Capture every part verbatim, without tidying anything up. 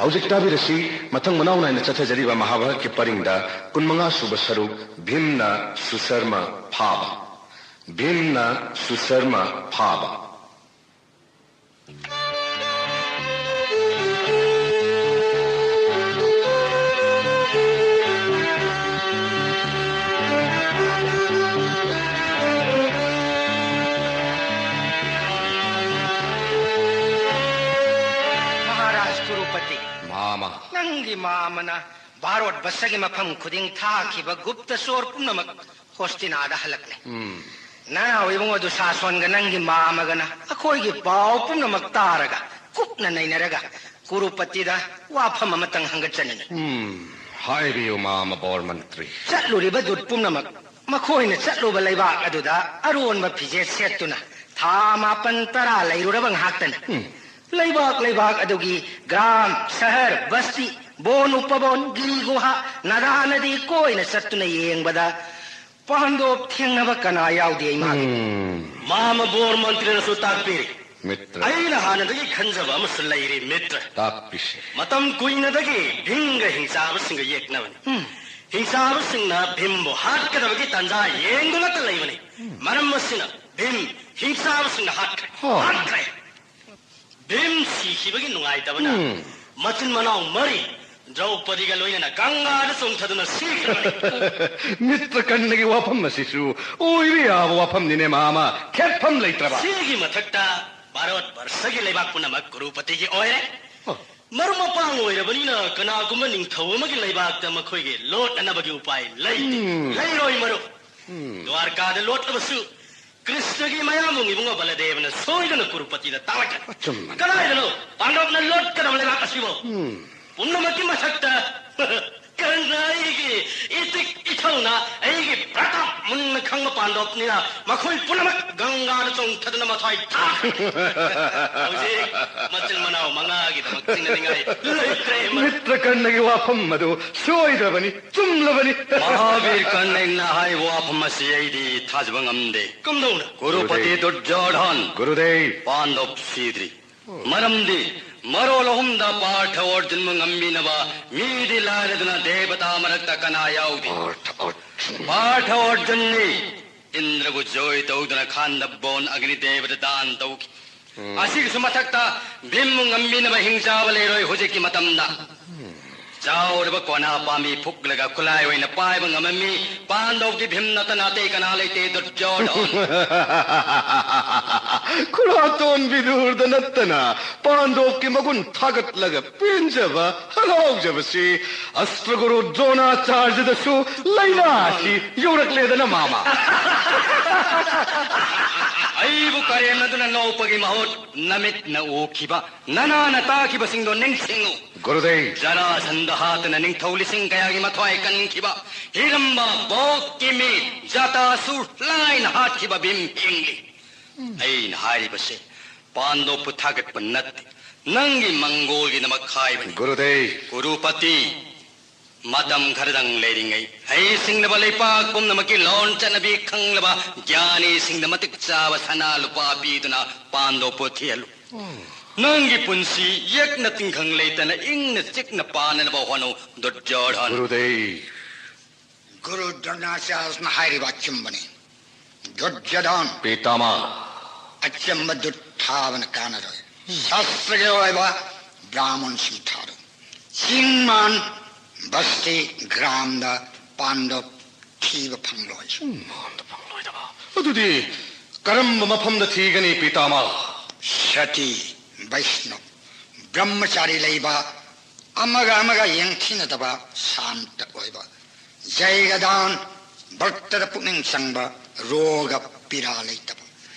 ꯍꯧꯖꯤꯛ ꯇꯥꯕꯤꯔꯁꯤ, ꯃꯊꯪ ꯃꯅꯥꯎ ꯅꯥꯏꯅ ꯆꯠꯊꯖꯔꯤꯕ ꯃꯍꯥꯚꯥꯔꯠꯀꯤ ꯄꯔꯤꯡꯗ ꯀꯨꯟꯃꯉꯥ ꯁꯨꯕ ꯁꯔꯨꯛ, ꯚꯤꯝꯅ ꯁꯨꯁꯔꯃ ꯐꯥꯕ꯫ ꯚꯤꯝꯅ ꯁꯨꯁꯔꯃ ꯐꯥꯕ꯫ ꯃꯍꯥꯔꯥꯖ ꯀꯨꯔꯨꯄꯇꯤ, ꯃꯥꯃ꯫ ꯅꯪꯒꯤ ꯃꯥꯃꯅ ꯚꯥꯔꯣꯠ ꯕꯁꯒꯤ ꯃꯐꯝ ꯈꯨꯗꯤꯡ ꯊꯥꯈꯤꯕ ꯒꯨꯞꯇ ꯆꯣꯔ ꯄꯨꯝꯅꯃꯛ ꯍꯣꯁꯇꯤꯅꯥꯗ ꯍꯜꯂꯛꯂꯦ꯫ ꯎꯝ꯫ ꯅꯅꯥꯎ ꯏꯕꯨꯡꯉꯣ ꯗꯨꯁꯥꯁꯣꯟꯒ ꯅꯪꯒꯤ ꯃꯥꯃꯒꯅ ꯑꯩꯈꯣꯏꯒꯤ ꯄꯥꯎ ꯄꯨꯝꯅꯃꯛ ꯇꯥꯔꯒ, ꯀꯨꯞꯅ ꯅꯩꯅꯔꯒ, ꯀꯨꯔꯨꯄꯇꯤꯗ ꯋꯥꯐꯝ ꯑꯃꯇꯪ ꯍꯪꯒꯠꯆꯅꯤꯡꯉꯤ꯫ ꯎꯝ, ꯍꯥꯏꯕꯤꯌꯨ, ꯃꯥꯃ ꯕꯣꯔ ꯃꯟꯇ꯭ꯔꯤ꯫ ꯆꯠꯂꯨꯔꯤꯕ ꯗꯨꯠ ꯄꯨꯝꯅꯃꯛ ꯃꯈꯣꯏꯅ ꯆꯠꯂꯨꯕ ꯂꯩꯕꯥꯛ ꯑꯗꯨꯗ ꯑꯔꯣꯟꯕ ꯐꯤꯖꯦꯠ ꯁꯦꯠꯇꯨꯅ ꯊꯥ ꯃꯥꯄꯟ ꯇꯔꯥ ꯂꯩꯔꯨꯔꯕ ꯉꯥꯏꯍꯥꯛꯇꯅꯤ꯫ ꯎꯝ꯫ ꯂꯩꯕꯥꯛ ꯂꯩꯕꯥꯛ ꯑꯗꯨꯒꯤ ꯒ꯭ꯔꯥꯝ, ꯁꯍꯔ, ꯕꯁꯇꯤ, ꯕꯣꯟ ꯎꯄꯕꯣꯟ, ꯒꯤꯔꯤ ꯒꯨꯍꯥ, ꯅꯗꯥ ꯅꯗꯤ ꯀꯣꯏꯅ ꯆꯠꯇꯨꯅ ꯌꯦꯡꯕꯗ ꯄꯥꯟꯗꯣꯞ ꯊꯦꯡꯅꯕ ꯀꯅꯥ ꯌꯥꯎꯗꯦ ꯏꯃꯥꯒꯤ? ꯎꯝ꯫ ꯃꯥꯃ ꯕꯣꯔ ꯃꯟꯇ꯭ꯔꯤꯅꯁꯨ ꯇꯥꯛꯄꯤꯔꯤ꯫ ꯃꯤꯇ꯭ꯔ꯫ ꯑꯩꯅ ꯍꯥꯟꯅꯗꯒꯤ ꯈꯟꯖꯕ ꯑꯃꯁꯨ ꯂꯩꯔꯤ, ꯃꯤꯇ꯭ꯔ꯫ ꯇꯥꯛꯄꯤꯁꯤ꯫ ꯃꯇꯝ ꯀꯨꯏꯅꯗꯒꯤ ꯚꯤꯝꯒ ꯍꯤꯡꯆꯥꯕꯁꯤꯡꯒ ꯌꯦꯛꯅꯕꯅꯤ꯫ ꯎꯝ꯫ ꯍꯤꯡꯆꯥꯕꯁꯤꯡꯅ ꯚꯤꯝꯕꯨ ꯍꯥꯠꯀꯗꯕꯒꯤ ꯇꯥꯟꯖꯥ ꯌꯦꯡꯗꯨꯅꯇ ꯂꯩꯕꯅꯤ꯫ ꯎꯝ꯫ ꯃꯔꯝ ꯑꯁꯤꯅ ꯚꯤꯝ ꯍꯤꯡꯆꯥꯕꯁꯤꯡꯅ ꯍꯥꯠꯈ꯭ꯔꯦ꯫ ꯍꯣ꯫ ꯍꯥꯠꯈ꯭ꯔꯦ꯫ ꯚꯤꯝ ꯁꯤꯈꯤꯕꯒꯤ ꯅꯨꯡꯉꯥꯏꯇꯕꯅ ꯎꯝ꯫ ꯃꯆꯤꯟ ꯃꯅꯥꯎ ꯃꯔꯤ ꯗ꯭ꯔꯧꯄꯗꯤꯒ ꯂꯣꯏꯅꯅ ꯒꯪꯒꯥꯗ ꯆꯣꯡꯊꯗꯨꯅ ꯁꯤꯈ꯭ꯔꯕꯅꯤ꯫ ꯃꯤꯇ꯭ꯔ ꯀꯔꯅꯒꯤ ꯋꯥꯐꯝ ꯑꯁꯤꯁꯨ ꯑꯣꯏꯕ ꯌꯥꯕ ꯋꯥꯐꯝꯅꯤꯅꯦ, ꯃꯥꯃ꯫ ꯈꯦꯠꯐꯝ ꯂꯩꯇ꯭ꯔꯕ꯫ ꯁꯤꯒꯤ ꯃꯊꯛꯇ ꯚꯥꯔꯠ ꯕꯔꯁꯒꯤ ꯂꯩꯕꯥꯛ ꯄꯨꯝꯅꯃꯛ ꯀ꯭ꯔꯨꯄꯇꯤꯒꯤ ꯑꯣꯏꯔꯦ꯫ ꯑꯣ꯫ ꯃꯔꯨꯞ ꯃꯄꯥꯡ ꯑꯣꯏꯔꯕꯅꯤꯅ ꯀꯅꯥꯒꯨꯝꯕ ꯅꯤꯡꯊꯧ ꯑꯃꯒꯤ ꯂꯩꯕꯥꯛꯇ ꯃꯈꯣꯏꯒꯤ ꯂꯣꯠꯅꯅꯕꯒꯤ ꯎꯄꯥꯏ ꯂꯩꯇꯦ꯫ ꯎꯝ꯫ ꯂꯩꯔꯣꯏ, ꯃꯔꯨꯞ꯫ ꯎꯝ꯫ ꯗ꯭ꯋꯥꯔꯀꯥꯗ ꯂꯣꯠꯂꯕꯁꯨ ꯀ꯭ꯔꯤꯁꯅꯒꯤ ꯃꯌꯥꯝꯕ ꯏꯕꯨꯡꯉꯣ ꯕꯂꯗꯦꯕꯅ ꯁꯣꯏꯗꯅ ꯀ꯭ꯔꯨꯄꯇꯤꯗ ꯇꯥꯛꯂꯛꯀꯅꯤ꯫ ꯑꯆꯨꯝꯕꯅꯤ꯫ ꯀꯗꯥꯏꯗꯅꯣ ꯄꯥꯟꯗꯕꯅ ꯂꯣꯠꯀꯗꯕ ꯂꯩꯕꯥꯛ ꯑꯁꯤꯕꯨ? ꯎꯝ꯫ ꯄꯨꯝꯅꯃꯛꯀꯤ ꯃꯊꯛꯇ ꯀꯔꯅ ꯑꯩꯒꯤ ꯏꯇꯤꯛ ꯏꯊꯧꯅ, ꯑꯩꯒꯤ ꯄ꯭ꯔꯇꯥꯞ ꯃꯨꯟꯅ ꯈꯪꯕ ꯄꯥꯟꯗꯕꯅꯤꯅ ꯃꯈꯣꯏ ꯄꯨꯝꯅꯃꯛ ꯒꯪꯒꯥꯗ ꯆꯣꯡꯊꯗꯨꯅ ꯃꯊ꯭ꯋꯥꯏ ꯊꯥꯈ꯭ꯔꯦ꯫ ꯍꯧꯖꯤꯛ ꯃꯆꯤꯟ ꯃꯅꯥꯎ ꯃꯉꯥꯒꯤꯗꯃꯛ ꯆꯤꯡꯅꯅꯤꯡꯉꯥꯏ ꯂꯩꯇ꯭ꯔꯦ꯫ ꯃꯤꯇ꯭ꯔ ꯀꯔꯅꯒꯤ ꯋꯥꯐꯝ ꯑꯗꯨ ꯁꯣꯏꯗ꯭ꯔꯕꯅꯤ, ꯆꯨꯝꯂꯕꯅꯤ꯫ ꯃꯍꯥꯕꯤꯔ ꯀꯔꯅꯅ ꯍꯥꯏꯕ ꯋꯥꯐꯝ ꯑꯁꯤ ꯑꯩꯗꯤ ꯊꯥꯖꯕ ꯉꯝꯗꯦ꯫ ꯀꯝꯗꯧꯅ? ꯀꯨꯔꯨꯄꯇꯤ ꯒꯨꯔꯨꯗꯦꯕ꯫ ꯗꯨꯔꯖꯣꯙꯟ ꯒꯨꯔꯨꯗꯦꯕ꯫ ꯄꯥꯟꯗꯕ ꯁꯤꯗ꯭ꯔꯤ꯫ ꯃꯔꯝꯗꯤ ꯃꯔꯣꯜ ꯑꯍꯨꯝꯗ ꯄꯥꯔꯊ ꯑꯣꯔꯖꯨꯟꯕꯨ ꯉꯝꯃꯤꯅꯕ ꯃꯤꯗꯤ ꯂꯥꯏꯔꯗꯅ ꯗꯦꯕꯇꯥ ꯃꯔꯛꯇ ꯀꯅꯥ ꯌꯥꯎꯗꯦ? ꯄꯥꯔꯊ ꯑꯣꯔꯖꯨꯟ꯫ ꯄꯥꯔꯊ ꯑꯣꯔꯖꯨꯟꯅꯤ꯫ ꯏꯟꯗ꯭ꯔꯕꯨ ꯖꯣꯏ ꯇꯧꯗꯨꯅ ꯈꯥꯟꯗꯕꯣꯟ ꯑꯒꯅꯤ ꯗꯦꯕꯗ ꯗꯥꯟ ꯇꯧꯈꯤ꯫ ꯎꯝ꯫ ꯑꯁꯤꯒꯤꯁꯨ ꯃꯊꯛꯇ ꯚꯤꯝꯕꯨ ꯉꯝꯃꯤꯅꯕ ꯍꯤꯡꯆꯥꯕ ꯂꯩꯔꯣꯏ ꯍꯧꯖꯤꯛꯀꯤ ꯃꯇꯝꯗ꯫ ꯎꯝ꯫ ꯆꯥꯎꯔꯕ ꯀꯣꯅꯥ ꯄꯥꯝꯕꯤ ꯐꯨꯛꯂꯒ ꯈꯨꯠꯂꯥꯏ ꯑꯣꯏꯅ ꯄꯥꯏꯕ ꯉꯝꯃꯝꯃꯤ ꯄꯥꯟꯗꯧꯒꯤ ꯚꯤꯝ ꯅꯠꯇꯅ ꯑꯇꯩ ꯀꯅꯥ ꯂꯩꯇꯦ ꯗꯨꯔꯖꯣꯙꯟ꯫ ꯈꯨꯔꯥꯇꯣꯟ ꯕꯤꯗꯨꯔꯗ ꯅꯠꯇꯅ ꯄꯥꯟꯗꯣꯞꯀꯤ ꯃꯒꯨꯟ ꯊꯥꯒꯠꯂꯒ ꯄꯦꯟꯖꯕ, ꯍꯔꯥꯎꯖꯕꯁꯤ ꯑꯁ꯭ꯇ꯭ꯔꯒꯨꯔꯨ ꯗ꯭ꯔꯣꯅꯥꯆꯥꯔꯖꯗꯁꯨ ꯂꯥꯏꯅꯥꯁꯤ ꯌꯧꯔꯛꯂꯦꯗꯅ, ꯃꯥꯃ꯫ ꯑꯩꯕꯨ ꯀꯔꯦꯝꯅꯗꯨꯅ ꯅꯣꯛꯄꯒꯤ ꯃꯍꯨꯠ ꯅꯃꯤꯠꯅ ꯎꯈꯤꯕ, ꯅꯅꯥꯅ ꯇꯥꯈꯤꯕꯁꯤꯡꯗꯣ ꯅꯤꯡꯁꯤꯡꯉꯨ꯫ ꯒꯨꯔꯨꯗꯦꯕ꯫ ꯖꯔꯥꯁꯟꯗ ꯍꯥꯠꯇꯅ ꯅꯤꯡꯊꯧ ꯂꯤꯁꯤꯡ ꯀꯌꯥꯒꯤ ꯃꯊ꯭ꯋꯥꯏ ꯀꯟꯈꯤꯕ, ꯍꯤꯔꯝꯕ ꯕꯣꯛꯀꯤ ꯃꯤ ꯖꯥꯇꯥꯁꯨꯔ ꯂꯥꯏꯅ ꯍꯥꯠꯈꯤꯕ ꯚꯤꯝ ꯍꯤꯡꯂꯤ꯫ ꯑꯩꯅ ꯍꯥꯏꯔꯤꯕꯁꯦ ꯄꯥꯟꯗꯣꯞꯄꯨ ꯊꯥꯒꯠꯄ ꯅꯠꯇꯦ, ꯅꯪꯒꯤ ꯃꯪꯒꯣꯜꯒꯤꯗꯃꯛ ꯍꯥꯏꯕꯅꯤ꯫ ꯒꯨꯔꯨꯗꯦꯕ꯫ ꯀꯨꯔꯨꯄꯇꯤ, ꯃꯇꯝ ꯈꯔꯗꯪ ꯂꯩꯔꯤꯉꯩ ꯍꯩꯁꯤꯡꯂꯕ ꯂꯩꯄꯥꯛ ꯄꯨꯝꯅꯃꯛꯀꯤ ꯂꯣꯟ ꯆꯠꯅꯕꯤ ꯈꯪꯂꯕ ꯒ꯭ꯌꯥꯅꯤꯁꯤꯡꯗ ꯃꯇꯤꯛ ꯆꯥꯕ ꯁꯅꯥ ꯂꯨꯄꯥ ꯄꯤꯗꯨꯅ ꯄꯥꯟꯗꯣꯞꯄꯨ ꯊꯤꯍꯜꯂꯨ꯫ ꯅꯪꯒꯤ ꯄꯨꯟꯁꯤ ꯌꯦꯛꯅ ꯇꯤꯡꯈꯪ ꯂꯩꯇꯅ ꯏꯪꯅ ꯆꯤꯛꯅ ꯄꯥꯟꯅꯅꯕ ꯍꯣꯠꯅꯧ, ꯗꯨꯔꯖꯣꯙꯟ꯫ ꯒꯨꯔꯨꯗꯦꯕ꯫ ꯒꯨꯔꯨ ꯗ꯭ꯔꯣꯅꯥꯆꯥꯔ꯭ꯌꯅ ꯍꯥꯏꯔꯤꯕ ꯑꯆꯨꯝꯕꯅꯤ꯫ ꯗꯨꯔꯖꯣꯙꯟ꯫ ꯄꯤꯇꯥꯃꯍ꯫ ꯑꯆꯨꯝꯕꯗꯨ ꯊꯥꯕꯅ ꯀꯥꯟꯅꯔꯣꯏ꯫ ꯁꯥꯁ꯭ꯇ꯭ꯔꯒꯤ ꯑꯣꯏꯕ ꯕ꯭ꯔꯥꯍꯃꯟꯁꯤꯡ ꯊꯥꯔꯨ꯫ ꯆꯤꯡ ꯃꯥꯟ ꯕꯁꯇꯤ ꯒ꯭ꯔꯥꯝꯗ ꯄꯥꯟꯗꯣꯞ ꯊꯤꯕ ꯐꯪꯂꯣꯏ꯫ ꯎꯝ, ꯑꯝꯇ ꯐꯪꯂꯣꯏꯗꯕ꯫ ꯑꯗꯨꯗꯤ ꯀꯔꯝꯕ ꯃꯐꯝꯗ ꯊꯤꯒꯅꯤ, ꯄꯤꯇꯥꯃꯍ? ꯁꯇꯤ, ꯕꯩꯁꯅꯕ, ꯕ꯭ꯔꯍ꯭ꯃꯆꯥꯔꯤ ꯂꯩꯕ, ꯑꯃꯒ ꯑꯃꯒ ꯌꯦꯡꯊꯤꯅꯗꯕ, ꯁꯥꯟꯇ ꯑꯣꯏꯕ, ꯖꯩꯒꯗꯥꯟ, ꯚꯛꯇꯗ ꯄꯨꯛꯅꯤꯡ ꯆꯪꯕ, ꯔꯣꯒ ꯄꯤꯔꯥ ꯂꯩꯇꯕ,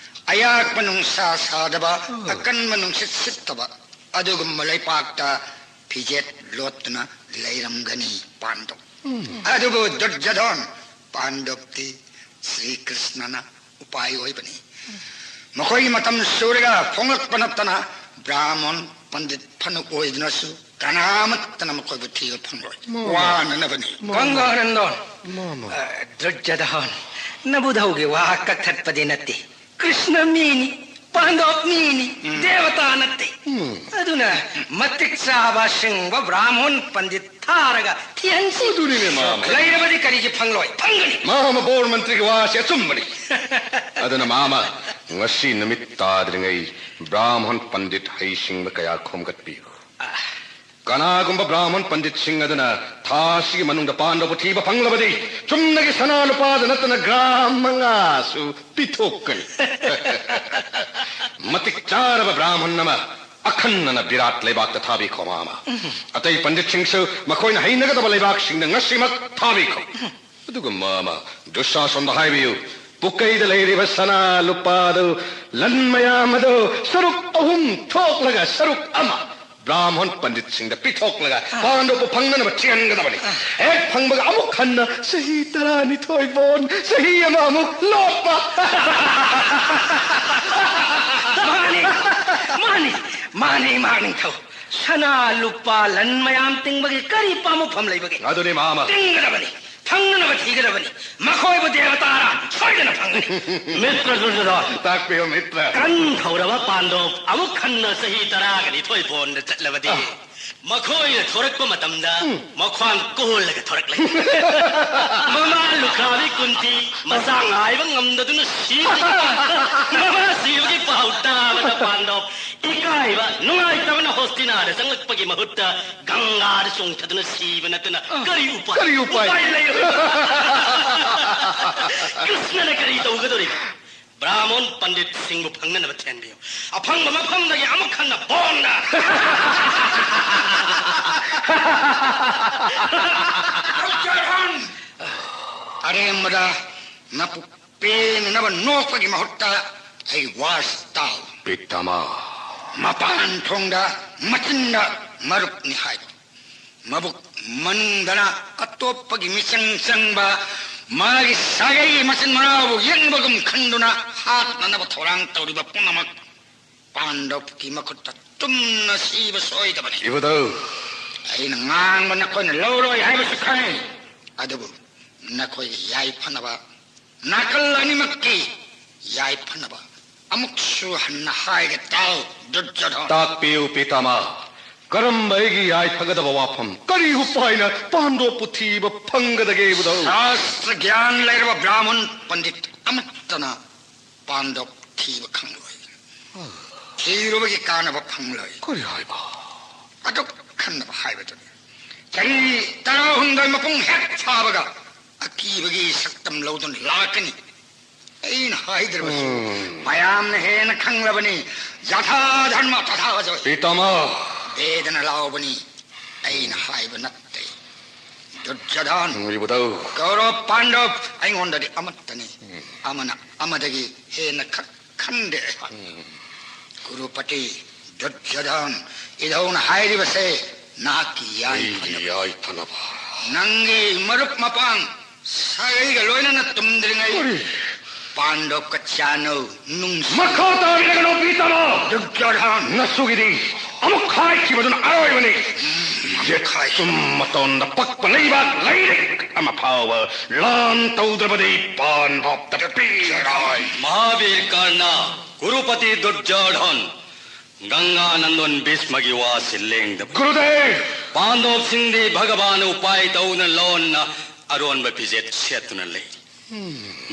ꯑꯌꯥꯛꯄ ꯅꯨꯡꯁꯥ ꯁꯥꯗꯕ, ꯑꯀꯟꯕ ꯅꯨꯡꯁꯤꯠ ꯁꯤꯠꯇꯕ, ꯑꯗꯨꯒꯨꯝꯕ ꯂꯩꯄꯥꯛꯇ ꯐꯤꯖꯦꯠ ꯂꯣꯠꯇꯨꯅ ꯂꯩꯔꯝꯒꯅꯤ ꯄꯥꯟꯗꯣꯞ꯫ ꯑꯗꯨꯕꯨ ꯗꯨꯔꯖꯣꯙꯟ, ꯄꯥꯟꯗꯣꯞꯇꯤ ꯁ꯭ꯔꯤ ꯀ꯭ꯔꯤꯁꯅꯅ ꯎꯄꯥꯏ ꯑꯣꯏꯕꯅꯤ꯫ ꯃꯈꯣꯏꯒꯤ ꯃꯇꯝ ꯁꯨꯔꯒ ꯐꯣꯡꯂꯛꯄ ꯅꯠꯇꯅ ꯕ꯭ꯔꯥꯍꯃꯟ ꯄꯟꯗꯤꯠ ꯐꯅ ꯑꯣꯏꯗꯨꯅꯁꯨ ꯀꯅꯥꯃꯠꯇꯅ ꯃꯈꯣꯏꯕꯨ ꯊꯤꯕ ꯐꯪꯂꯣꯏ꯫ ꯃꯥꯃ꯫ ꯋꯥꯅꯅꯕꯅꯤ꯫ ꯃꯥꯃ꯫ ꯒꯪꯒꯥꯅꯟꯗꯟ꯫ ꯃꯥꯃ꯫ ꯑ, ꯗꯨꯔꯖꯣꯙꯟ, ꯅꯕꯨꯙꯧꯒꯤ ꯋꯥ ꯀꯛꯊꯠꯄꯗꯤ ꯅꯠꯇꯦ꯫ ꯀ꯭ꯔꯤꯁꯅ ꯃꯤꯅꯤ꯫ ꯄꯥꯟꯗꯣꯞ ꯃꯤꯅꯤ, ꯎꯝ꯫ ꯗꯦꯕꯇꯥ ꯅꯠꯇꯦ꯫ ꯎꯝ꯫ ꯑꯗꯨꯅ ꯃꯇꯤꯛ ꯆꯥꯕ ꯑꯁꯤꯡꯕ ꯕ꯭ꯔꯥꯍꯃꯣꯟ ꯄꯟꯗꯤꯠ ꯊꯥꯔꯒ ꯊꯤꯍꯟꯁꯤ꯫ ꯑꯗꯨꯅꯤꯅꯦ, ꯃꯥꯃ꯫ ꯂꯩꯔꯕꯗꯤ ꯀꯔꯤꯒꯤ ꯐꯪꯂꯣꯏ? ꯐꯪꯒꯅꯤ꯫ ꯃꯥꯃ, ꯕꯣꯔ ꯃꯟꯇ꯭ꯔꯤꯒꯤ ꯋꯥꯁꯤ ꯑꯆꯨꯝꯕꯅꯤ꯫ ꯑꯗꯨꯅ ꯃꯥꯃ, ꯉꯁꯤ ꯅꯨꯃꯤꯠ ꯇꯥꯗ꯭ꯔꯤꯉꯩ ꯕ꯭ꯔꯥꯍꯃꯣꯟ ꯄꯟꯗꯤꯠ ꯍꯩꯁꯤꯡꯕ ꯀꯌꯥ ꯈꯣꯝꯒꯠꯄꯤꯌꯨ꯫ ꯑꯥ꯫ ꯀꯅꯥꯒꯨꯝꯕ ꯕ꯭ꯔꯥꯍꯃꯟ ꯄꯟꯗꯤꯠꯁꯤꯡ ꯑꯗꯨꯅ ꯊꯥ ꯑꯁꯤꯒꯤ ꯃꯅꯨꯡꯗ ꯄꯥꯟꯗꯕ ꯊꯤꯕ ꯐꯪꯂꯕꯗꯤ ꯆꯨꯝꯅꯒꯤ ꯁꯅꯥ ꯂꯨꯄꯥꯗ ꯅꯠꯇꯅ ꯒ꯭ꯔꯥꯝ ꯃꯉꯥꯁꯨ ꯄꯤꯊꯣꯛꯀꯅꯤ꯫ ꯃꯇꯤꯛ ꯆꯥꯔꯕ ꯕ꯭ꯔꯥꯍꯃꯟ ꯑꯃ ꯑꯈꯟꯅꯅ ꯕꯤꯔꯥꯠ ꯂꯩꯕꯥꯛꯇ ꯊꯥꯕꯤꯈꯣ, ꯃꯥꯃ꯫ ꯑꯇꯩ ꯄꯟꯗꯤꯠꯁꯤꯡꯁꯨ ꯃꯈꯣꯏꯅ ꯍꯩꯅꯒꯗꯕ ꯂꯩꯕꯥꯛꯁꯤꯡꯗ ꯉꯁꯤꯃꯛ ꯊꯥꯕꯤꯈꯣ꯫ ꯑꯗꯨꯒ ꯃꯥꯃ, ꯗꯨꯁꯥꯁꯣꯟꯗ ꯍꯥꯏꯕꯤꯌꯨ, ꯄꯨꯀꯩꯗ ꯂꯩꯔꯤꯕ ꯁꯅꯥ ꯂꯨꯄꯥꯗꯨ, ꯂꯟ ꯃꯌꯥꯝ ꯑꯗꯨ ꯁꯔꯨꯛ ꯑꯍꯨꯝ ꯊꯣꯛꯂꯒ ꯁꯔꯨꯛ ꯑꯃ ꯕ꯭ꯔꯥꯍꯃꯟ ꯄꯟꯗꯤꯠꯁꯤꯡꯗ ꯄꯤꯊꯣꯛꯂꯒ ꯄꯥꯟꯗꯣꯞꯄꯨ ꯐꯪꯅꯅꯕ ꯆꯦꯟꯒꯗꯕꯅꯤ꯫ ꯍꯦꯛ ꯐꯪꯕꯒ ꯑꯃꯨꯛ ꯍꯟꯅ ꯆꯍꯤ ꯇꯔꯥꯅꯤꯊꯣꯏ ꯕꯣꯟ, ꯆꯍꯤ ꯑꯃ ꯑꯃꯨꯛ ꯂꯣꯠꯄ꯫ ꯃꯥꯅꯤ, ꯃꯥꯅꯤ, ꯃꯥꯅꯤ, ꯏꯃꯥ ꯅꯤꯡꯊꯧ꯫ ꯁꯅꯥ ꯂꯨꯄꯥ ꯂꯟ ꯃꯌꯥꯝ ꯇꯤꯡꯕꯒꯤ ꯀꯔꯤ ꯄꯥꯝꯃꯨꯐꯝ ꯂꯩꯕꯒꯦ? ꯑꯗꯨꯅꯤ, ꯃꯥꯃ꯫ ꯇꯤꯡꯒꯗꯕꯅꯤ, ꯐꯪꯅꯅꯕ ꯊꯤꯒꯗꯕꯅꯤ꯫ ꯃꯈꯣꯏꯕꯨ ꯗꯦꯕꯇꯥꯔꯥ? ꯁꯣꯏꯗꯅ ꯐꯪꯒꯅꯤ꯫ ꯃꯤꯇ꯭ꯔ ꯗꯨꯔꯖꯣꯙꯟ, ꯇꯥꯛꯄꯤꯌꯨ, ꯃꯤꯇ꯭ꯔ꯫ ꯀꯟꯈꯧꯔꯕ ꯄꯥꯟꯗꯣꯞ ꯑꯃꯨꯛ ꯍꯟꯅ ꯆꯍꯤ ꯇꯔꯥꯒ ꯅꯤꯊꯣꯏ ꯕꯣꯟꯗ ꯆꯠꯂꯕꯗꯤ, ꯑꯥ꯫ ꯃꯈꯣꯏꯅ ꯊꯣꯔꯛꯄ ꯃꯇꯝꯗ, ꯎꯝ꯫ ꯃꯈ꯭ꯋꯥꯡ ꯀꯣꯜꯂꯒ ꯊꯣꯔꯛꯂꯦ꯫ ꯃꯃꯥ ꯂꯨꯈ꯭ꯔꯥꯕꯤ ꯀꯨꯟꯇꯤ ꯃꯆꯥ ꯉꯥꯏꯕ ꯉꯝꯗꯗꯨꯅ ꯁꯤꯈꯤ꯫ ꯃꯃꯥ ꯁꯤꯕꯒꯤ ꯄꯥꯎ ꯇꯥꯕꯗ ꯄꯥꯟꯗꯣꯞ ꯏꯀꯥꯏꯕ, ꯅꯨꯡꯉꯥꯏꯇꯕꯅ ꯍꯣꯁꯇꯤꯅꯥꯗ ꯆꯪꯂꯛꯄꯒꯤ ꯃꯍꯨꯠꯇ ꯒꯪꯒꯥꯗ ꯆꯣꯡꯊꯗꯨꯅ ꯁꯤꯕ ꯅꯠꯇꯅ ꯀꯔꯤ ꯎꯄꯥꯏ? ꯀꯔꯤ ꯎꯄꯥꯏ? ꯎꯄꯥꯏ ꯂꯩꯔꯣꯏ꯫ ꯀ꯭ꯔꯤꯁꯅꯅ ꯀꯔꯤ ꯇꯧꯒꯗꯧꯔꯤꯕ? ꯕ꯭ꯔꯥꯍꯃꯣꯟ ꯄꯟꯗꯤꯠꯁꯤꯡꯕꯨ ꯐꯪꯅꯅꯕ ꯊꯦꯟꯕꯤꯌꯨ꯫ ꯑꯐꯪꯕ ꯃꯐꯝꯗꯒꯤ ꯑꯃꯨꯛ ꯍꯟꯅ ꯕꯣꯟꯗ꯫ ꯑꯔꯦꯝꯕꯗ ꯅꯄꯨ ꯄꯦꯟꯅꯅꯕ ꯅꯣꯛꯄꯒꯤ ꯃꯍꯨꯠꯇ ꯑꯩ ꯋꯥꯔꯁ ꯇꯥꯎ꯫ ꯄꯤꯇꯥꯃꯥ꯫ ꯃꯄꯥꯟ ꯊꯣꯡꯗ ꯃꯆꯤꯟꯗ ꯃꯔꯨꯞꯅꯤ ꯍꯥꯏꯕ, ꯃꯕꯨꯛ ꯃꯅꯨꯡꯗꯅ ꯑꯇꯣꯞꯄꯒꯤ ꯃꯤꯆꯪ ꯆꯪꯕ, ꯃꯥꯒꯤ ꯁꯥꯒꯩꯒꯤ ꯃꯆꯤꯟ ꯃꯅꯥꯎꯕꯨ ꯌꯦꯛꯅꯕꯒꯨꯝ ꯈꯟꯗꯨꯅ ꯍꯥꯠꯅꯅꯕ ꯊꯧꯔꯥꯡ ꯇꯧꯔꯤꯕ ꯄꯨꯝꯅꯃꯛ ꯄꯥꯟꯗꯕꯀꯤ ꯃꯈꯨꯠꯇ ꯇꯨꯝꯅ ꯁꯤꯕ ꯁꯣꯏꯗꯕꯅꯤ꯫ ꯏꯕꯨꯙꯧ꯫ ꯑꯩꯅ ꯉꯥꯡꯕ ꯅꯈꯣꯏꯅ ꯂꯧꯔꯣꯏ ꯍꯥꯏꯕꯁꯨ ꯈꯪꯏ, ꯑꯗꯨꯕꯨ ꯅꯈꯣꯏꯒꯤ ꯌꯥꯏꯐꯅꯕ, ꯅꯥꯀꯜ ꯑꯅꯤꯃꯛꯀꯤ ꯌꯥꯏꯐꯅꯕ ꯑꯃꯨꯛꯁꯨ ꯍꯟꯅ ꯍꯥꯏꯒꯦ ꯇꯥꯎ, ꯗꯨꯔꯖꯣꯙꯟ꯫ ꯇꯥꯛꯄꯤꯌꯨ ꯄꯤꯇꯥꯃꯥ, ꯀꯔꯝꯕ ꯑꯩꯒꯤ ꯌꯥꯏꯐꯒꯗꯕ ꯋꯥꯐꯝ, ꯀꯔꯤ ꯎꯄꯥꯏꯅ ꯄꯥꯟꯗꯣꯞꯄꯨ ꯊꯤꯕ ꯐꯪꯒꯗꯒꯦ ꯏꯕꯨꯙꯧ? ꯁꯥꯁꯇ꯭ꯔ ꯒ꯭ꯌꯥꯟ ꯂꯩꯔꯕ ꯕ꯭ꯔꯥꯍꯃꯟ ꯄꯟꯗꯤꯠ ꯑꯃꯠꯇꯅ ꯄꯥꯟꯗꯣꯞ ꯊꯤꯕ ꯈꯪꯂꯣꯏ꯫ ꯊꯤꯔꯨꯕꯒꯤ ꯀꯥꯟꯅꯕ ꯐꯪꯂꯣꯏ꯫ ꯀꯔꯤ ꯍꯥꯏꯕ? ꯑꯗꯨ ꯈꯟꯅꯕ ꯍꯥꯏꯕꯗꯨꯅꯤ꯫ ꯆꯍꯤ ꯇꯔꯥꯍꯨꯝꯗꯣꯏ ꯃꯄꯨꯡ ꯍꯦꯛ ꯐꯥꯕꯒ ꯑꯀꯤꯕꯒꯤ ꯁꯛꯇꯝ ꯂꯧꯗꯨꯅ ꯂꯥꯛꯀꯅꯤ꯫ ꯑꯩꯅ ꯍꯥꯏꯗ꯭ꯔꯕꯁꯨ ꯃꯌꯥꯝꯅ ꯍꯦꯟꯅ ꯈꯪꯂꯕꯅꯤ꯫ ꯌꯊꯥ ꯙꯔꯃ ꯇꯊꯥ ꯆꯊ꯫ ꯄꯤꯇꯥꯃꯥ꯫ ꯚꯦꯗꯅ ꯂꯥꯎꯕꯅꯤ, ꯑꯩꯅ ꯍꯥꯏꯕ ꯅꯠꯇꯦ꯫ ꯗꯨꯔꯖꯣꯙꯟ, ꯏꯕꯨꯙꯧ꯫ ꯀꯧꯔꯕ ꯄꯥꯟꯗꯕ ꯑꯩꯉꯣꯟꯗꯗꯤ ꯑꯃꯠꯇꯅꯤ꯫ ꯑꯃꯅ ꯑꯃꯗꯒꯤ ꯍꯦꯟꯅ ꯈꯛ ꯈꯟꯗꯦ ꯑꯩꯍꯥꯛ꯫ ꯀꯨꯔꯨꯄꯇꯤ, ꯗꯨꯔꯖꯣꯙꯟ, ꯏꯙꯧꯅ ꯍꯥꯏꯔꯤꯕꯁꯦ ꯅꯍꯥꯛꯀꯤ ꯑꯩꯒꯤ ꯌꯥꯏꯐꯅꯕ꯫ ꯌꯥꯏꯐꯅꯕ꯫ ꯅꯪꯒꯤ ꯃꯔꯨꯞ ꯃꯄꯥꯡ ꯁꯥꯒꯩꯒ ꯂꯣꯏꯅꯅ ꯇꯨꯝꯗ꯭ꯔꯤꯉꯩ ꯀꯔꯤ? ꯄꯥꯟꯗꯣꯞꯀ ꯆꯥꯅꯧ, ꯅꯨꯡꯁꯤ꯫ ꯃꯈꯥ ꯇꯥꯕꯤꯔꯒꯅꯨ ꯄꯤꯇꯥꯃꯥ꯫ ꯗꯨꯔꯖꯣꯙꯟ꯫ ꯅꯁꯨꯒꯤꯗꯤ ꯑꯃꯨꯛ ꯍꯥꯏꯈꯤꯕꯗꯨꯅ ꯑꯔꯣꯏꯕꯅꯤ꯫ ꯌꯦꯇꯨꯝ ꯃꯇꯣꯟꯗ ꯄꯛꯄ ꯂꯩꯕꯥꯛ ꯂꯩꯔꯤꯛ ꯑꯃ ꯐꯥꯎꯕ ꯂꯥꯟ ꯇꯧꯗ꯭ꯔꯕꯗꯤ ꯄꯥꯟꯗꯣꯞꯇ ꯄꯤꯔꯣꯏ꯫ ꯃꯍꯥꯕꯤꯔ ꯀꯔꯅ, ꯀꯨꯔꯨꯄꯇꯤ ꯗꯨꯔꯖꯣꯙꯟ, ꯒꯪꯒꯥ ꯅꯟꯗꯣꯟ ꯚꯤꯁꯃꯒꯤ ꯋꯥꯁꯤ ꯂꯦꯡꯗꯕ꯫ ꯒꯨꯔꯨꯗꯦꯕ! ꯄꯥꯟꯗꯣꯞꯁꯤꯡꯗꯤ ꯚꯒꯕꯥꯟ ꯎꯄꯥꯏ ꯇꯧꯗꯨꯅ ꯂꯣꯟꯅ ꯑꯔꯣꯟꯕ ꯐꯤꯖꯦꯠ ꯁꯦꯠꯇꯨꯅ ꯂꯩ꯫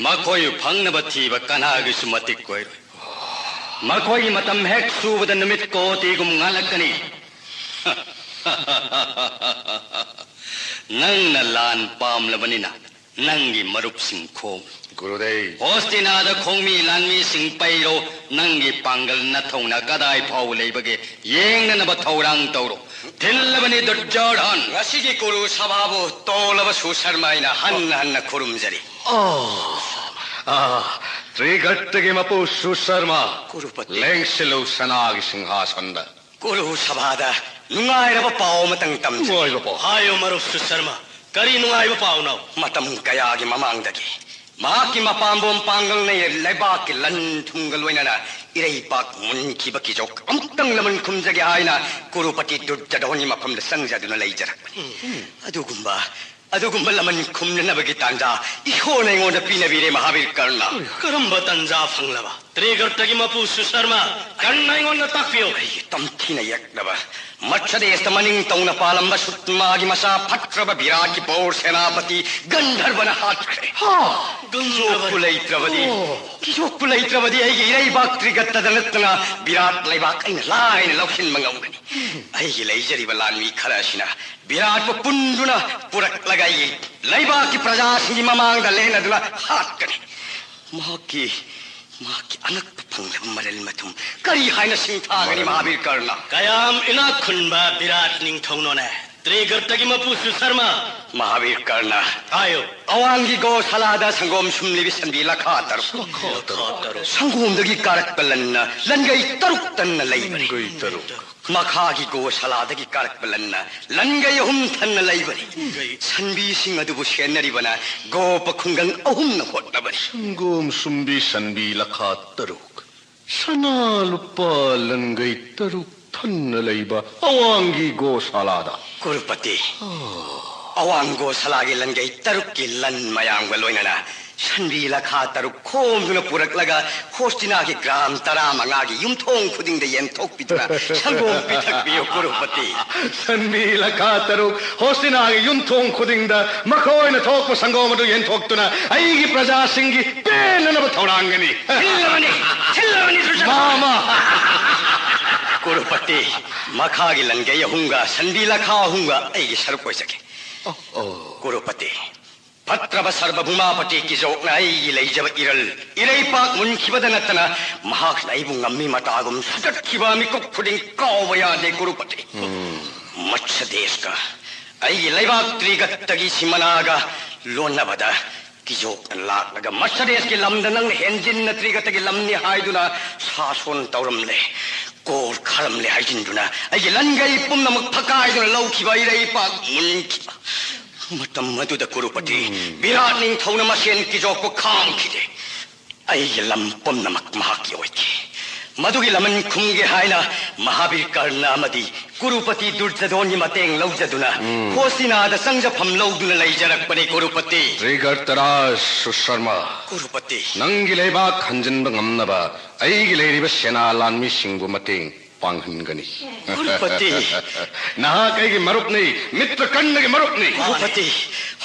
ꯃꯈꯣꯏꯕꯨ ꯐꯪꯅꯕ ꯊꯤꯕ ꯀꯅꯥꯒꯤꯁꯨ ꯃꯇꯤꯛ ꯑꯣꯏꯔꯣꯏ꯫ ꯃꯈꯣꯏꯒꯤ ꯃꯇꯝ ꯍꯦꯛ ꯁꯨꯕꯗ ꯅꯨꯃꯤꯠ ꯀꯣꯇꯤꯒꯨꯝ ꯉꯥꯜꯂꯛꯀꯅꯤ꯫ ꯅꯪꯅ ꯂꯥꯟ ꯄꯥꯝꯂꯕꯅꯤꯅ ꯅꯪꯒꯤ ꯃꯔꯨꯞꯁꯤꯡ ꯈꯣꯝ꯫ ꯒꯨꯔꯨꯗꯦꯕ! ꯍꯣꯁꯇꯤꯅꯥꯗ ꯈꯣꯡꯃꯤ ꯂꯥꯟꯃꯤꯁꯤꯡ ꯄꯩꯔꯣ꯫ ꯅꯪꯒꯤ ꯄꯥꯡꯒꯜ ꯅꯊꯧꯅ ꯀꯗꯥꯏ ꯐꯥꯎꯕ ꯂꯩꯕꯒꯦ ꯌꯦꯡꯅꯅꯕ ꯊꯧꯔꯥꯡ ꯇꯧꯔꯣ꯫ ꯊꯤꯜꯂꯕꯅꯤ ꯗꯨꯔꯖꯣꯙꯟ꯫ ꯉꯁꯤꯒꯤ ꯀꯨꯔꯨ ꯁꯚꯥꯕꯨ ꯇꯣꯜꯂꯕ ꯁꯨꯁꯔꯃ ꯑꯩꯅ ꯍꯟꯅ ꯍꯟꯅ ꯈꯨꯔꯨꯝꯖꯔꯤ꯫ ꯑꯣ, ꯑꯥ, ꯇ꯭ꯔꯤꯒꯠꯇꯒꯤ ꯃꯄꯨ ꯁꯨꯁꯔꯃ, ꯀꯨꯔꯨꯄꯇꯤ꯫ ꯂꯦꯡꯁꯤꯜꯂꯨ ꯁꯅꯥꯒꯤ ꯁꯤꯡꯍꯥꯁꯟꯗ꯫ ꯀꯨꯔꯨ ꯁꯚꯥꯗ ꯅꯨꯡꯉꯥꯏꯔꯕ ꯄꯥꯎ ꯑꯃꯇꯪ ꯇꯝꯖꯒꯦ꯫ ꯅꯨꯡꯉꯥꯏꯕ ꯄꯥꯎ꯫ ꯍꯥꯏꯌꯨ ꯃꯔꯨꯞ ꯁꯨꯁꯔꯃ, ꯀꯔꯤ ꯅꯨꯡꯉꯥꯏꯕ ꯄꯥꯎꯅꯣ? ꯃꯇꯝ ꯀꯌꯥꯒꯤ ꯃꯃꯥꯡꯗꯒꯤ ꯃꯍꯥꯛꯀꯤ ꯃꯄꯥꯝꯕꯣꯝ ꯄꯥꯡꯒꯜꯅ ꯂꯩꯕꯥꯛꯀꯤ ꯂꯟ ꯊꯨꯝꯒ ꯂꯣꯏꯅꯅ ꯏꯔꯩꯄꯥꯛ ꯃꯨꯟꯈꯤꯕ ꯀꯤꯖꯣꯛ ꯑꯃꯨꯛꯇꯪ ꯂꯃꯟ ꯈꯨꯝꯖꯒꯦ ꯍꯥꯏꯅ ꯀꯨꯔꯨꯄꯇꯤ ꯗꯨꯔꯖꯣꯙꯟꯒꯤ ꯃꯐꯝꯗ ꯆꯪꯖꯗꯨꯅ ꯂꯩꯖꯔꯛꯄꯅꯤ꯫ ꯑꯗꯨꯒꯨꯝꯕ ꯑꯗꯨꯒꯨꯝꯕ ꯂꯃꯟ ꯈꯨꯝꯅꯅꯕꯒꯤ ꯇꯥꯟꯖꯥ ꯏꯁꯣꯔꯅ ꯑꯩꯉꯣꯟꯗ ꯄꯤꯅꯕꯤꯔꯦ, ꯃꯍꯥꯕꯤꯔ ꯀꯔꯅ꯫ ꯀꯔꯝꯕ ꯇꯥꯟꯖꯥ ꯐꯪꯂꯕ? ꯇ꯭ꯔꯤꯒꯔꯇꯒꯤ ꯃꯄꯨ ꯁꯨꯁꯔꯃ, ꯀꯔꯅ ꯑꯩꯉꯣꯟꯗ ꯇꯥꯛꯄꯤꯌꯨ꯫ ꯑꯩ ꯇꯝꯊꯤꯅ ꯌꯦꯛꯅꯕ ꯃꯠꯁꯗꯦꯁꯇ ꯃꯅꯤꯡ ꯇꯧꯅ ꯄꯥꯜꯂꯝꯕ ꯁꯨꯠꯃꯥꯒꯤ ꯃꯆꯥ ꯐꯠꯇ꯭ꯔꯕ ꯕꯤꯔꯥꯠꯀꯤ ꯄꯧꯔ ꯁꯦꯅꯥꯄꯇꯤ ꯒꯟꯙꯔꯕꯅ ꯍꯥꯠꯈ꯭ꯔꯦ꯫ ꯍꯥ! ꯒꯟꯙꯔꯕ꯫ ꯀꯤꯊꯣꯛꯄ ꯂꯩꯇ꯭ꯔꯕꯗꯤ, ꯑꯣ꯫ ꯀꯤꯊꯣꯛꯄ ꯂꯩꯇ꯭ꯔꯕꯗꯤ ꯑꯩꯒꯤ ꯏꯔꯩꯕꯥꯛ ꯇ꯭ꯔꯤꯒꯠꯇꯗ ꯅꯠꯇꯅ ꯕꯤꯔꯥꯠ ꯂꯩꯕꯥꯛ ꯑꯩꯅ ꯂꯥꯏꯅ ꯂꯧꯁꯤꯟꯕ ꯉꯝꯒꯅꯤ꯫ ꯑꯩꯒꯤ ꯂꯩꯖꯔꯤꯕ ꯂꯥꯟꯃꯤ ꯈꯔ ꯑꯁꯤꯅ ꯕꯤꯔꯥꯠꯄꯨ ꯄꯨꯟꯗꯨꯅ ꯄꯨꯔꯛꯂꯒ ꯑꯩꯒꯤ ꯂꯩꯕꯥꯛꯀꯤ ꯄ꯭ꯔꯖꯥꯁꯤꯡꯒꯤ ꯃꯃꯥꯡꯗ ꯂꯦꯟꯅꯗꯨꯅ ꯍꯥꯠꯀꯅꯤ꯫ ꯃꯍꯥꯛꯀꯤ, ꯃꯍꯥꯛꯀꯤ ꯑꯉꯛꯄ ꯐꯪꯂꯕ ꯃꯔꯜ ꯃꯊꯨꯝ ꯀꯔꯤ ꯍꯥꯏꯅ ꯁꯤꯡꯊꯥꯒꯅꯤ, ꯃꯍꯥꯕꯤꯔ ꯀꯔꯅ? ꯀꯌꯥꯝ ꯏꯅꯥꯛ ꯈꯨꯟꯕ ꯕꯤꯔꯥꯠ ꯅꯤꯡꯊꯧꯅꯣꯅꯦ, ꯇ꯭ꯔꯤꯒꯔꯇꯒꯤ ꯃꯄꯨ ꯁꯨꯁꯔꯃ꯫ ꯃꯍꯥꯕꯤꯔ ꯀꯔꯅ, ꯍꯥꯏꯌꯨ꯫ ꯑꯋꯥꯡꯒꯤ ꯒꯣꯁꯥꯂꯥꯗ ꯁꯪꯒꯣꯝ ꯁꯨꯝꯂꯤꯕꯤ ꯁꯟꯕꯤ ꯂꯈꯥ ꯇꯔꯨꯛ꯫ ꯂꯈꯥ ꯇꯔꯨꯛ꯫ ꯁꯪꯒꯣꯝꯗꯒꯤ ꯀꯥꯔꯛꯄ ꯂꯟꯅ ꯂꯟꯒꯩ ꯇꯔꯨꯛ ꯇꯟꯅ ꯂꯩꯕꯅꯤ꯫ ꯂꯟꯒꯩ ꯇꯔꯨꯛ꯫ ꯃꯈꯥꯒꯤ ꯒꯣꯁꯥꯂꯥꯗꯒꯤ ꯀꯥꯔꯛꯄ ꯂꯟꯅ ꯂꯟꯒꯩ ꯑꯍꯨꯝ ꯊꯟꯅ ꯂꯩꯕꯅꯤ꯫ ꯂꯟꯒꯩ꯫ ꯁꯟꯕꯤꯁꯤꯡ ꯑꯗꯨꯕꯨ ꯁꯦꯟꯅꯔꯤꯕꯅ ꯒꯣꯄ ꯈꯨꯡꯒꯪ ꯑꯍꯨꯝꯅ ꯍꯣꯠꯅꯕꯅꯤ꯫ ꯁꯪꯒꯣꯝ ꯁꯨꯝꯕꯤ ꯁꯟꯕꯤ ꯂꯈꯥ ꯇꯔꯨꯛ, ꯁꯅꯥ ꯂꯨꯄꯥ ꯂꯟꯒꯩ ꯇꯔꯨꯛ ꯊꯟꯅ ꯂꯩꯕ ꯑꯋꯥꯡꯒꯤ ꯒꯣꯁꯥꯂꯥꯗ꯫ ꯀꯨꯔꯨꯄꯇꯤ, ꯑꯋꯥꯡ ꯒꯣꯁꯥꯂꯥꯒꯤ ꯂꯟꯒꯩ ꯇꯔꯨꯛꯀꯤ ꯂꯟ ꯃꯌꯥꯝꯒ ꯂꯣꯏꯅꯅ ꯁꯟꯕꯤ ꯂꯈꯥ ꯇꯔꯨꯛ ꯈꯣꯝꯗꯨꯅ ꯄꯨꯔꯛꯂꯒ ꯍꯣꯁꯇꯤꯅꯥꯒꯤ ꯒ꯭ꯔꯥꯝ ꯇꯔꯥꯃꯉꯥꯒꯤ ꯌꯨꯝꯊꯣꯡ ꯈꯨꯗꯤꯡꯗ ꯌꯦꯟꯊꯣꯛꯄꯤꯗꯨꯅ ꯁꯪꯒꯣꯝ ꯄꯤꯊꯛꯄꯤꯌꯨ, ꯀꯨꯔꯨꯄꯇꯤ꯫ ꯁꯟꯕꯤ ꯂꯈꯥ ꯇꯔꯨꯛ ꯍꯣꯁꯇꯤꯅꯥꯒꯤ ꯌꯨꯝꯊꯣꯡ ꯈꯨꯗꯤꯡꯗ ꯃꯈꯣꯏꯅ ꯊꯣꯛꯄ ꯁꯪꯒꯣꯝ ꯑꯗꯨ ꯌꯦꯟꯊꯣꯛꯇꯨꯅ ꯑꯩꯒꯤ ꯄ꯭ꯔꯖꯥꯁꯤꯡꯒꯤ ꯄꯦꯟꯅꯅꯕ ꯊꯧꯔꯥꯡꯒꯅꯤ꯫ ꯊꯤꯜꯂꯕꯅꯤ, ꯊꯤꯜꯂꯕꯅꯤ, ꯁꯨꯁꯃꯥ꯫ ꯃꯥ, ꯃꯥ꯫ ꯀꯨꯔꯨꯄꯇꯤ, ꯃꯈꯥꯒꯤ ꯂꯟꯒꯩ ꯑꯍꯨꯝꯒ ꯁꯟꯕꯤ ꯂꯈꯥ ꯑꯍꯨꯝꯒ ꯑꯩꯒꯤ ꯁꯔꯨꯛ ꯑꯣꯏꯖꯒꯦ꯫ ꯑꯣ, ꯑꯣ꯫ ꯀꯨꯔꯨꯄꯇꯤ, ꯐꯠꯇ꯭ꯔꯕ ꯁꯔꯕ ꯚꯨꯃꯥꯄꯇꯤ ꯀꯤꯖꯣꯛꯅ ꯑꯩꯒꯤ ꯂꯩꯖꯕ ꯏꯔꯜ, ꯏꯔꯩꯄꯥꯛ ꯃꯨꯟꯈꯤꯕꯗ ꯅꯠꯇꯅ ꯃꯍꯥꯛꯅ ꯑꯩꯕꯨ ꯉꯝꯃꯤ ꯃꯇꯥꯒꯨꯝ ꯁꯨꯇꯠꯈꯤꯕ ꯃꯤꯀꯨꯞ ꯈꯨꯗꯤꯡ ꯀꯥꯎꯕ ꯌꯥꯗꯦ, ꯀꯨꯔꯨꯄꯇꯤ꯫ ꯎꯝ꯫ ꯃꯠꯁꯗꯦꯁꯀ ꯑꯩꯒꯤ ꯂꯩꯕꯥꯛ ꯇ꯭ꯔꯤꯒꯠꯇꯒꯤ ꯁꯤꯃꯅꯥꯒ ꯂꯣꯟꯅꯕꯗ ꯀꯤꯖꯣꯛꯅ ꯂꯥꯛꯂꯒ ꯃꯠꯁꯗꯦꯁꯀꯤ ꯂꯝꯗ ꯅꯪꯅ ꯍꯦꯟꯖꯤꯟꯅ ꯇ꯭ꯔꯤꯒꯠꯇꯒꯤ ꯂꯝꯅꯤ ꯍꯥꯏꯗꯨꯅ ꯁꯥꯁꯣꯟ ꯇꯧꯔꯝꯂꯦ, ꯀꯣꯔ ꯈꯔꯝꯂꯦ ꯍꯥꯏꯖꯤꯟꯗꯨꯅ ꯑꯩꯒꯤ ꯂꯟꯒꯩ ꯄꯨꯝꯅꯃꯛ ꯐꯀꯥꯏꯗꯨꯅ ꯂꯧꯈꯤꯕ ꯏꯔꯩꯄꯥꯛ ꯃꯨꯟꯈꯤꯕ꯫ ꯃꯇꯝ ꯑꯗꯨꯗ ꯀꯨꯔꯨꯄꯇꯤ ꯎꯝ꯫ ꯕꯤꯔꯥꯠ ꯅꯤꯡꯊꯧꯅ ꯃꯁꯦꯟ ꯀꯤꯖꯣꯛꯄ ꯈꯥꯡꯈꯤꯗꯦ꯫ ꯑꯩꯒꯤ ꯂꯝ ꯄꯨꯝꯅꯃꯛ ꯃꯍꯥꯛꯀꯤ ꯑꯣꯏꯈꯤ꯫ ꯃꯗꯨꯒꯤ ꯂꯃꯟ ꯈꯨꯝꯒꯦ ꯍꯥꯏꯅ ꯃꯍꯥꯕꯤꯔ ꯀꯔꯅ ꯑꯃꯗꯤ ꯀꯨꯔꯨꯄꯇꯤ ꯗꯨꯔꯖꯗꯣꯟꯒꯤ ꯃꯇꯦꯡ ꯂꯧꯖꯗꯨꯅ ꯎꯝ꯫ ꯈꯣꯁꯤꯅꯥꯗ ꯆꯪꯖꯐꯝ ꯂꯧꯗꯨꯅ ꯂꯩꯖꯔꯛꯄꯅꯤ, ꯀꯨꯔꯨꯄꯇꯤ꯫ ꯇ꯭ꯔꯤꯒꯔꯇꯔꯥꯖ ꯁꯨꯁꯔꯃ, ꯀꯨꯔꯨꯄꯇꯤ꯫ ꯅꯪꯒꯤ ꯂꯩꯕꯥꯛ ꯍꯟꯖꯤꯟꯕ ꯉꯝꯅꯕ ꯑꯩꯒꯤ ꯂꯩꯔꯤꯕ ꯁꯦꯅꯥ ꯂꯥꯟꯃꯤꯁꯤꯡꯕꯨ ꯃꯇꯦꯡ ꯄꯥꯡꯍꯟꯒꯅꯤ꯫ ꯀꯨꯔꯨꯄꯇꯤ꯫ ꯅꯍꯥꯛ ꯑꯩꯒꯤ ꯃꯔꯨꯞꯅꯤ, ꯃꯤꯇ꯭ꯔ ꯀꯔꯅꯒꯤ ꯃꯔꯨꯞꯅꯤ꯫ ꯀꯨꯔꯨꯄꯇꯤ,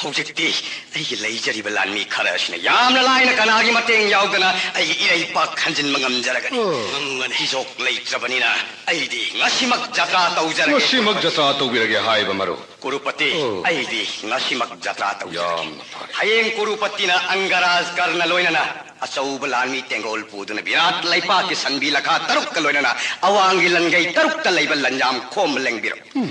ꯍꯧꯖꯤꯛꯇꯤ ꯑꯩꯒꯤ ꯂꯩꯖꯔꯤꯕ ꯂꯥꯟꯃꯤ ꯈꯔ ꯑꯁꯤꯅ ꯌꯥꯝꯅ ꯂꯥꯏꯅ ꯀꯅꯥꯒꯤ ꯃꯇꯦꯡ ꯌꯥꯎꯗꯅ ꯑꯩꯒꯤ ꯏꯔꯩꯄꯥꯛ ꯈꯟꯖꯤꯟꯕ ꯉꯝꯖꯔꯒꯅꯤ꯫ ꯑꯣ꯫ ꯉꯝꯒꯅꯤ꯫ ꯊꯤꯖꯣꯛ ꯂꯩꯇ꯭ꯔꯕꯅꯤꯅ ꯑꯩꯗꯤ ꯉꯁꯤꯃꯛ ꯖꯇ꯭ꯔꯥ ꯇꯧꯖꯔꯒꯦ꯫ ꯉꯁꯤꯃꯛ ꯖꯇ꯭ꯔꯥ ꯇꯧꯕꯤꯔꯒꯦ ꯍꯥꯏꯕ ꯃꯔꯨꯞ꯫ ꯀꯨꯔꯨꯄꯇꯤ, ꯑꯣ꯫ ꯑꯩꯗꯤ ꯉꯁꯤꯃꯛ ꯖꯇ꯭ꯔꯥ ꯇꯧꯖꯔꯒꯦ꯫ ꯌꯥꯝꯅ ꯐꯔꯦ꯫ ꯍꯌꯦꯡ ꯀꯨꯔꯨꯄꯇꯤꯅ ꯑꯪꯒꯔꯥꯖ ꯀꯔꯅ ꯂꯣꯏꯅꯅ ꯑꯆꯧꯕ ꯂꯥꯟꯃꯤ ꯇꯦꯡꯒꯣꯜ ꯄꯨꯗꯨꯅ ꯕꯤꯔꯥꯠ ꯂꯩꯄꯥꯛꯀꯤ ꯁꯟꯕꯤ ꯂꯈꯥ ꯇꯔꯨꯛꯀ ꯂꯣꯏꯅꯅ ꯑꯋꯥꯡꯒꯤ ꯂꯪꯒꯩ ꯇꯔꯨꯛꯇ ꯂꯩꯕ ꯂꯟꯖꯥꯝ ꯈꯣꯝ ꯂꯦꯡꯕꯤꯔꯣ꯫ ꯎꯝ꯫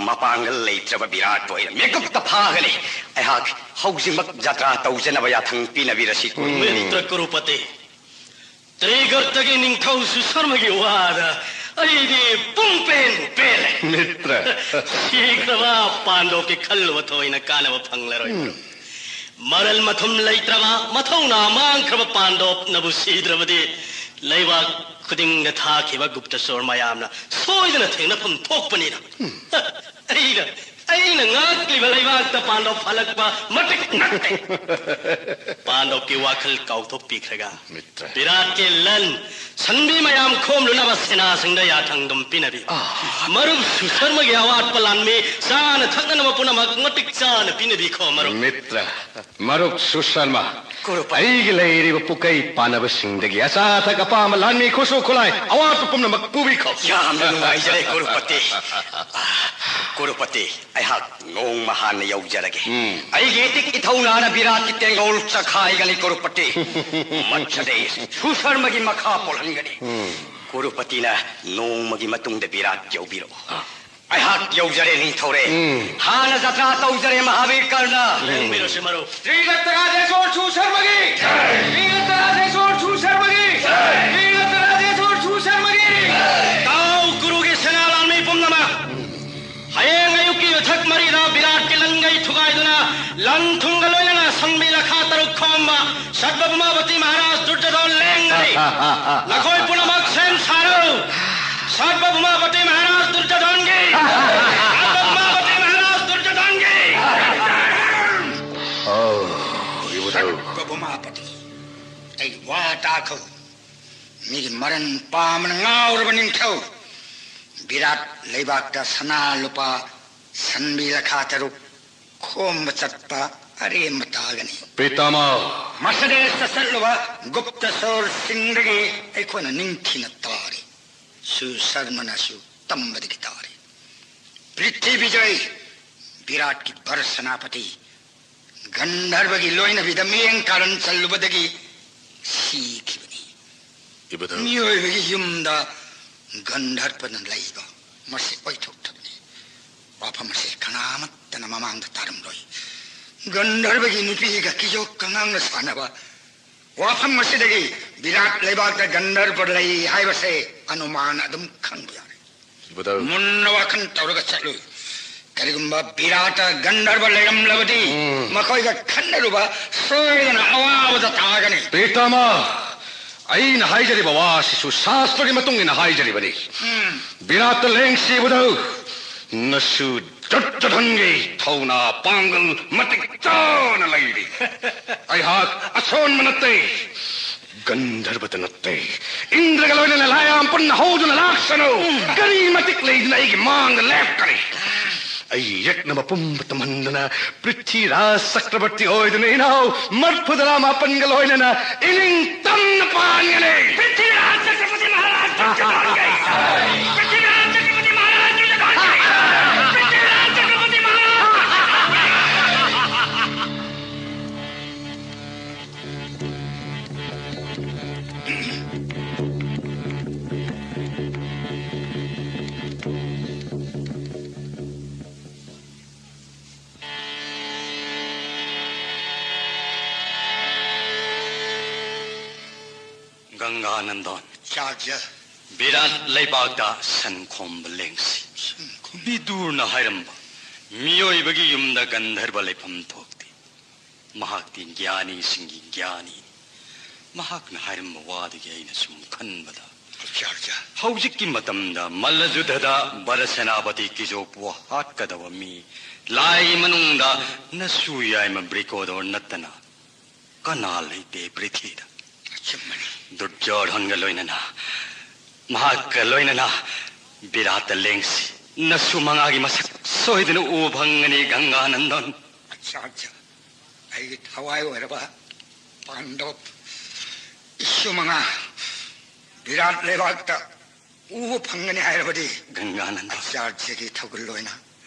ꯃꯄꯥꯡꯒꯜ ꯂꯩꯇ꯭ꯔꯕ ꯕꯤꯔꯥꯠꯄꯨ ꯑꯩꯅ ꯃꯤꯀꯨꯞꯇ ꯐꯥꯒꯅꯤ꯫ ꯑꯩꯍꯥꯛ ꯍꯧꯖꯤꯛꯃꯛ ꯖꯇ꯭ꯔꯥ ꯇꯧꯖꯅꯕ ꯌꯥꯊꯪ ꯄꯤꯅꯕꯤꯔꯁꯤ꯫ ꯎꯝ꯫ ꯃꯤꯇ꯭ꯔ ꯀꯨꯔꯨꯄꯇꯤ, ꯇ꯭ꯔꯤꯒꯔꯇꯒꯤ ꯅꯤꯡꯊꯧ ꯁꯨꯁꯔꯃꯒꯤ ꯋꯥꯗ ꯑꯩꯗꯤ ꯄꯨꯡ ꯄꯦꯟ ꯄꯦꯜꯂꯦ꯫ ꯃꯤꯇ꯭ꯔ꯫ ꯁꯤꯈ꯭ꯔꯕ ꯄꯥꯟꯗꯣꯞꯀꯤ ꯈꯜꯂꯨꯕ ꯊꯣꯏꯅ ꯀꯥꯟꯅꯕ ꯐꯪꯂꯔꯣꯏ꯫ ꯎꯝ꯫ ꯃꯔꯜ ꯃꯊꯨꯝ ꯂꯩꯇ꯭ꯔꯕ, ꯃꯊꯧꯅꯥ ꯃꯥꯡꯈ꯭ꯔꯕ ꯄꯥꯟꯗꯣꯞꯅꯕꯨ ꯁꯤꯗ꯭ꯔꯕꯗꯤ ꯂꯩꯕꯥꯛ ꯈꯨꯗꯤꯡꯗ ꯊꯥꯈꯤꯕ ꯒꯨꯞꯇꯆꯣꯔ ꯃꯌꯥꯝꯅ ꯁꯣꯏꯗꯅ ꯊꯦꯡꯅꯐꯝ ꯊꯣꯛꯄꯅꯤꯅ꯫ ꯎꯝ꯫ ꯑꯩꯅ, ꯑꯩꯅ ꯉꯥꯛꯂꯤꯕ ꯂꯩꯕꯥꯛꯇ ꯄꯥꯟꯗꯣꯞ ꯐꯥꯜꯂꯛꯄ ꯃꯇꯤꯛ ꯅꯠꯇꯦ꯫ ꯄꯥꯟꯗꯣꯞꯀꯤ ꯋꯥꯈꯜ ꯀꯥꯎꯊꯣꯛꯄꯤꯈ꯭ꯔꯒ ꯃꯤꯇ꯭ꯔ꯫ ꯕꯤꯔꯥꯠꯀꯤ ꯂꯟ ꯁꯟꯕꯤ ꯃꯌꯥꯝ ꯈꯣꯝꯂꯨꯅꯕ ꯁꯦꯅꯥꯁꯤꯡꯗ ꯌꯥꯊꯪ ꯑꯗꯨꯝ ꯄꯤꯅꯕꯤ꯫ ꯑꯥ꯫ ꯃꯔꯨꯞ ꯁꯨꯁꯔꯃꯒꯤ ꯑꯋꯥꯠꯄ ꯂꯥꯟꯃꯤ ꯆꯥꯅ ꯊꯛꯅꯅꯕ ꯄꯨꯝꯅꯃꯛ ꯃꯇꯤꯛ ꯆꯥꯅ ꯄꯤꯅꯕꯤꯈꯣ, ꯃꯔꯨꯞ꯫ ꯃꯤꯇ꯭ꯔ, ꯃꯔꯨꯞ ꯁꯨꯁꯔꯃ, ꯀꯨꯔꯨꯄꯇꯤ꯫ ꯑꯩꯒꯤ ꯂꯩꯔꯤꯕ ꯄꯨꯀꯩ ꯄꯥꯟꯅꯕꯁꯤꯡꯗꯒꯤ ꯑꯆꯥ ꯑꯊꯛ ꯑꯄꯥꯝꯕ ꯂꯥꯟꯃꯤ ꯈꯨꯠꯁꯨ ꯈꯨꯠꯂꯥꯏ ꯑꯋꯥꯠꯄ ꯄꯨꯝꯅꯃꯛ ꯄꯨꯕꯤꯈꯣ꯫ ꯌꯥꯝꯅ ꯅꯨꯡꯉꯥꯏꯖꯔꯦ, ꯀꯨꯔꯨꯄꯇꯤ꯫ ꯑꯥ, ꯀꯨꯔꯨꯄꯇꯤ, ꯑꯩꯍꯥꯛ ꯅꯣꯡꯃ ꯍꯥꯟꯅ ꯌꯧꯖꯔꯒꯦ꯫ ꯎꯝ꯫ ꯑꯩꯒꯤ ꯏꯇꯤꯛ ꯏꯊꯧꯅꯥꯅ ꯕꯤꯔꯥꯠꯀꯤ ꯇꯦꯡꯒꯣꯜ ꯆꯈꯥꯏꯒꯅꯤ, ꯀꯨꯔꯨꯄꯇꯤ꯫ ꯃꯠꯁꯗꯦ ꯁꯨꯁꯔꯃꯒꯤ ꯃꯈꯥ ꯄꯣꯜꯍꯟꯒꯅꯤ꯫ ꯎꯝ꯫ ꯀꯨꯔꯨꯄꯇꯤꯅ ꯅꯣꯡꯃꯒꯤ ꯃꯇꯨꯡꯗ ꯕꯤꯔꯥꯠ ꯌꯧꯕꯤꯔꯛꯑꯣ꯫ ꯑꯥ꯫ ꯑꯩꯍꯥꯛ ꯌꯧꯖꯔꯦ, ꯅꯤꯡꯊꯧꯔꯦꯜ꯫ ꯎꯝ꯫ ꯍꯥꯟꯅ ꯖꯇ꯭ꯔꯥ ꯇꯧꯖꯔꯦ, ꯃꯍꯥꯕꯤꯔ ꯀꯔꯅ꯫ ꯂꯦꯡꯕꯤꯔꯁꯤ, ꯃꯔꯨꯞ꯫ ꯇ꯭ꯔꯤꯒꯠꯇꯔꯥꯖꯦꯁꯣꯔ ꯁꯨꯁꯔꯃꯒꯤ꯫ ꯇ꯭ꯔꯤꯒꯠꯇꯔꯥꯖꯦꯁꯣꯔ ꯁꯨꯁꯔꯃꯒꯤ꯫ ꯇ꯭ꯔꯤꯒꯠꯇꯔꯥꯖꯦꯁꯣꯔ ꯁꯨꯁꯔꯃꯒꯤ꯫ ꯇꯥꯎ, ꯀꯨꯔꯨꯒꯤ ꯁꯦꯅꯥ ꯂꯥꯟꯃꯤ ꯄꯨꯝꯅꯃꯛ꯫ ꯍꯌꯦꯡ ꯑꯌꯨꯛꯀꯤ ꯌꯨꯊꯛ ꯃꯔꯤꯗ ꯕꯤꯔꯥꯠꯀꯤ ꯂꯟꯒꯩ ꯊꯨꯒꯥꯏꯗꯨꯅ ꯂꯟ ꯊꯨꯝꯒ ꯂꯣꯏꯅꯅ ꯁꯪꯕꯤ ꯂꯈꯥ ꯇꯔꯨꯛ ꯈꯣꯝꯕ ꯁꯔꯄ ꯎꯃꯥꯄꯇꯤ ꯃꯍꯥꯔꯥꯖ ꯗꯨꯔꯖꯣꯙꯟ ꯂꯦꯡꯒꯅꯤ꯫ ꯅꯈꯣꯏ ꯄꯨꯝꯅꯃꯛ ꯁꯦꯝ ꯁꯥꯔꯣ꯫ ꯁꯔꯄ ꯎꯃꯥꯄꯇꯤ ꯃꯍꯥꯔꯥꯖ ꯗꯨꯔꯖꯣꯙꯟꯒꯤ꯫ ꯁꯔꯄ ꯎꯃꯥꯄꯇꯤ ꯃꯍꯥꯔꯥꯖ ꯗꯨꯔꯖꯣꯙꯟꯒꯤ꯫ ꯑꯣ, ꯏꯕꯨꯙꯧ꯫ ꯁꯔꯄ ꯎꯃꯥꯄꯇꯤ, ꯑꯩ ꯋꯥ ꯇꯥꯈꯣ꯫ ꯃꯤꯒꯤ ꯃꯔꯟ ꯄꯥꯝꯕꯅ ꯉꯥꯎꯔꯕ ꯅꯤꯡꯊꯧ꯫ ꯕꯤꯔꯥꯠ ꯂꯩꯕꯥꯛꯇ ꯁꯅꯥ ꯂꯨꯄꯥ ꯁꯟꯕꯤ ꯂꯈꯥ ꯇꯔꯨꯛ ꯈꯣꯝꯕ ꯆꯠꯄ ꯑꯔꯦꯝꯕ ꯇꯥꯒꯅꯤ꯫ ꯄꯤꯇꯥꯃꯍ! ꯃꯁꯤꯗꯩꯗ ꯆꯠꯂꯨꯕ ꯒꯨꯞꯇꯁꯣꯔꯁꯤꯡꯗꯒꯤ ꯑꯩꯈꯣꯏꯅ ꯅꯤꯡꯊꯤꯅ ꯇꯥꯔꯤ꯫ ꯁꯨꯁꯔꯃꯅꯁꯨ ꯇꯝꯕꯗꯒꯤ ꯇꯥꯔꯤ꯫ ꯄ꯭ꯔꯤꯊꯤꯕꯤꯖꯩ, ꯕꯤꯔꯥꯠꯀꯤ ꯚꯔ ꯁꯦꯅꯥꯄꯇꯤ ꯒꯟꯙꯔꯕꯒꯤ ꯂꯣꯏꯅꯕꯤꯗ ꯃꯤꯠꯌꯦꯡ ꯀꯥꯔꯟ ꯆꯜꯂꯨꯕꯗꯒꯤ ꯁꯤꯈꯤꯕꯅꯤ꯫ ꯏꯕꯨꯙꯧ꯫ ꯃꯤꯑꯣꯏꯕꯒꯤ ꯌꯨꯝꯗ ꯒꯟꯙꯔꯕꯅ ꯂꯩꯕ, ꯃꯁꯤ ꯑꯣꯏꯊꯣꯛꯇꯕꯅꯤ꯫ ꯋꯥꯐꯝ ꯑꯁꯤ ꯀꯅꯥꯃꯠꯇꯅ ꯃꯃꯥꯡꯗ ꯇꯥꯔꯝꯂꯣꯏ꯫ ꯒꯟꯙꯔꯕꯒꯤ ꯅꯨꯄꯤꯒ ꯀꯤꯌꯣꯛꯀ ꯉꯥꯡꯅ ꯁꯥꯟꯅꯕ, ꯋꯥꯐꯝ ꯑꯁꯤꯗꯒꯤ ꯕꯤꯔꯥꯠ ꯂꯩꯕꯥꯛꯇ ꯒꯟꯙꯔꯕ ꯂꯩ ꯍꯥꯏꯕꯁꯦ ꯑꯅꯨꯃꯥꯟ ꯑꯗꯨꯝ ꯈꯪꯕ ꯌꯥꯔꯦ꯫ ꯏꯕꯨꯙꯧ꯫ ꯃꯨꯟꯅ ꯋꯥꯈꯜ ꯇꯧꯔꯒ ꯆꯠꯂꯨ꯫ ꯀꯔꯤꯒꯨꯝꯕ ꯕꯤꯔꯥꯠꯇ ꯒꯟꯙꯔꯕ ꯂꯩꯔꯝꯂꯕꯗꯤ, ꯎꯝ꯫ ꯃꯈꯣꯏꯒ ꯈꯟꯅꯔꯨꯕ ꯁꯣꯏꯗꯅ ꯑꯋꯥꯕꯗ ꯇꯥꯒꯅꯤ꯫ ꯄꯤꯇꯥꯃꯍ, ꯑꯩꯅ ꯍꯥꯏꯖꯔꯤꯕ ꯋꯥꯁꯤꯁꯨ ꯁꯥꯁꯇ꯭ꯔꯒꯤ ꯃꯇꯨꯡ ꯏꯟꯅ ꯍꯥꯏꯖꯔꯤꯕꯅꯤ꯫ ꯎꯝ꯫ ꯕꯤꯔꯥꯠꯇ ꯂꯦꯡꯁꯤ ꯏꯕꯨꯙꯧ꯫ ꯅꯁꯨ ꯗꯨꯔꯖꯣꯙꯟꯒꯤ ꯊꯧꯅꯥ ꯄꯥꯡꯒꯜ ꯃꯇꯤꯛ ꯆꯥꯅ ꯂꯩꯔꯤ꯫ ꯑꯩꯍꯥꯛ ꯑꯁꯣꯟꯕ ꯅꯠꯇꯦ꯫ ꯒꯟꯙꯔꯕꯇ ꯅꯠꯇꯦ, ꯏꯟꯗ꯭ꯔꯒ ꯂꯣꯏꯅꯅ ꯂꯥꯏꯌꯥꯝ ꯄꯨꯟꯅ ꯍꯧꯗꯨꯅ ꯂꯥꯛꯁꯅꯨ꯫ ꯀꯔꯤ ꯃꯇꯤꯛ ꯂꯩꯗꯨꯅ ꯑꯩꯒꯤ ꯃꯥꯡꯗ ꯂꯦꯞꯀꯅꯤ? ꯑꯩ ꯌꯦꯛꯅꯕ ꯄꯨꯝꯕ ꯇꯝꯍꯟꯗꯨꯅ ꯄ꯭ꯔꯤꯊꯤꯔꯥꯖ ꯆꯀ꯭ꯔꯕꯔꯇꯤ ꯑꯣꯏꯗꯨꯅ ꯏꯅꯥꯎ ꯃꯔꯐꯨꯗꯔꯥ ꯃꯥꯄꯟꯒ ꯂꯣꯏꯅꯅ ꯏꯅꯤꯡ ꯇꯝꯅ ꯄꯥꯟꯒꯅꯤ꯫ ꯄ꯭ꯔꯤꯊꯤꯔꯥꯖ ꯆꯀ꯭ꯔꯕꯔꯇꯤ ꯃꯍꯥꯔꯥꯖ ꯗꯨꯔꯖꯣꯙꯟꯒꯤ꯫ ꯄ꯭ꯔꯤꯊꯤꯔꯥꯖ ꯆꯀ꯭ꯔꯕꯔꯇꯤ ꯃꯍꯥꯔꯥꯖ ꯗꯨꯔꯖꯣꯙꯟꯒꯤ꯫ ꯄ꯭ꯔꯤꯊꯤꯔꯥꯖ ꯆꯀ꯭ꯔꯕꯔꯇꯤ ꯃꯍꯥꯔꯥꯖ꯫ ꯒꯪꯒꯥ ꯅꯟꯗꯣꯟ꯫ ꯆꯥꯖ꯫ ꯕꯤꯔꯥꯠ ꯂꯩꯕꯥꯛꯇ ꯁꯟ ꯈꯣꯝꯕ ꯂꯦꯡꯁꯤ꯫ ꯁꯟ ꯈꯣꯝ- ꯕꯤꯗꯨꯔꯅ ꯍꯥꯏꯔꯝꯕ, ꯃꯤꯑꯣꯏꯕꯒꯤ ꯌꯨꯝꯗ ꯒꯟꯙꯔꯕ ꯂꯩꯐꯝ ꯊꯣꯛꯇꯦ꯫ ꯃꯍꯥꯛꯇꯤ ꯒ꯭ꯌꯥꯅꯤꯁꯤꯡꯒꯤ ꯒ꯭ꯌꯥꯅꯤꯅꯤ꯫ ꯃꯍꯥꯛꯅ ꯍꯥꯏꯔꯝꯕ ꯋꯥꯗꯨꯒꯤ ꯑꯩꯅ ꯁꯨꯝ ꯈꯟꯕꯗ, ꯑꯆꯥꯔꯌ, ꯍꯧꯖꯤꯛꯀꯤ ꯃꯇꯝꯗ ꯃꯜꯂ ꯖꯨꯗꯗ ꯚꯔ ꯁꯦꯅꯥꯄꯇꯤ ꯀꯤꯖꯣꯛꯄꯨ ꯍꯥꯠꯀꯗꯕ ꯃꯤ ꯂꯥꯏ ꯃꯅꯨꯡꯗ ꯅꯁꯨ ꯌꯥꯏꯃ ꯕ꯭ꯔꯤꯀꯣꯗꯣꯔ ꯅꯠꯇꯅ ꯀꯅꯥ ꯂꯩꯇꯦ ꯄ꯭ꯔꯤꯊꯤꯗ꯫ ꯑꯆꯨꯝꯕꯅꯤ꯫ ꯗꯨꯔꯖꯣꯙꯟꯒ ꯂꯣꯏꯅꯅ, ꯃꯍꯥꯛꯀ ꯂꯣꯏꯅꯅ ꯕꯤꯔꯥꯠꯇ ꯂꯦꯡꯁꯤ꯫ ꯅꯁꯨ ꯃꯉꯥꯒꯤ ꯃꯁꯛ ꯁꯣꯏꯗꯅ ꯎꯕ ꯐꯪꯒꯅꯤ, ꯒꯪꯒꯥꯅꯟꯗꯣꯟ꯫ ꯑꯆꯥꯔꯌ, ꯑꯩꯒꯤ ꯊꯋꯥꯏ ꯑꯣꯏꯔꯕ ꯄꯥꯟꯗꯣꯞ ꯏꯁꯨ ꯃꯉꯥ ꯕꯤꯔꯥꯠ ꯂꯩꯕꯥꯛꯇ ꯎꯕ ꯐꯪꯒꯅꯤ ꯍꯥꯏꯔꯕꯗꯤ, ꯒꯪꯒꯥꯅꯟꯗ, ꯑꯆꯥꯔꯌꯒꯤ ꯊꯧꯒꯜ ꯑꯣꯏꯅ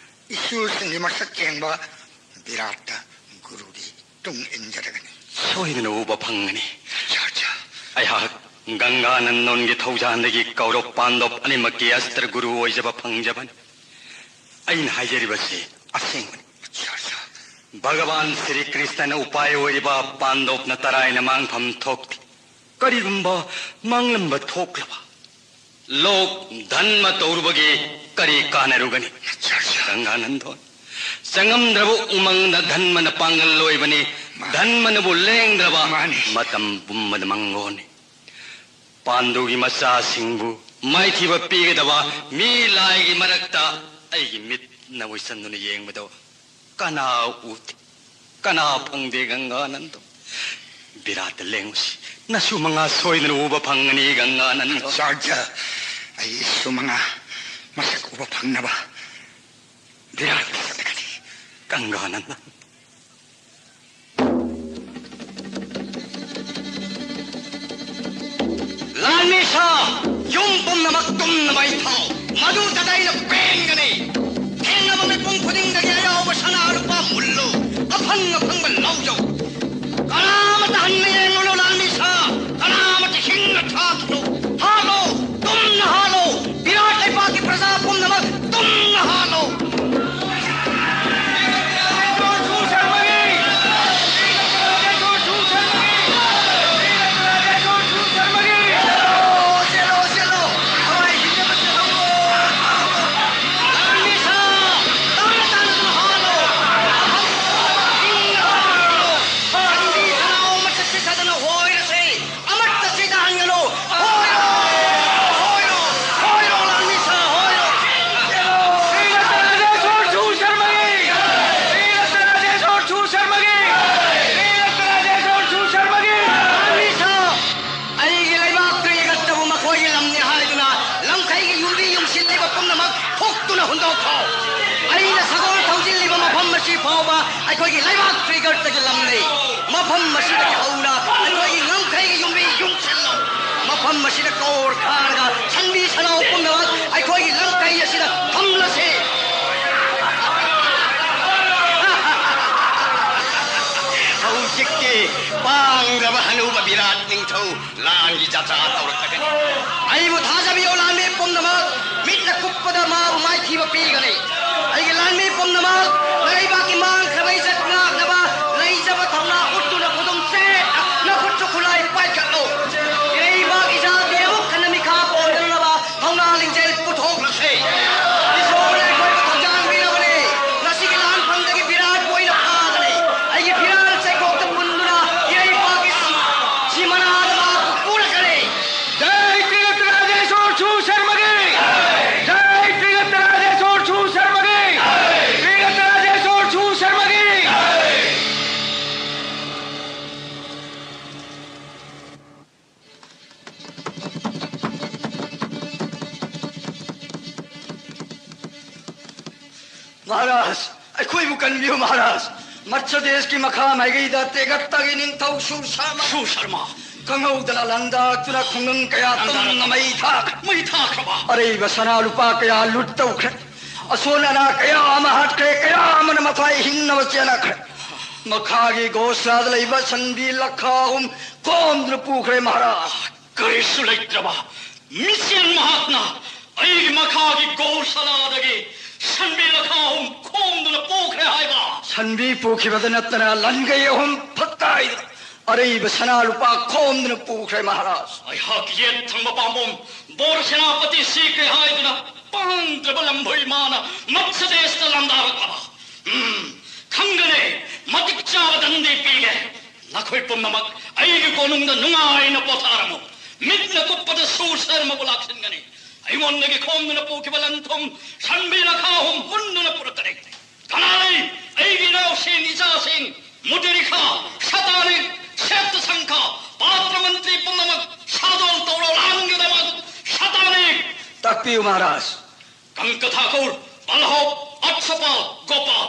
ꯏꯁꯨꯁꯤꯡꯒꯤ ꯃꯁꯛ ꯌꯦꯡꯕ ꯕꯤꯔꯥꯠꯇ ꯒꯨꯔꯨꯒꯤ ꯇꯨꯡ ꯏꯟꯖꯔꯒꯅꯤ꯫ ꯁꯣꯏꯗꯅ ꯎꯕ ꯐꯪꯒꯅꯤ꯫ ꯑꯆꯥꯔꯌ, ꯑꯩꯍꯥꯛ ꯒꯪꯒꯥꯅꯟꯗꯣꯟꯒꯤ ꯊꯧꯖꯥꯟꯗꯒꯤ ꯀꯧꯔꯕ ꯄꯥꯟꯗꯣꯞ ꯑꯅꯤꯃꯛꯀꯤ ꯑꯁꯇ꯭ꯔ ꯒꯨꯔꯨ ꯑꯣꯏꯖꯕ ꯐꯪꯖꯕꯅꯤ꯫ ꯑꯩꯅ ꯍꯥꯏꯖꯔꯤꯕꯁꯤ ꯑꯁꯦꯡꯕꯅꯤ꯫ ꯑꯆꯥꯔꯌ, ꯚꯒꯋꯥꯟ ꯁ꯭ꯔꯤ ꯀ꯭ꯔꯤꯁꯅꯅ ꯎꯄꯥꯏ ꯑꯣꯏꯔꯤꯕ ꯄꯥꯟꯗꯣꯞꯅ ꯇꯔꯥꯏꯅ ꯃꯥꯡꯐꯝ ꯊꯣꯛꯇꯦ꯫ ꯀꯔꯤꯒꯨꯝꯕ ꯃꯥꯡꯂꯝꯕ ꯊꯣꯛꯂꯕ, ꯂꯣꯛ ꯙꯟꯃ ꯇꯧꯔꯨꯕꯒꯤ ꯀꯔꯤ ꯀꯥꯟꯅꯔꯨꯒꯅꯤ? ꯑꯆꯥꯔꯌ, ꯒꯪꯒꯥꯅꯟꯗꯣꯟ, ꯆꯪꯉꯝꯗ꯭ꯔꯕ ꯎꯃꯪꯗ ꯙꯟꯃꯅ ꯄꯥꯡꯒꯜ ꯑꯣꯏꯕꯅꯤ꯫ ꯃꯥꯅꯤ꯫ ꯙꯟꯃꯅꯕꯨ ꯂꯦꯡꯗ꯭ꯔꯕ, ꯃꯥꯅꯤ, ꯃꯇꯝ ꯄꯨꯝꯕꯗ ꯃꯥꯡꯂꯣꯟꯅꯤ꯫ ꯄꯥꯟꯗꯨꯒꯤ ꯃꯆꯥꯁꯤꯡꯕꯨ ꯃꯥꯏꯊꯤꯕ ꯄꯤꯒꯗꯕ ꯃꯤ ꯂꯥꯏꯒꯤ ꯃꯔꯛꯇ ꯑꯩꯒꯤ ꯃꯤꯠꯅ ꯎꯏꯁꯟꯗꯨꯅ ꯌꯦꯡꯕꯗ ꯀꯅꯥ ꯎꯗꯦ, ꯀꯅꯥ ꯐꯪꯗꯦ, ꯒꯪꯒꯥꯅꯟꯗꯣ? ꯕꯤꯔꯥꯠꯇ ꯂꯦꯡꯉꯨꯁꯤ꯫ ꯅꯁꯨ ꯃꯉꯥ ꯁꯣꯏꯗꯅ ꯎꯕ ꯐꯪꯒꯅꯤ, ꯒꯪꯒꯥꯅꯟꯗꯣ꯫ ꯑꯆꯥꯔꯌ, ꯑꯩ ꯏꯁꯨ ꯃꯉꯥ ꯃꯁꯛ ꯎꯕ ꯐꯪꯅꯕ ꯕꯤꯔꯥꯠꯇ ꯆꯠꯂꯒꯅꯤ꯫ ꯒꯪꯒꯥꯅꯟꯗ꯫ ꯂꯥꯟꯃꯤ ꯁꯥ, ꯌꯨꯝ ꯄꯨꯝꯅꯃꯛ ꯇꯨꯝꯅ ꯃꯩ ꯊꯥꯎ, ꯃꯗꯨꯗ ꯑꯩꯅ ꯄꯦꯟꯒꯅꯤ꯫ ꯊꯦꯡꯅꯕ ꯃꯤꯄꯨꯝ ꯈꯨꯗꯤꯡꯗꯒꯤ ꯑꯌꯥꯎꯕ ꯁꯅꯥ ꯂꯨꯄꯥ ꯃꯨꯜꯂꯨ, ꯑꯐꯪ ꯑꯐꯪꯕ ꯂꯧꯖꯧ꯫ ꯀꯅꯥꯃꯠꯇ ꯍꯟꯅ ꯌꯦꯡꯂꯨꯅꯨ, ꯂꯥꯟꯃꯤ ꯁꯥ, ꯀꯅꯥꯃꯠꯇ ꯍꯤꯡꯅ ꯊꯥꯈꯤꯅꯨ꯫ ꯍꯥꯠꯂꯣ, ꯇꯨꯝꯅ ꯍꯥꯠꯂꯣ, ꯕꯤꯔꯥꯠ ꯂꯩꯄꯥꯛꯀꯤ ꯄ꯭ꯔꯖꯥ ꯄꯨꯝꯅꯃꯛ ꯇꯨꯝꯅ ꯍꯥꯠꯂꯣ꯫ ꯄꯨꯝꯅꯃꯛ ꯐꯨꯛꯇꯨꯅ ꯍꯨꯟꯗꯣꯛꯈꯣ꯫ ꯑꯩꯅ ꯁꯒꯣꯜ ꯊꯧꯖꯤꯜꯂꯤꯕ ꯃꯐꯝ ꯑꯁꯤ ꯐꯥꯎꯕ ꯑꯩꯈꯣꯏꯒꯤ ꯂꯩꯕꯥꯛ ꯇ꯭ꯔꯤꯒꯔꯇꯒꯤ ꯂꯝꯅꯤ꯫ ꯃꯐꯝ ꯑꯁꯤꯗꯒꯤ ꯍꯧꯅ ꯑꯩꯈꯣꯏꯒꯤ ꯉꯝꯈꯩꯒꯤ ꯌꯨꯝꯕꯤ ꯌꯨꯡꯁꯤꯜꯂꯨ꯫ ꯃꯐꯝ ꯑꯁꯤꯗ ꯀꯣꯔ ꯈꯥꯔꯒ ꯁꯟꯕꯤ ꯁꯟꯅꯥꯎ ꯄꯨꯝꯅꯃꯛ ꯑꯩꯈꯣꯏꯒꯤ ꯂꯝꯈꯩ ꯑꯁꯤꯗ ꯊꯝꯂꯁꯤ꯫ ꯍꯧꯖꯤꯛꯇꯤ ꯄꯥꯡꯗꯕ ꯍꯅꯨꯕ ꯕꯤꯔꯥꯠ ꯅꯤꯡꯊꯧ ꯂꯥꯟꯒꯤ ꯖꯇ꯭ꯔꯥ ꯇꯧꯔꯛꯂꯒꯅꯤ꯫ ꯑꯩꯕꯨ ꯊꯥꯖꯕꯤꯌꯨ, ꯂꯥꯟꯃꯤ ꯄꯨꯝꯅꯃꯛ, ꯃꯤꯠꯅ ꯀꯨꯞꯄꯗ ꯃꯥꯕꯨ ꯃꯥꯏꯊꯤꯕ ꯄꯤꯒꯅꯤ꯫ ꯑꯩꯒꯤ ꯂꯥꯟꯃꯤ ꯄꯨꯝꯅꯃꯛ, ꯂꯩꯕꯥꯛꯀꯤ ꯃꯥꯡꯈ꯭ꯔꯕ ꯏꯖꯠ ꯉꯥꯛꯅꯕ ꯂꯩꯖꯕ ꯊꯧꯅꯥ ꯎꯠꯇꯨꯅ ꯈꯨꯗꯨꯝ ꯆꯦꯠꯅ ꯅꯈꯨꯠꯁꯨ ꯈꯨꯠꯂꯥꯏ ꯄꯥꯏꯈꯠꯂꯨ꯫ ꯏꯔꯩꯕꯥꯛ ꯏꯖꯥꯇꯤ ꯑꯃꯨꯛ ꯍꯟꯅ ꯃꯤꯈꯥ ꯄꯣꯟꯗꯅꯕ ꯊꯧꯅꯥ ꯂꯤꯡꯖꯦꯜ ꯄꯨꯊꯣꯛꯂꯁꯤ꯫ ꯏꯁꯣꯔꯅ ꯑꯩꯈꯣꯏꯕꯨ ꯊꯧꯖꯥꯟꯕꯤꯔꯕꯅꯤ꯫ ꯉꯁꯤꯒꯤ ꯂꯥꯟꯐꯝꯗꯒꯤ ꯕꯤꯔꯥꯠꯄꯨ ꯑꯩꯅ ꯐꯥꯒꯅꯤ꯫ ꯑꯩꯒꯤ ꯐꯤꯔꯥꯜ ꯆꯩꯀꯣꯛꯇ ꯄꯨꯟꯗꯨꯅ ꯏꯔꯩꯄꯥꯛꯀꯤ ꯁꯤ-, ꯁꯤꯃꯅꯥꯗ ꯃꯍꯥꯛꯄꯨ ꯄꯨꯔꯛꯀꯅꯤ꯫ ꯖꯩ ꯇ꯭ꯔꯤꯒꯠꯇ ꯔꯥꯖꯦꯁꯣꯔ ꯁꯨ ꯁꯔꯃꯒꯤ! ꯖꯩ ꯇ꯭ꯔꯤꯒꯠꯇ ꯔꯥꯖꯦꯁꯣꯔ ꯁꯨ ꯁꯔꯃꯒꯤ! ꯇ꯭ꯔꯤꯒꯠꯇ ꯔꯥꯖꯦꯁꯣꯔ ꯁꯨ ꯁꯔꯃꯒꯤ! ꯃꯍꯥꯔꯥꯖ, ꯑꯩꯈꯣꯏꯕꯨ ꯀꯟꯕꯤꯌꯨ ꯃꯍꯥꯔꯥꯖ꯫ ꯃꯠꯁ ꯗꯦꯁꯀꯤ ꯃꯈꯥ ꯃꯥꯏꯀꯩꯗ ꯇ꯭ꯔꯤꯒꯠꯇꯒꯤ ꯅꯤꯡꯊꯧ ꯁꯨꯔ ꯁꯔꯃ, ꯁꯨꯔ ꯁꯔꯃ꯫ ꯈꯪꯍꯧꯗꯅ ꯂꯥꯟꯗꯥꯛꯇꯨꯅ ꯈꯨꯡꯒꯪ ꯀꯌꯥ ꯂꯥꯟꯗꯥꯛ-, ꯇꯝꯅ ꯃꯩ ꯊꯥꯈ꯭ꯔꯦ꯫ ꯃꯩ ꯊꯥꯈ꯭ꯔꯕ? ꯑꯔꯩꯕ ꯁꯅꯥ ꯂꯨꯄꯥ ꯀꯌꯥ ꯂꯨꯠ ꯇꯧꯈ꯭ꯔꯦ꯫ ꯑꯁꯣꯟ ꯑꯅꯥ ꯀꯌꯥ ꯑꯃ ꯍꯥꯠꯈ꯭ꯔꯦ, ꯀꯌꯥ ꯑꯃꯅ ꯃꯊ꯭ꯋꯥꯏ ꯍꯤꯡꯅꯕ ꯆꯦꯟꯅꯈ꯭ꯔꯦ꯫ ꯃꯈꯥꯒꯤ ꯒꯣꯁꯥꯂꯥꯗ ꯂꯩꯕ ꯁꯟꯕꯤ ꯂꯈꯥ ꯑꯍꯨꯝ ꯈꯣꯝꯗꯨꯅ ꯄꯨꯈ꯭ꯔꯦ ꯃꯍꯥꯔꯥꯖ꯫ ꯀꯔꯤꯁꯨ ꯂꯩꯇ꯭ꯔꯕ ꯃꯤꯆꯦꯜ ꯃꯍꯥꯛꯅ ꯑꯩꯒꯤ ꯃꯈꯥꯒꯤ ꯒꯣꯁꯥꯂꯥꯗꯒꯤ ꯁꯟꯕꯤ ꯂꯈꯥ ꯑꯍꯨꯝ ꯈꯣꯝꯗꯨꯅ ꯄꯨꯈ꯭ꯔꯦ ꯍꯥꯏꯕ꯫ ꯁꯟꯕꯤ ꯄꯨꯈꯤꯕꯗ ꯅꯠꯇꯅ ꯂꯟꯒꯩ ꯑꯍꯨꯝ ꯐꯛꯇꯥꯏꯗꯨꯅ ꯑꯔꯩꯕ ꯁꯅꯥ ꯂꯨꯄꯥ ꯈꯣꯝꯗꯨꯅ ꯄꯨꯈ꯭ꯔꯦ ꯃꯍꯥꯔꯥꯖ꯫ ꯑꯩꯍꯥꯛ ꯌꯦꯠ ꯊꯪꯕ ꯄꯥꯝꯕꯣꯝ ꯕꯣꯔ ꯁꯦꯅꯥꯄꯇꯤ ꯁꯤꯈ꯭ꯔꯦ ꯍꯥꯏꯗꯨꯅ ꯄꯥꯡꯗ꯭ꯔꯕ ꯂꯝꯕꯣꯏ ꯃꯥꯅ ꯃꯠꯁ ꯗꯦꯁꯇ ꯂꯥꯟꯗꯥꯔꯛꯂꯕ꯫ ꯎꯝ, ꯈꯪꯒꯅꯤ, ꯃꯇꯤꯛ ꯆꯥꯕ ꯗꯟꯗꯤ ꯄꯤꯒꯦ꯫ ꯅꯈꯣꯏ ꯄꯨꯝꯅꯃꯛ ꯑꯩꯒꯤ ꯀꯣꯅꯨꯡꯗ ꯅꯨꯡꯉꯥꯏꯅ ꯄꯣꯊꯥꯔꯝꯃꯨ꯫ ꯃꯤꯠꯅ ꯀꯨꯞꯄꯗ ꯁꯨꯔ ꯁꯔꯃꯕꯨ ꯂꯥꯛꯁꯤꯟꯒꯅꯤ꯫ ꯑꯩꯉꯣꯟꯗꯒꯤ ꯈꯣꯝꯗꯨꯅ ꯄꯨꯈꯤꯕ ꯂꯟ ꯊꯨꯝ ꯁꯟꯕꯤ ꯂꯈꯥ ꯑꯍꯨꯝ ꯃꯨꯟꯗꯨꯅ ꯄꯨꯔꯛꯀꯅꯤ꯫ ꯀꯅꯥ ꯂꯩ? ꯑꯩꯒꯤ ꯏꯅꯥꯎꯁꯤꯡ, ꯏꯆꯥꯁꯤꯡ, ꯃꯨꯇꯤꯔꯤꯈꯥ, ꯁꯇꯥꯅꯤꯛ, ꯁꯦꯠꯇ ꯁꯪꯈꯥ, ꯄꯥꯇ꯭ꯔ ꯃꯟꯇ꯭ꯔꯤ ꯄꯨꯝꯅꯃꯛ ꯁꯥꯗꯣꯜ ꯇꯧꯔꯣ ꯂꯥꯟꯒꯤꯗꯃꯛ꯫ ꯁꯇꯥꯅꯤꯛ! ꯇꯥꯛꯄꯤꯌꯨ ꯃꯍꯥꯔꯥꯖ꯫ ꯀꯪꯀ ꯊꯥꯀꯨꯔ, ꯕꯜꯍꯣꯞ, ꯑꯠꯁꯄꯥꯜ, ꯒꯣꯄꯥꯜ,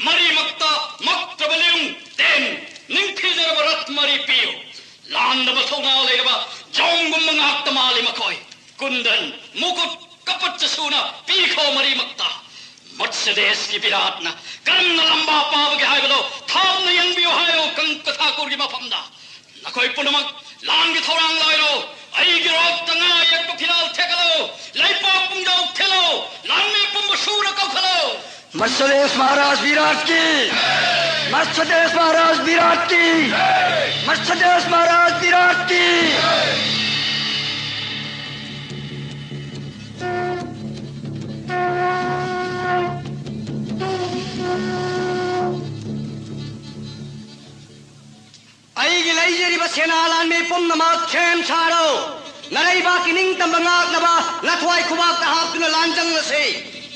ꯃꯔꯤꯃꯛꯇ ꯃꯛꯇ꯭ꯔꯕ ꯂꯤꯌꯨꯡ ꯇꯦꯟ, ꯅꯤꯡꯊꯤꯖꯔꯕ ꯔꯠ ꯃꯔꯤ ꯄꯤꯌꯨ꯫ ꯂꯥꯟꯗ ꯃꯊꯧꯅꯥ ꯂꯩꯔꯕ ꯖꯣꯝꯒꯨꯝꯕ ꯉꯥꯛꯇ ꯃꯥꯜꯂꯤ ꯃꯈꯣꯏ꯫ ꯀꯨꯟꯗꯟ, ꯃꯨꯀꯨꯠ, ꯀꯄꯠꯆꯁꯨꯅ ꯄꯤꯈꯣ ꯃꯔꯤꯃꯛꯇ꯫ ꯃꯠꯁꯗꯦꯁꯀꯤ ꯕꯤꯔꯥꯠꯅ ꯀꯔꯝꯅ ꯂꯝꯕꯥ ꯄꯥꯕꯒꯦ ꯍꯥꯏꯕꯗꯣ ꯊꯥꯞꯅ ꯌꯦꯡꯕꯤꯌꯨ ꯍꯥꯏꯌꯨ ꯀꯪꯀ ꯊꯥꯀꯨꯔꯒꯤ ꯃꯐꯝꯗ꯫ ꯅꯈꯣꯏ ꯄꯨꯝꯅꯃꯛ ꯂꯥꯟꯒꯤ ꯊꯧꯔꯥꯡ ꯂꯣꯏꯔꯣ꯫ ꯑꯩꯒꯤ ꯔꯣꯛꯇ ꯉꯥ ꯌꯦꯛꯄ ꯐꯤꯔꯥꯜ ꯊꯦꯛꯀꯠꯂꯣ꯫ ꯂꯩꯄꯥꯛ ꯄꯨꯝꯖꯥꯎ ꯊꯦꯜꯂꯣ꯫ ꯂꯥꯟꯃꯤ ꯄꯨꯝꯕ ꯁꯨꯔ ꯀꯧꯈꯠꯂꯣ꯫ मर्सदेस महाराज विराट की। मर्सदेस महाराज विराट की। मर्सदेस महाराज विराट की। ꯑꯩꯒꯤ ꯂꯩꯖꯔꯤꯕ ꯁꯦꯅꯥ ꯂꯥꯟꯃꯤ ꯄꯨꯝꯅꯃꯛ ꯁꯦꯝ ꯁꯥꯔꯣ꯫ ꯅꯔꯩꯕꯥꯛꯀꯤ ꯅꯤꯡꯇꯝꯕ ꯉꯥꯛꯅꯕ ꯅꯊ꯭ꯋꯥꯏ ꯈꯨꯕꯥꯛꯇ ꯍꯥꯞꯇꯨꯅ ꯂꯥꯟꯖꯪꯂꯁꯤ꯫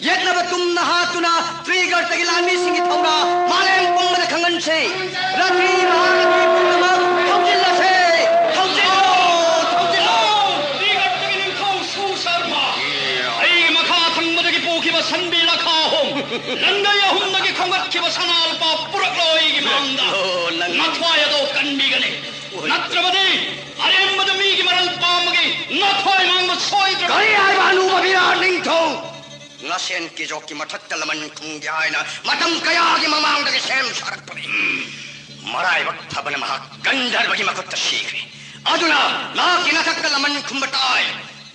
ꯌꯦꯠꯅꯕ ꯇꯨꯝꯅ ꯍꯥꯠꯇꯨꯅ ꯇ꯭ꯔꯤꯒꯔꯇꯒꯤ ꯂꯥꯟꯃꯤꯁꯤꯡꯒꯤ ꯊꯧꯅꯥ ꯃꯥꯂꯦꯝ ꯄꯨꯝꯕꯗ ꯈꯪꯍꯟꯁꯤ꯫ ꯔꯊꯤ ꯃꯍꯥꯔꯊꯤ ꯄꯨꯝꯅꯃꯛ ꯊꯧꯖꯤꯜꯂꯁꯦ꯫ ꯊꯧꯖꯤꯜꯂꯣ, ꯊꯧꯖꯤꯜꯂꯣ꯫ ꯇ꯭ꯔꯤꯒꯔꯇꯒꯤ ꯅꯤꯡꯊꯧ ꯁꯨꯁꯔꯃ꯫ ꯑꯩꯒꯤ ꯃꯈꯥ ꯊꯪꯕꯗꯒꯤ ꯄꯨꯈꯤꯕ ꯁꯟꯕꯤ ꯂꯈꯥ ꯑꯍꯨꯝ꯫ ꯂꯟꯒꯩ ꯑꯍꯨꯝꯗꯒꯤ ꯈꯣꯝꯒꯠꯈꯤꯕ ꯁꯅꯥ ꯂꯨꯄꯥ ꯄꯨꯔꯛꯂꯣ ꯑꯩꯒꯤ ꯃꯥꯡꯗ꯫ ꯅꯊ꯭ꯋꯥꯏ ꯑꯗꯣ ꯀꯟꯕꯤꯒꯅꯤ꯫ ꯅꯠꯇ꯭ꯔꯕꯗꯤ ꯑꯔꯦꯝꯕꯗ ꯃꯤꯒꯤ ꯃꯔꯜ ꯄꯥꯝꯕꯒꯤ ꯅꯊ꯭ꯋꯥꯏ ꯃꯥꯡꯕ ꯁꯣꯏꯗ꯭ꯔꯕꯅꯤ꯫ ꯀꯔꯤ ꯍꯥꯏꯕ ꯑꯅꯨꯕ ꯕꯤꯔꯥꯠ ꯅꯤꯡꯊꯧ? ꯅꯁꯦꯟ ꯀꯤꯖꯣꯛꯀꯤ ꯃꯊꯛꯇ ꯂꯃꯟ ꯈꯨꯝꯒꯦ ꯍꯥꯏꯅ ꯃꯇꯝ ꯀꯌꯥꯒꯤ ꯃꯃꯥꯡꯗꯒꯤ ꯁꯦꯝ ꯁꯥꯔꯛꯄꯅꯤ꯫ ꯃꯔꯥꯏꯕꯛ ꯐꯕꯅ ꯃꯍꯥꯛ ꯒꯟꯙꯔꯕꯒꯤ ꯃꯈꯨꯠꯇ ꯁꯤꯈ꯭ꯔꯦ꯫ ꯑꯗꯨꯅ ꯃꯍꯥꯛꯀꯤ ꯃꯊꯛꯇ ꯂꯃꯟ ꯈꯨꯝꯕ ꯇꯥꯏ꯫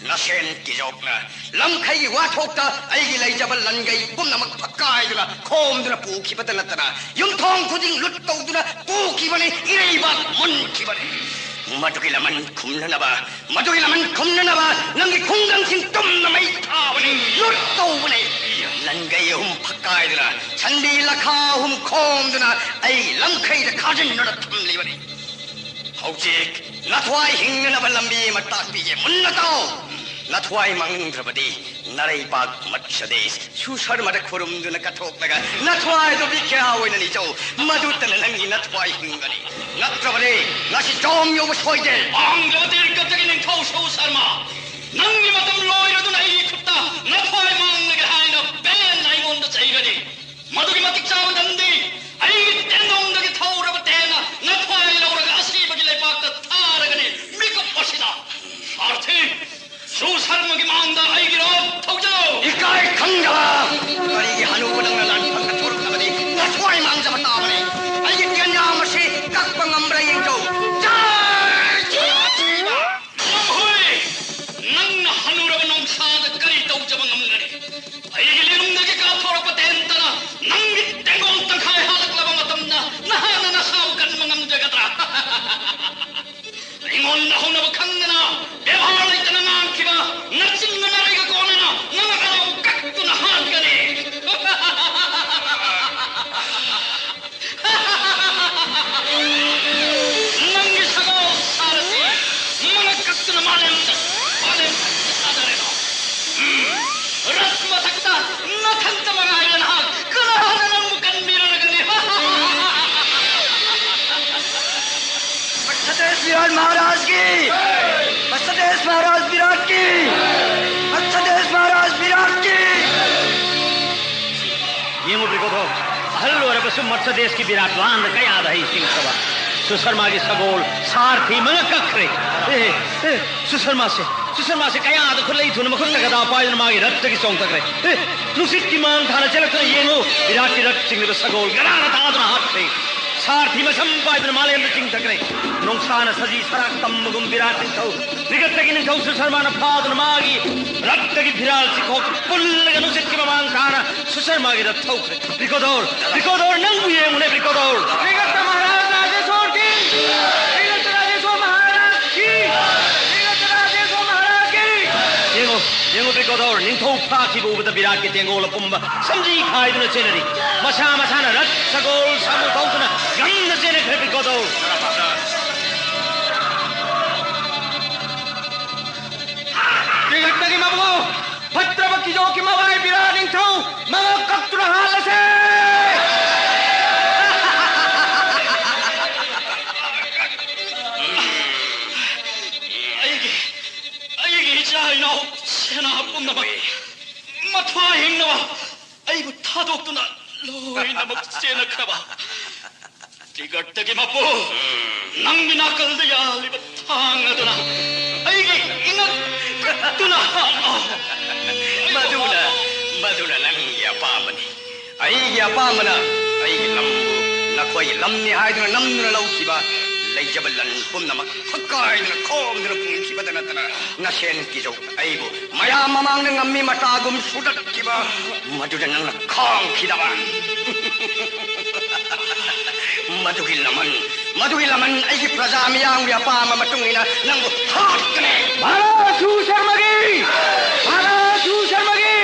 ꯅꯁꯦꯟ ꯀꯤꯖꯣꯛꯅ ꯂꯝꯈꯩꯒꯤ ꯋꯥꯊꯣꯛꯇ ꯑꯩꯒꯤ ꯂꯩꯖꯕ ꯂꯟꯒꯩ ꯄꯨꯝꯅꯃꯛ ꯐꯛꯀꯥꯏꯗꯨꯅ ꯈꯣꯝꯗꯨꯅ ꯄꯨꯈꯤꯕꯇ ꯅꯠꯇꯅ ꯌꯨꯝꯊꯣꯡ ꯈꯨꯗꯤꯡ ꯂꯨꯠ ꯇꯧꯗꯨꯅ ꯄꯨꯈꯤꯕꯅꯤ, ꯏꯔꯩꯕꯥꯛ ꯃꯨꯟꯈꯤꯕꯅꯤ꯫ ꯃꯗꯨꯒꯤ ꯂꯃꯟ ꯈꯨꯝꯅꯅꯕ, ꯃꯗꯨꯒꯤ ꯂꯃꯟ ꯈꯨꯝꯅꯅꯕ ꯅꯪꯒꯤ ꯈꯨꯡꯒꯪꯁꯤꯡ ꯇꯨꯝꯅ ꯃꯩ ꯊꯥꯕꯅꯤ, ꯂꯨꯠ ꯇꯧꯕꯅꯤ꯫ ꯂꯟꯒꯩ ꯑꯍꯨꯝ ꯐꯛꯀꯥꯏꯗꯨꯅ, ꯁꯟꯕꯤ ꯂꯈꯥ ꯑꯍꯨꯝ ꯈꯣꯝꯗꯨꯅ ꯑꯩ ꯂꯝꯈꯩꯗ ꯈꯥꯖꯤꯟꯗꯨꯅ ꯊꯝꯂꯤꯕꯅꯤ꯫ ꯍꯧꯖꯤꯛ ꯅꯊ꯭ꯋꯥꯏ ꯍꯤꯡꯅꯅꯕ ꯂꯝꯕꯤ ꯑꯃ ꯇꯥꯛꯄꯤꯒꯦ, ꯃꯨꯟꯅ ꯇꯥꯎ꯫ ꯅꯊ꯭ꯋꯥꯏ ꯃꯥꯡꯅꯤꯡꯗ꯭ꯔꯕꯗꯤ ꯅꯔꯩꯕꯥꯛ ꯃꯠꯁꯗꯦꯁ ꯁꯨꯁꯔꯃꯗ ꯈꯨꯔꯨꯝꯗꯨꯅ ꯀꯠꯊꯣꯛꯂꯒ ꯅꯊ꯭ꯋꯥꯏꯗꯨ ꯕꯤꯈ꯭ꯌꯥ ꯑꯣꯏꯅ ꯂꯤꯖꯧ꯫ ꯃꯗꯨꯇꯅ ꯅꯪꯒꯤ ꯅꯊ꯭ꯋꯥꯏ ꯍꯤꯡꯒꯅꯤ꯫ ꯅꯠꯇ꯭ꯔꯕꯗꯤ ꯉꯁꯤ ꯖꯣꯝ ꯌꯧꯕ ꯁꯣꯏꯗꯦ꯫ ꯃꯥꯡꯗ꯭ꯔꯕ ꯇꯤꯔꯀꯠꯇꯒꯤ ꯅꯤꯡꯊꯧ ꯁꯨꯁꯔꯃ, ꯅꯪꯒꯤ ꯃꯇꯝ ꯂꯣꯏꯔꯗꯨꯅ ꯑꯩꯒꯤ ꯈꯨꯠꯇ ꯅꯊ꯭ꯋꯥꯏ ꯃꯥꯡ ꯃꯥꯡꯗ ꯑꯩꯒꯤꯔꯣ? ꯊꯧꯖꯥꯎ! ꯏꯀꯥꯏ ꯈꯪꯗꯕ! ꯀꯔꯤꯒꯤ ꯍꯅꯨꯕ ꯅꯪꯅ ꯂꯥꯟꯐꯝꯗ ꯊꯣꯔꯛꯂꯕꯗꯤ ꯅꯊ꯭ꯋꯥꯏ ꯃꯥꯡꯖꯕ ꯇꯥꯕꯅꯤ꯫ ꯑꯩꯒꯤ ꯇꯦꯟꯌꯥꯝ ꯑꯁꯤ ꯀꯛꯄ ꯉꯝꯕ꯭ꯔꯥ ꯌꯦꯡꯖꯧ꯫ ꯆꯥꯔ! ꯊꯤꯕ! ꯂꯝꯍꯨꯏ! ꯅꯪꯅ ꯍꯅꯨꯔꯕ ꯅꯣꯡꯁꯥꯗ ꯀꯔꯤ ꯇꯧꯖꯕ ꯉꯝꯒꯅꯤ? ꯑꯩꯒꯤ ꯂꯤꯔꯨꯡꯗꯒꯤ ꯀꯥꯞꯊꯣꯔꯛꯄ ꯇꯦꯟꯇꯅ ꯅꯪꯒꯤ ꯇꯦꯡꯒꯣꯜ ꯇꯪꯈꯥꯏ ꯍꯥꯜꯂꯛꯂꯕ ꯃꯇꯝꯗ ꯅꯍꯥꯛꯅ ꯅꯁꯥꯕꯨ ꯀꯟꯕ ꯉꯝꯖꯒꯗ꯭ꯔꯥ? ꯑꯩꯉꯣꯟꯗ ꯍꯧꯅꯕ ꯈꯪꯗꯅ ꯕꯦꯕꯥꯔ ꯂꯩꯇꯅ ꯉꯥꯡꯈꯤꯕ ꯅꯆꯤꯟ ꯅꯅꯥꯏꯒ ꯀꯣꯟꯅꯅ ꯅꯪ ꯑꯗꯨ ꯀꯛꯇꯨꯅ ꯍꯥꯠꯀꯅꯤ꯫ ꯅꯪꯒꯤ ꯁꯒꯣꯜ ꯁꯥꯔꯁꯤ ꯃꯉꯛ ꯀꯛꯇꯨꯅ ꯃꯥꯂꯦꯝꯗ, ꯃꯥꯂꯦꯝ ꯀꯛꯇꯨꯅ ꯁꯥꯗꯔꯦꯗꯣ꯫ ꯎꯝ, ꯔꯠ ꯃꯊꯛꯇ ꯅꯊꯟꯇ ꯃꯉꯥꯏꯔꯦ ꯅꯍꯥꯛ꯫ ꯀꯅꯥꯅ ꯅꯪꯕꯨ ꯀꯟꯕꯤꯔꯒꯅꯤ? ꯃꯠꯁꯗꯦꯁ ꯕꯤꯔꯥꯠ ꯃꯍꯥꯔꯥꯖ ꯀꯤ! ꯃꯠꯁꯗꯦꯁ ꯃꯍꯥꯔꯥꯖ ꯕꯤꯔꯥꯠ ꯀꯤ! ꯃꯠꯁꯗꯦꯁ ꯃꯍꯥꯔꯥꯖ ꯕꯤꯔꯥꯠ ꯀꯤ! ꯌꯦꯡꯉꯨ ꯕ꯭ꯔꯤꯀꯣꯊꯣ, ꯑꯍꯜ ꯑꯣꯏꯔꯕꯁꯨ ꯃꯠꯁꯗꯦꯁꯀꯤ ꯕꯤꯔꯥꯠ ꯋꯥꯍꯟꯗ ꯀꯌꯥꯗ ꯍꯩ ꯁꯤꯡꯈ꯭ꯔꯕ꯫ ꯁꯨꯁꯔꯃꯥꯒꯤ ꯁꯒꯣꯜ ꯁꯥꯔꯊꯤ ꯃꯉꯛ ꯀꯛꯈ꯭ꯔꯦ꯫ ꯑꯦ, ꯑꯦ, ꯁꯨꯁꯔꯃꯥꯁꯦ, ꯁꯨꯁꯔꯃꯥꯁꯦ ꯀꯌꯥꯗ ꯈꯨꯠꯂꯩ ꯊꯨꯅ ꯃꯈꯨꯠꯇ ꯒꯗꯥ ꯄꯥꯏꯗꯨꯅ ꯃꯥꯒꯤ ꯔꯠꯇꯒꯤ ꯆꯣꯡꯊꯈ꯭ꯔꯦ꯫ ꯑꯦ, ꯅꯨꯡꯁꯤꯠꯀꯤ ꯃꯥꯡ ꯊꯥꯅ ꯆꯦꯜꯂꯛꯇꯨꯅ ꯌꯦꯡꯉꯨ, ꯕꯤꯔꯥꯠꯀꯤ ꯔꯠ ꯆꯤꯡꯂꯤꯕ ꯁꯒꯣꯜ ꯒꯔꯥꯅ ꯊꯥꯗꯨꯅ ꯍꯥꯠꯈ꯭ꯔꯦ꯫ ꯁꯥꯔꯊꯤ ꯃꯁꯝ ꯄꯥꯏꯗꯨꯅ ꯃꯥꯂꯦꯝꯗ ꯆꯤꯡꯊꯈ꯭ꯔꯦ꯫ ꯅꯣꯡꯁꯥꯅ ꯁꯖꯤ ꯁꯔꯥꯛ ꯇꯝꯕꯒꯨꯝ ꯕꯤꯔꯥꯠ ꯅꯤꯡꯊꯧ ꯕ꯭ꯔꯤꯒꯠꯇꯒꯤ ꯅꯤꯡꯊꯧ ꯁꯨꯁꯔꯃꯥꯅ ꯐꯥꯗꯨꯅ ꯃꯥꯒꯤ ꯔꯠꯇꯒꯤ ꯐꯤꯔꯥꯜ ꯆꯤꯈꯣꯛ ꯄꯨꯜꯂꯒ ꯅꯨꯡꯁꯤꯠꯀꯤ ꯃꯃꯥꯡ ꯊꯥꯅ ꯁꯨꯁꯔꯃꯥꯒꯤ ꯔꯠ ꯊꯧꯈ꯭ꯔꯦ꯫ ꯕ꯭ꯔꯤꯀꯣꯗꯣꯔ, ꯕ꯭ꯔꯤꯀꯣꯗꯣꯔ, ꯅꯪꯕꯨ ꯌꯦꯡꯉꯨꯅꯦ, ꯕ꯭ꯔꯤꯀꯣꯗꯣꯔ꯫ ꯕ꯭ꯔꯤꯒꯠꯇ ꯃꯍꯥꯔꯥꯖ ꯔꯥꯖꯦꯁꯣꯔꯒꯤ! ꯕ꯭ꯔꯤꯒꯠꯇ ꯔꯥꯖꯦꯁꯣꯔ ꯃꯍꯥꯔꯥꯖꯀꯤ! ꯕ꯭ꯔꯤꯒꯠꯇ ꯔꯥꯖꯦꯁꯣꯔ ꯃꯍꯥꯔꯥꯖꯀꯤ! ꯌꯦꯡꯉꯨ, ꯌꯦꯡꯉꯨ, ꯕ꯭ꯔꯤꯀꯣꯗꯣꯔ, ꯅꯤꯡꯊꯧ ꯐꯥꯈꯤꯕ ꯎꯕꯗ ꯕꯤꯔꯥꯠꯀꯤ ꯇꯦꯡꯒꯣꯜ ꯑꯄꯨꯝꯕ ꯁꯝꯖꯤ ꯈꯥꯏꯗꯨꯅ ꯆꯦꯟꯅꯔꯤ꯫ ꯃꯁꯥ ꯃꯁꯥꯅ ꯔꯠ, ꯁꯒꯣꯜ, ꯁꯥꯃꯨ ꯊꯧꯗꯨꯅ ꯉꯝꯅ ꯆꯦꯟꯅꯈ꯭ꯔꯦ, ꯕ꯭ꯔꯤꯀꯣꯗꯣꯔ꯫ ꯕ꯭ꯔꯤꯒꯠꯇꯒꯤ ꯃꯄꯨ, ꯐꯠꯇ꯭ꯔꯕ ꯀꯤꯖꯣꯛꯀꯤ ꯃꯋꯥꯏ ꯕꯤꯔꯥꯠ ꯅꯤꯡꯊꯧ ꯃꯉꯛ ꯀꯛꯇꯨꯅ ꯍꯥꯠꯂꯁꯦ! ꯑꯩꯒꯤ, ꯑꯩꯒꯤ ꯏꯆꯥ ꯏꯅꯥꯎ ꯁꯦꯅꯥ ꯄꯨꯝꯅꯃꯛ ꯃꯊ꯭ꯋꯥꯏ ꯍꯤꯡꯅꯕ ꯑꯩꯕꯨ ꯊꯥꯗꯣꯛꯇꯨꯅ ꯂꯣꯏꯅꯃꯛ ꯆꯦꯟꯅꯈ꯭ꯔꯕ꯫ ꯇꯤꯀꯠꯇꯒꯤ ꯃꯄꯨ, ꯅꯪꯒꯤ ꯅꯥꯀꯜꯗ ꯌꯥꯜꯂꯤꯕ ꯊꯥꯡ ꯑꯗꯨꯅ ꯑꯩꯒꯤ ꯏꯉꯛ ꯇꯨꯅ ꯍꯥꯠꯂꯣ꯫ ꯃꯗꯨꯅ, ꯃꯗꯨꯅ ꯅꯪꯒꯤ ꯑꯄꯥꯝꯕꯅꯤ꯫ ꯑꯩꯒꯤ ꯑꯄꯥꯝꯕꯅ ꯑꯩꯒꯤ ꯂꯝꯕꯨ ꯅꯈꯣꯏꯒꯤ ꯂꯝꯅꯤ ꯍꯥꯏꯗꯨꯅ ꯅꯝꯗꯨꯅ ꯂꯧꯈꯤꯕ ꯂꯩꯖꯕ ꯂꯟ ꯄꯨꯝꯅꯃꯛ ꯍꯛꯀꯥꯏꯗꯨꯅ ꯈꯣꯝꯗꯨꯅ ꯄꯨꯈꯤꯕꯗ ꯅꯠꯇꯅ, ꯅꯁꯦꯟ ꯀꯤꯖꯧ ꯑꯩꯕꯨ ꯃꯌꯥꯝ ꯃꯃꯥꯡꯗ ꯉꯝꯃꯤ ꯃꯇꯥꯒꯨꯝ ꯁꯨꯗꯠꯈꯤꯕ ꯃꯗꯨꯗ ꯅꯪꯅ ꯈꯥꯡꯈꯤꯗꯕ꯫ ꯃꯗꯨꯒꯤ ꯂꯃꯟ, ꯃꯗꯨꯒꯤ ꯂꯃꯟ ꯑꯩꯒꯤ ꯄ꯭ꯔꯖꯥ ꯃꯤꯌꯥꯝꯒꯤ ꯑꯄꯥꯝꯕ ꯃꯇꯨꯡ ꯏꯟꯅ ꯅꯪꯕꯨ ꯍꯥꯠꯀꯅꯤ꯫ ꯃꯍꯥꯔꯥꯖ ꯁꯔꯃꯒꯤ! ꯃꯍꯥꯔꯥꯖ ꯁꯔꯃꯒꯤ!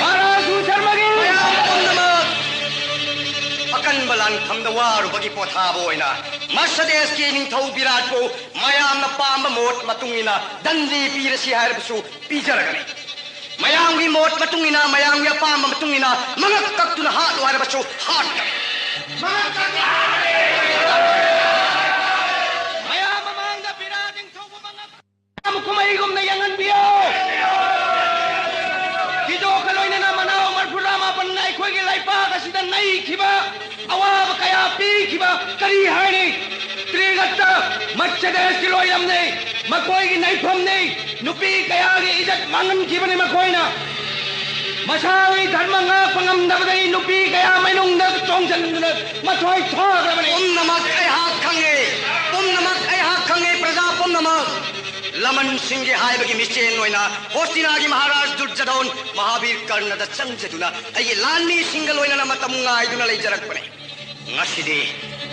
ꯃꯍꯥꯔꯥꯖ ꯁꯔꯃꯒꯤ! ꯃꯌꯥꯝ ꯄꯨꯝꯅꯃꯛ ꯑꯀꯟꯕ ꯂꯥꯟꯐꯝꯗ ꯋꯥꯔꯨꯕꯒꯤ ꯄꯣꯊꯥꯕ ꯑꯣꯏꯅ ꯃꯠꯁ ꯗꯦꯁꯀꯤ ꯅꯤꯡꯊꯧ ꯕꯤꯔꯥꯠꯄꯨ ꯃꯌꯥꯝꯅ ꯄꯥꯝꯕ ꯃꯣꯠ ꯃꯇꯨꯡ ꯏꯟꯅ ꯗꯟꯗꯤ ꯄꯤꯔꯁꯤ ꯍꯥꯏꯔꯕꯁꯨ ꯄꯤꯖꯔꯒꯅꯤ꯫ ꯃꯌꯥꯝꯒꯤ ꯃꯣꯠ ꯃꯇꯨꯡ ꯏꯟꯅ, ꯃꯌꯥꯝꯒꯤ ꯑꯄꯥꯝꯕ ꯃꯇꯨꯡ ꯏꯟꯅ ꯃꯉꯛ ꯀꯛꯇꯨꯅ ꯍꯥꯠꯂꯨ ꯍꯥꯏꯔꯕꯁꯨ ꯍꯥꯠꯀꯅꯤ꯫ ꯃꯌꯥꯝ ꯃꯃꯥꯡꯗ ꯕꯤꯔꯥꯠ ꯅꯤꯡꯊꯧꯕꯨ ꯃꯉꯛ ꯀꯨꯝꯍꯩꯒꯨꯝꯅ ꯌꯦꯡꯍꯟꯕꯤꯌꯨ꯫ ꯀꯤꯖꯣꯛꯀ ꯂꯣꯏꯅꯅ ꯃꯅꯥꯎ ꯃꯔꯐꯨꯇꯔꯥ ꯃꯥꯄꯟꯅ ꯑꯩꯈꯣꯏꯒꯤ ꯂꯩꯄꯥꯛ ꯑꯁꯤꯗ ꯅꯩꯈꯤꯕ, ꯑꯋꯥꯕ ꯀꯌꯥ ꯄꯤꯈꯤꯕ ꯀꯔꯤ ꯍꯥꯏꯅꯤ? ꯇ꯭ꯔꯤꯒꯠꯇ ꯃꯠꯁ ꯗꯦꯁꯀꯤ ꯂꯣꯏꯔꯝꯅꯤ, ꯃꯈꯣꯏꯒꯤ ꯅꯩꯐꯝꯅꯤ꯫ ꯅꯨꯄꯤ ꯀꯌꯥꯒꯤ ꯏꯖꯠ ꯃꯥꯡꯍꯟꯈꯤꯕꯅꯤ ꯃꯈꯣꯏꯅ꯫ ꯃꯁꯥꯒꯤ ꯙꯔꯃ ꯉꯥꯛꯄ ꯉꯝꯗꯕꯗꯒꯤ ꯅꯨꯄꯤ ꯀꯌꯥ ꯃꯅꯨꯡꯗ ꯆꯣꯡꯁꯤꯟꯗꯨꯅ ꯃꯊꯣꯏ ꯊꯥꯈ꯭ꯔꯕꯅꯤ꯫ ꯄꯨꯝꯅꯃꯛ ꯑꯩꯍꯥꯛ ꯈꯪꯉꯤ, ꯄꯨꯝꯅꯃꯛ ꯑꯩꯍꯥꯛ ꯈꯪꯉꯤ, ꯄ꯭ꯔꯖꯥ ꯄꯨꯝꯅꯃꯛ꯫ ꯂꯃꯟꯁꯤꯡꯒꯤ ꯍꯥꯏꯕꯒꯤ ꯃꯤꯆꯦꯟ ꯑꯣꯏꯅ ꯍꯣꯁꯇꯤꯅꯥꯒꯤ ꯃꯍꯥꯔꯥꯖ ꯗꯨꯔꯖꯙꯣꯟ ꯃꯍꯥꯕꯤꯔ ꯀꯔꯅꯗ ꯆꯪꯖꯗꯨꯅ ꯑꯩꯒꯤ ꯂꯥꯟꯃꯤꯁꯤꯡꯒ ꯂꯣꯏꯅꯅ ꯃꯇꯝ ꯉꯥꯏꯗꯨꯅ ꯂꯩꯖꯔꯛꯄꯅꯤ꯫ ꯉꯁꯤꯗꯤ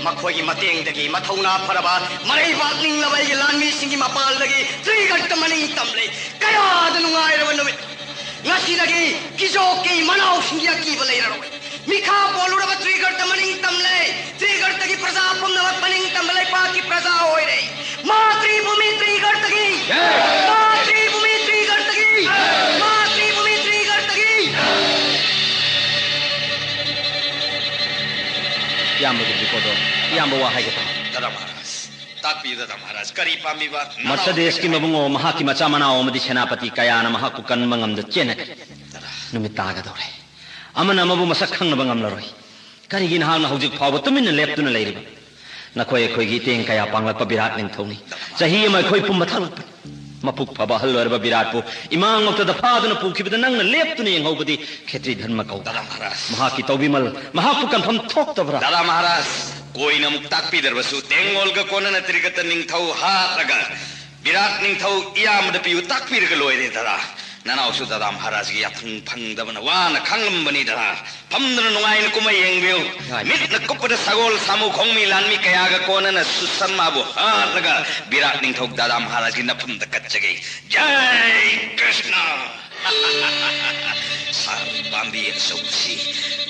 ꯃꯈꯣꯏꯒꯤ ꯃꯇꯦꯡꯗꯒꯤ ꯃꯊꯧꯅꯥ ꯐꯔꯕ, ꯃꯔꯩꯕꯥꯛ ꯅꯤꯡꯂꯕ ꯑꯩꯒꯤ ꯂꯥꯟꯃꯤꯁꯤꯡꯒꯤ ꯃꯄꯥꯜꯗꯒꯤ ꯇ꯭ꯔꯤꯒꯠꯇ ꯃꯅꯤꯡ ꯇꯝꯂꯦ꯫ ꯀꯌꯥꯗ ꯅꯨꯡꯉꯥꯏꯔꯕ ꯅꯨꯃꯤꯠ! ꯉꯁꯤꯗꯒꯤ ꯀꯤꯖꯣꯛꯀꯤ ꯃꯅꯥꯎꯁꯤꯡꯒꯤ ꯑꯀꯤꯕ ꯂꯩꯔꯔꯣꯏ꯫ ꯃꯤꯈꯥ ꯄꯣꯜꯂꯨꯔꯕ ꯇ꯭ꯔꯤꯒꯔꯇ ꯃꯅꯤꯡ ꯇꯝꯂꯦ꯫ ꯇ꯭ꯔꯤꯒꯔꯇꯒꯤ ꯄ꯭ꯔꯖꯥ ꯄꯨꯝꯅꯃꯛ ꯃꯅꯤꯡ ꯇꯝꯕ ꯂꯩꯄꯥꯛꯀꯤ ꯄ꯭ꯔꯖꯥ ꯑꯣꯏꯔꯦ꯫ ꯃꯥꯇ꯭ꯔꯤꯚꯨꯃꯤ ꯇ꯭ꯔꯤꯒꯔꯇꯒꯤ! ꯃꯥꯇ꯭ꯔꯤꯚꯨꯃꯤ ꯇ꯭ꯔꯤꯒꯔꯇꯒꯤ! ꯃꯥꯇ꯭ꯔꯤꯚꯨꯃꯤ ꯇ꯭ꯔꯤꯒꯔꯇꯒꯤ! ꯏꯌꯥꯝꯕꯒꯤ ꯔꯤꯄꯣꯔꯠꯇꯣ ꯏꯌꯥꯝꯕ ꯋꯥ ꯍꯥꯏꯒꯦ ꯇꯧꯕ꯫ ꯗꯥꯗꯥ ꯃꯍꯥꯔꯥꯖ, ꯇꯥꯛꯄꯤꯌꯨ ꯗꯥꯗꯥ ꯃꯍꯥꯔꯥꯖ, ꯀꯔꯤ ꯄꯥꯝꯕꯤꯕ? ꯅꯅꯥꯎ ꯃꯠꯁ ꯗꯦꯁꯀꯤ ꯃꯕꯨꯡꯉꯣ, ꯃꯍꯥꯛꯀꯤ ꯃꯆꯥ ꯃꯅꯥꯎ ꯑꯃꯗꯤ ꯁꯦꯅꯥꯄꯇꯤ ꯀꯌꯥꯅ ꯃꯍꯥꯛꯄꯨ ꯀꯟꯕ ꯉꯝꯗ ꯆꯦꯟꯅꯈ꯭ꯔꯦ꯫ ꯗꯥꯗꯥ꯫ ꯅꯨꯃꯤꯠ ꯇꯥꯒꯗꯧꯔꯦ꯫ ꯑꯃꯅ ꯑꯃꯕꯨ ꯃꯁꯛ ꯈꯪꯅꯕ ꯉꯝꯂꯔꯣꯏ꯫ ꯀꯔꯤꯒꯤ ꯅꯍꯥꯛꯅ ꯍꯧꯖꯤꯛ ꯐꯥꯎꯕ ꯇꯨꯃꯤꯟꯅ ꯂꯦꯞꯇꯨꯅ ꯂꯩꯔꯤꯕ? ꯅꯈꯣꯏ ꯑꯩꯈꯣꯏꯒꯤ ꯏꯇꯦꯡ ꯀꯌꯥ ꯄꯥꯡꯂꯛꯄ ꯕꯤꯔꯥꯠ ꯅꯤꯡꯊꯧꯅꯤ꯫ ꯆꯍꯤ ꯑꯃ ꯑꯩꯈꯣꯏ ꯄꯨꯝꯕ ꯊꯥꯛꯂꯛꯄꯅꯤ꯫ ꯃꯄꯨꯛ ꯐꯕ ꯑꯍꯜ ꯑꯣꯏꯔꯕ ꯕꯤꯔꯥꯠꯄꯨ ꯏꯃꯥꯡ ꯃꯛꯇꯗ ꯐꯥꯗꯨꯅ ꯄꯨꯈꯤꯕꯗ ꯅꯪꯅ ꯂꯦꯞꯇꯨꯅ ꯌꯦꯡꯍꯧꯕꯗꯤ ꯈꯦꯇ꯭ꯔꯤ ꯙꯔꯃ ꯀꯧꯕ꯫ ꯗꯥꯗꯥ ꯃꯍꯥꯔꯥꯖ꯫ ꯃꯍꯥꯛꯀꯤ ꯇꯧꯕꯤꯃꯜ ꯃꯍꯥꯛꯄꯨ ꯀꯟꯐꯝ ꯊꯣꯛꯇꯕ꯭ꯔꯥ? ꯗꯥꯗꯥ ꯃꯍꯥꯔꯥꯖ, ꯀꯣꯏꯅ ꯑꯃꯨꯛ ꯇꯥꯛꯄꯤꯗ꯭ꯔꯕꯁꯨ ꯇꯦꯡꯒꯣꯜꯒ ꯀꯣꯟꯅꯅ ꯇ꯭ꯔꯤꯒꯠꯇ ꯅꯤꯡꯊꯧ ꯍꯥꯠꯂꯒ ꯕꯤꯔꯥꯠ ꯅꯤꯡꯊꯧ ꯏꯌꯥꯝꯕꯗ ꯄꯤꯌꯨ ꯇꯥꯛꯄꯤꯔꯒ ꯂꯣꯏꯔꯦ ꯗꯥꯗꯥ꯫ ꯅꯅꯥꯎꯁꯨ ꯗꯥꯗꯥ ꯃꯍꯥꯔꯥꯖꯒꯤ ꯌꯥꯊꯪ ꯐꯪꯗꯕꯅ ꯋꯥꯅ ꯈꯥꯡꯂꯝꯕꯅꯤ ꯗꯥꯗꯥ꯫ ꯐꯝꯗꯨꯅ ꯅꯨꯡꯉꯥꯏꯅ ꯀꯨꯝꯍꯩ ꯌꯦꯡꯕꯤꯌꯨ꯫ ꯌꯥꯏ꯫ ꯃꯤꯠꯅ ꯀꯨꯞꯄꯗ ꯁꯒꯣꯜ ꯁꯥꯃꯨ ꯈꯣꯡꯃꯤ ꯂꯥꯟꯃꯤ ꯀꯌꯥꯒ ꯀꯣꯟꯅꯅ ꯁꯨꯁꯟꯃꯥꯕꯨ ꯍꯥꯠꯂꯒ ꯕꯤꯔꯥꯠ ꯅꯤꯡꯊꯧ ꯗꯥꯗꯥ ꯃꯍꯥꯔꯥꯖꯒꯤ ꯅꯐꯝꯗ ꯀꯠꯆꯒꯦ꯫ ꯖꯥꯏ ꯀ꯭ꯔꯤꯁꯅ꯫ ꯁꯥꯜ ꯄꯥꯝꯕꯤ ꯑꯆꯧꯕꯁꯤ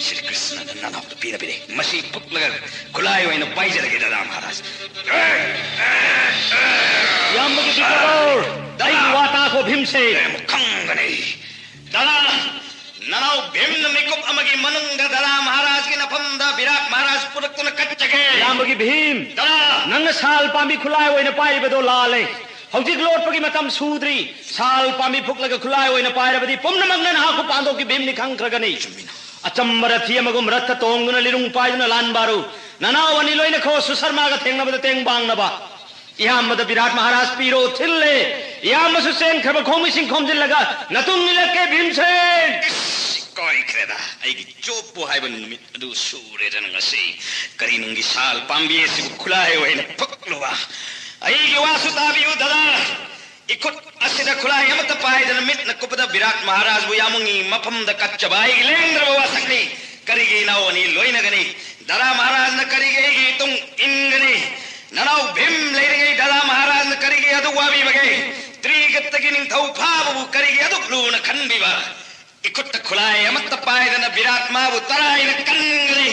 ꯁ꯭ꯔꯤ ꯀ꯭ꯔꯤꯁꯅꯅ ꯅꯅꯥꯎꯗ ꯄꯤꯔꯕꯅꯤ꯫ ꯃꯁꯤ ꯐꯨꯛꯂꯒ ꯈꯨꯠꯂꯥꯏ ꯑꯣꯏꯅ ꯄꯥꯏꯖꯔꯒꯦ ꯗꯥꯗꯥ ꯃꯍꯥꯔꯥꯖ꯫ ꯏꯌꯥꯝꯕꯒꯤ ꯕꯤꯀꯔꯧꯔ, ꯑꯩꯒꯤ ꯋꯥ ꯇꯥꯈꯣ ꯚꯤꯝꯁꯦ꯫ ꯑꯩ ꯑꯃꯨꯛ ꯈꯪꯒꯅꯤ꯫ ꯗꯥꯗꯥ, ꯅꯅꯥꯎ ꯚꯤꯝꯅ ꯃꯤꯀꯨꯞ ꯑꯃꯒꯤ ꯃꯅꯨꯡꯗ ꯗꯥꯗꯥ ꯃꯍꯥꯔꯥꯖꯒꯤ ꯅꯐꯝꯗ ꯕꯤꯔꯥꯠ ꯃꯍꯥꯔꯥꯖ ꯄꯨꯔꯛꯇꯨꯅ ꯀꯠꯆꯒꯦ꯫ ꯏꯌꯥꯝꯕꯒꯤ ꯚꯤꯝ, ꯗꯥꯗꯥ꯫ ꯅꯪꯅ ꯁꯥꯜ ꯄꯥꯝꯕꯤ ꯈꯨꯠꯂꯥꯏ ꯑꯣꯏꯅ ꯄꯥꯏꯔꯤꯕꯗꯣ ꯂꯥꯜꯂꯦ꯫ ꯍꯧꯖꯤꯛ ꯂꯣꯠꯄꯒꯤ ꯃꯇꯝ ꯁꯨꯗ꯭ꯔꯤ꯫ ꯁꯥꯜ ꯄꯥꯝꯕꯤ ꯐꯨꯛꯂꯒ ꯈꯨꯠꯂꯥꯏ ꯑꯣꯏꯅ ꯄꯥꯏꯔꯕꯗꯤ ꯄꯨꯝꯅꯃꯛꯅ ꯅꯍꯥꯛꯄꯨ ꯄꯥꯟꯗꯣꯛꯀꯤ ꯚꯤꯝꯅꯤ ꯈꯪꯈ꯭ꯔꯒꯅꯤ꯫ ꯆꯨꯝꯃꯤꯅ꯫ ꯑꯆꯝꯕ ꯔꯊꯤ ꯑꯃꯒꯨꯝ ꯔꯊ ꯇꯣꯡꯗꯨꯅ ꯂꯤꯔꯨꯡ ꯄꯥꯏꯗꯨꯅ ꯂꯥꯟꯕꯥꯔꯨ꯫ ꯅꯅꯥꯎ ꯑꯅꯤ ꯂꯣꯏꯅꯈꯣ ꯁꯨꯁꯔꯃꯥꯒ ꯊꯦꯡꯅꯕꯗ ꯇꯦꯡ ꯄꯥꯡꯅꯕ꯫ ꯏꯌꯥꯝꯕꯗ ꯕꯤꯔꯥꯠ ꯃꯍꯥꯔꯥꯖ ꯄꯤꯔꯣ ꯊꯤꯜꯂꯦ꯫ ꯏꯌꯥꯝꯕꯁꯨ ꯆꯦꯟꯈ꯭ꯔꯕ ꯈꯣꯡꯃꯤꯁꯤꯡ ꯈꯣꯝꯖꯤꯜꯂꯒ ꯅꯇꯨꯡ ꯏꯜꯂꯛꯀꯦ ꯚꯤꯝꯁꯦꯟ꯫ ꯏꯁ, ꯀꯣꯏꯈ꯭ꯔꯦꯗ꯫ ꯑꯩꯒꯤ ꯆꯣꯞꯄꯨ ꯍꯥꯏꯕ ꯅꯨꯃꯤꯠ ꯑꯗꯨ ꯁꯨꯔꯦꯗꯅ ꯉꯁꯤ꯫ ꯀꯔꯤ ꯅꯨꯡꯒꯤ ꯁꯥꯜ ꯄꯥꯝꯕꯤ ꯑꯁꯤꯕꯨ ꯈꯨꯠꯂꯥꯏ ꯑꯣꯏꯅ ꯐꯛꯂꯨꯕ? ꯑꯩꯒꯤ ꯋꯥꯁꯨ ꯇꯥꯕꯤꯌꯨ ꯗꯥꯗꯥ꯫ ꯏꯈꯨꯠ ꯑꯁꯤꯗ ꯈꯨꯠꯂꯥꯏ ꯑꯃꯠꯇ ꯄꯥꯏꯗꯅ ꯃꯤꯠꯅ ꯀꯨꯞꯄꯗ ꯕꯤꯔꯥꯠ ꯃꯍꯥꯔꯥꯖꯕꯨ ꯌꯥꯝꯕꯨꯡꯒꯤ ꯃꯐꯝꯗ ꯀꯠꯆꯕ ꯑꯩꯒꯤ ꯂꯦꯡꯗ꯭ꯔꯕ ꯋꯥꯁꯛꯅꯤ꯫ ꯀꯔꯤꯒꯤ ꯏꯅꯥꯎ ꯑꯅꯤ ꯂꯣꯏꯅꯒꯅꯤ? ꯗꯥꯔꯥ ꯃꯍꯥꯔꯥꯖꯅ ꯀꯔꯤꯒꯤ ꯑꯩꯒꯤ ꯏꯇꯨꯡ ꯏꯟꯒꯅꯤ? ꯅꯅꯥꯎ ꯚꯤꯝ ꯂꯩꯔꯤꯉꯩ ꯗꯥꯔꯥ ꯃꯍꯥꯔꯥꯖꯅ ꯀꯔꯤꯒꯤ ꯑꯗꯨꯛ ꯋꯥꯕꯤꯕꯒꯦ? ꯇ꯭ꯔꯤꯒꯠꯇꯒꯤ ꯅꯤꯡꯊꯧ ꯐꯥꯕꯕꯨ ꯀꯔꯤꯒꯤ ꯑꯗꯨꯛ ꯂꯨꯅ ꯈꯟꯕꯤꯕ? ꯏꯈꯨꯠꯇ ꯈꯨꯠꯂꯥꯏ ꯑꯃꯠꯇ ꯄꯥꯏꯗꯅ ꯕꯤꯔꯥꯠ ꯃꯥꯕꯨ ꯇꯔꯥꯏꯅ ꯀꯟꯒꯅꯤ꯫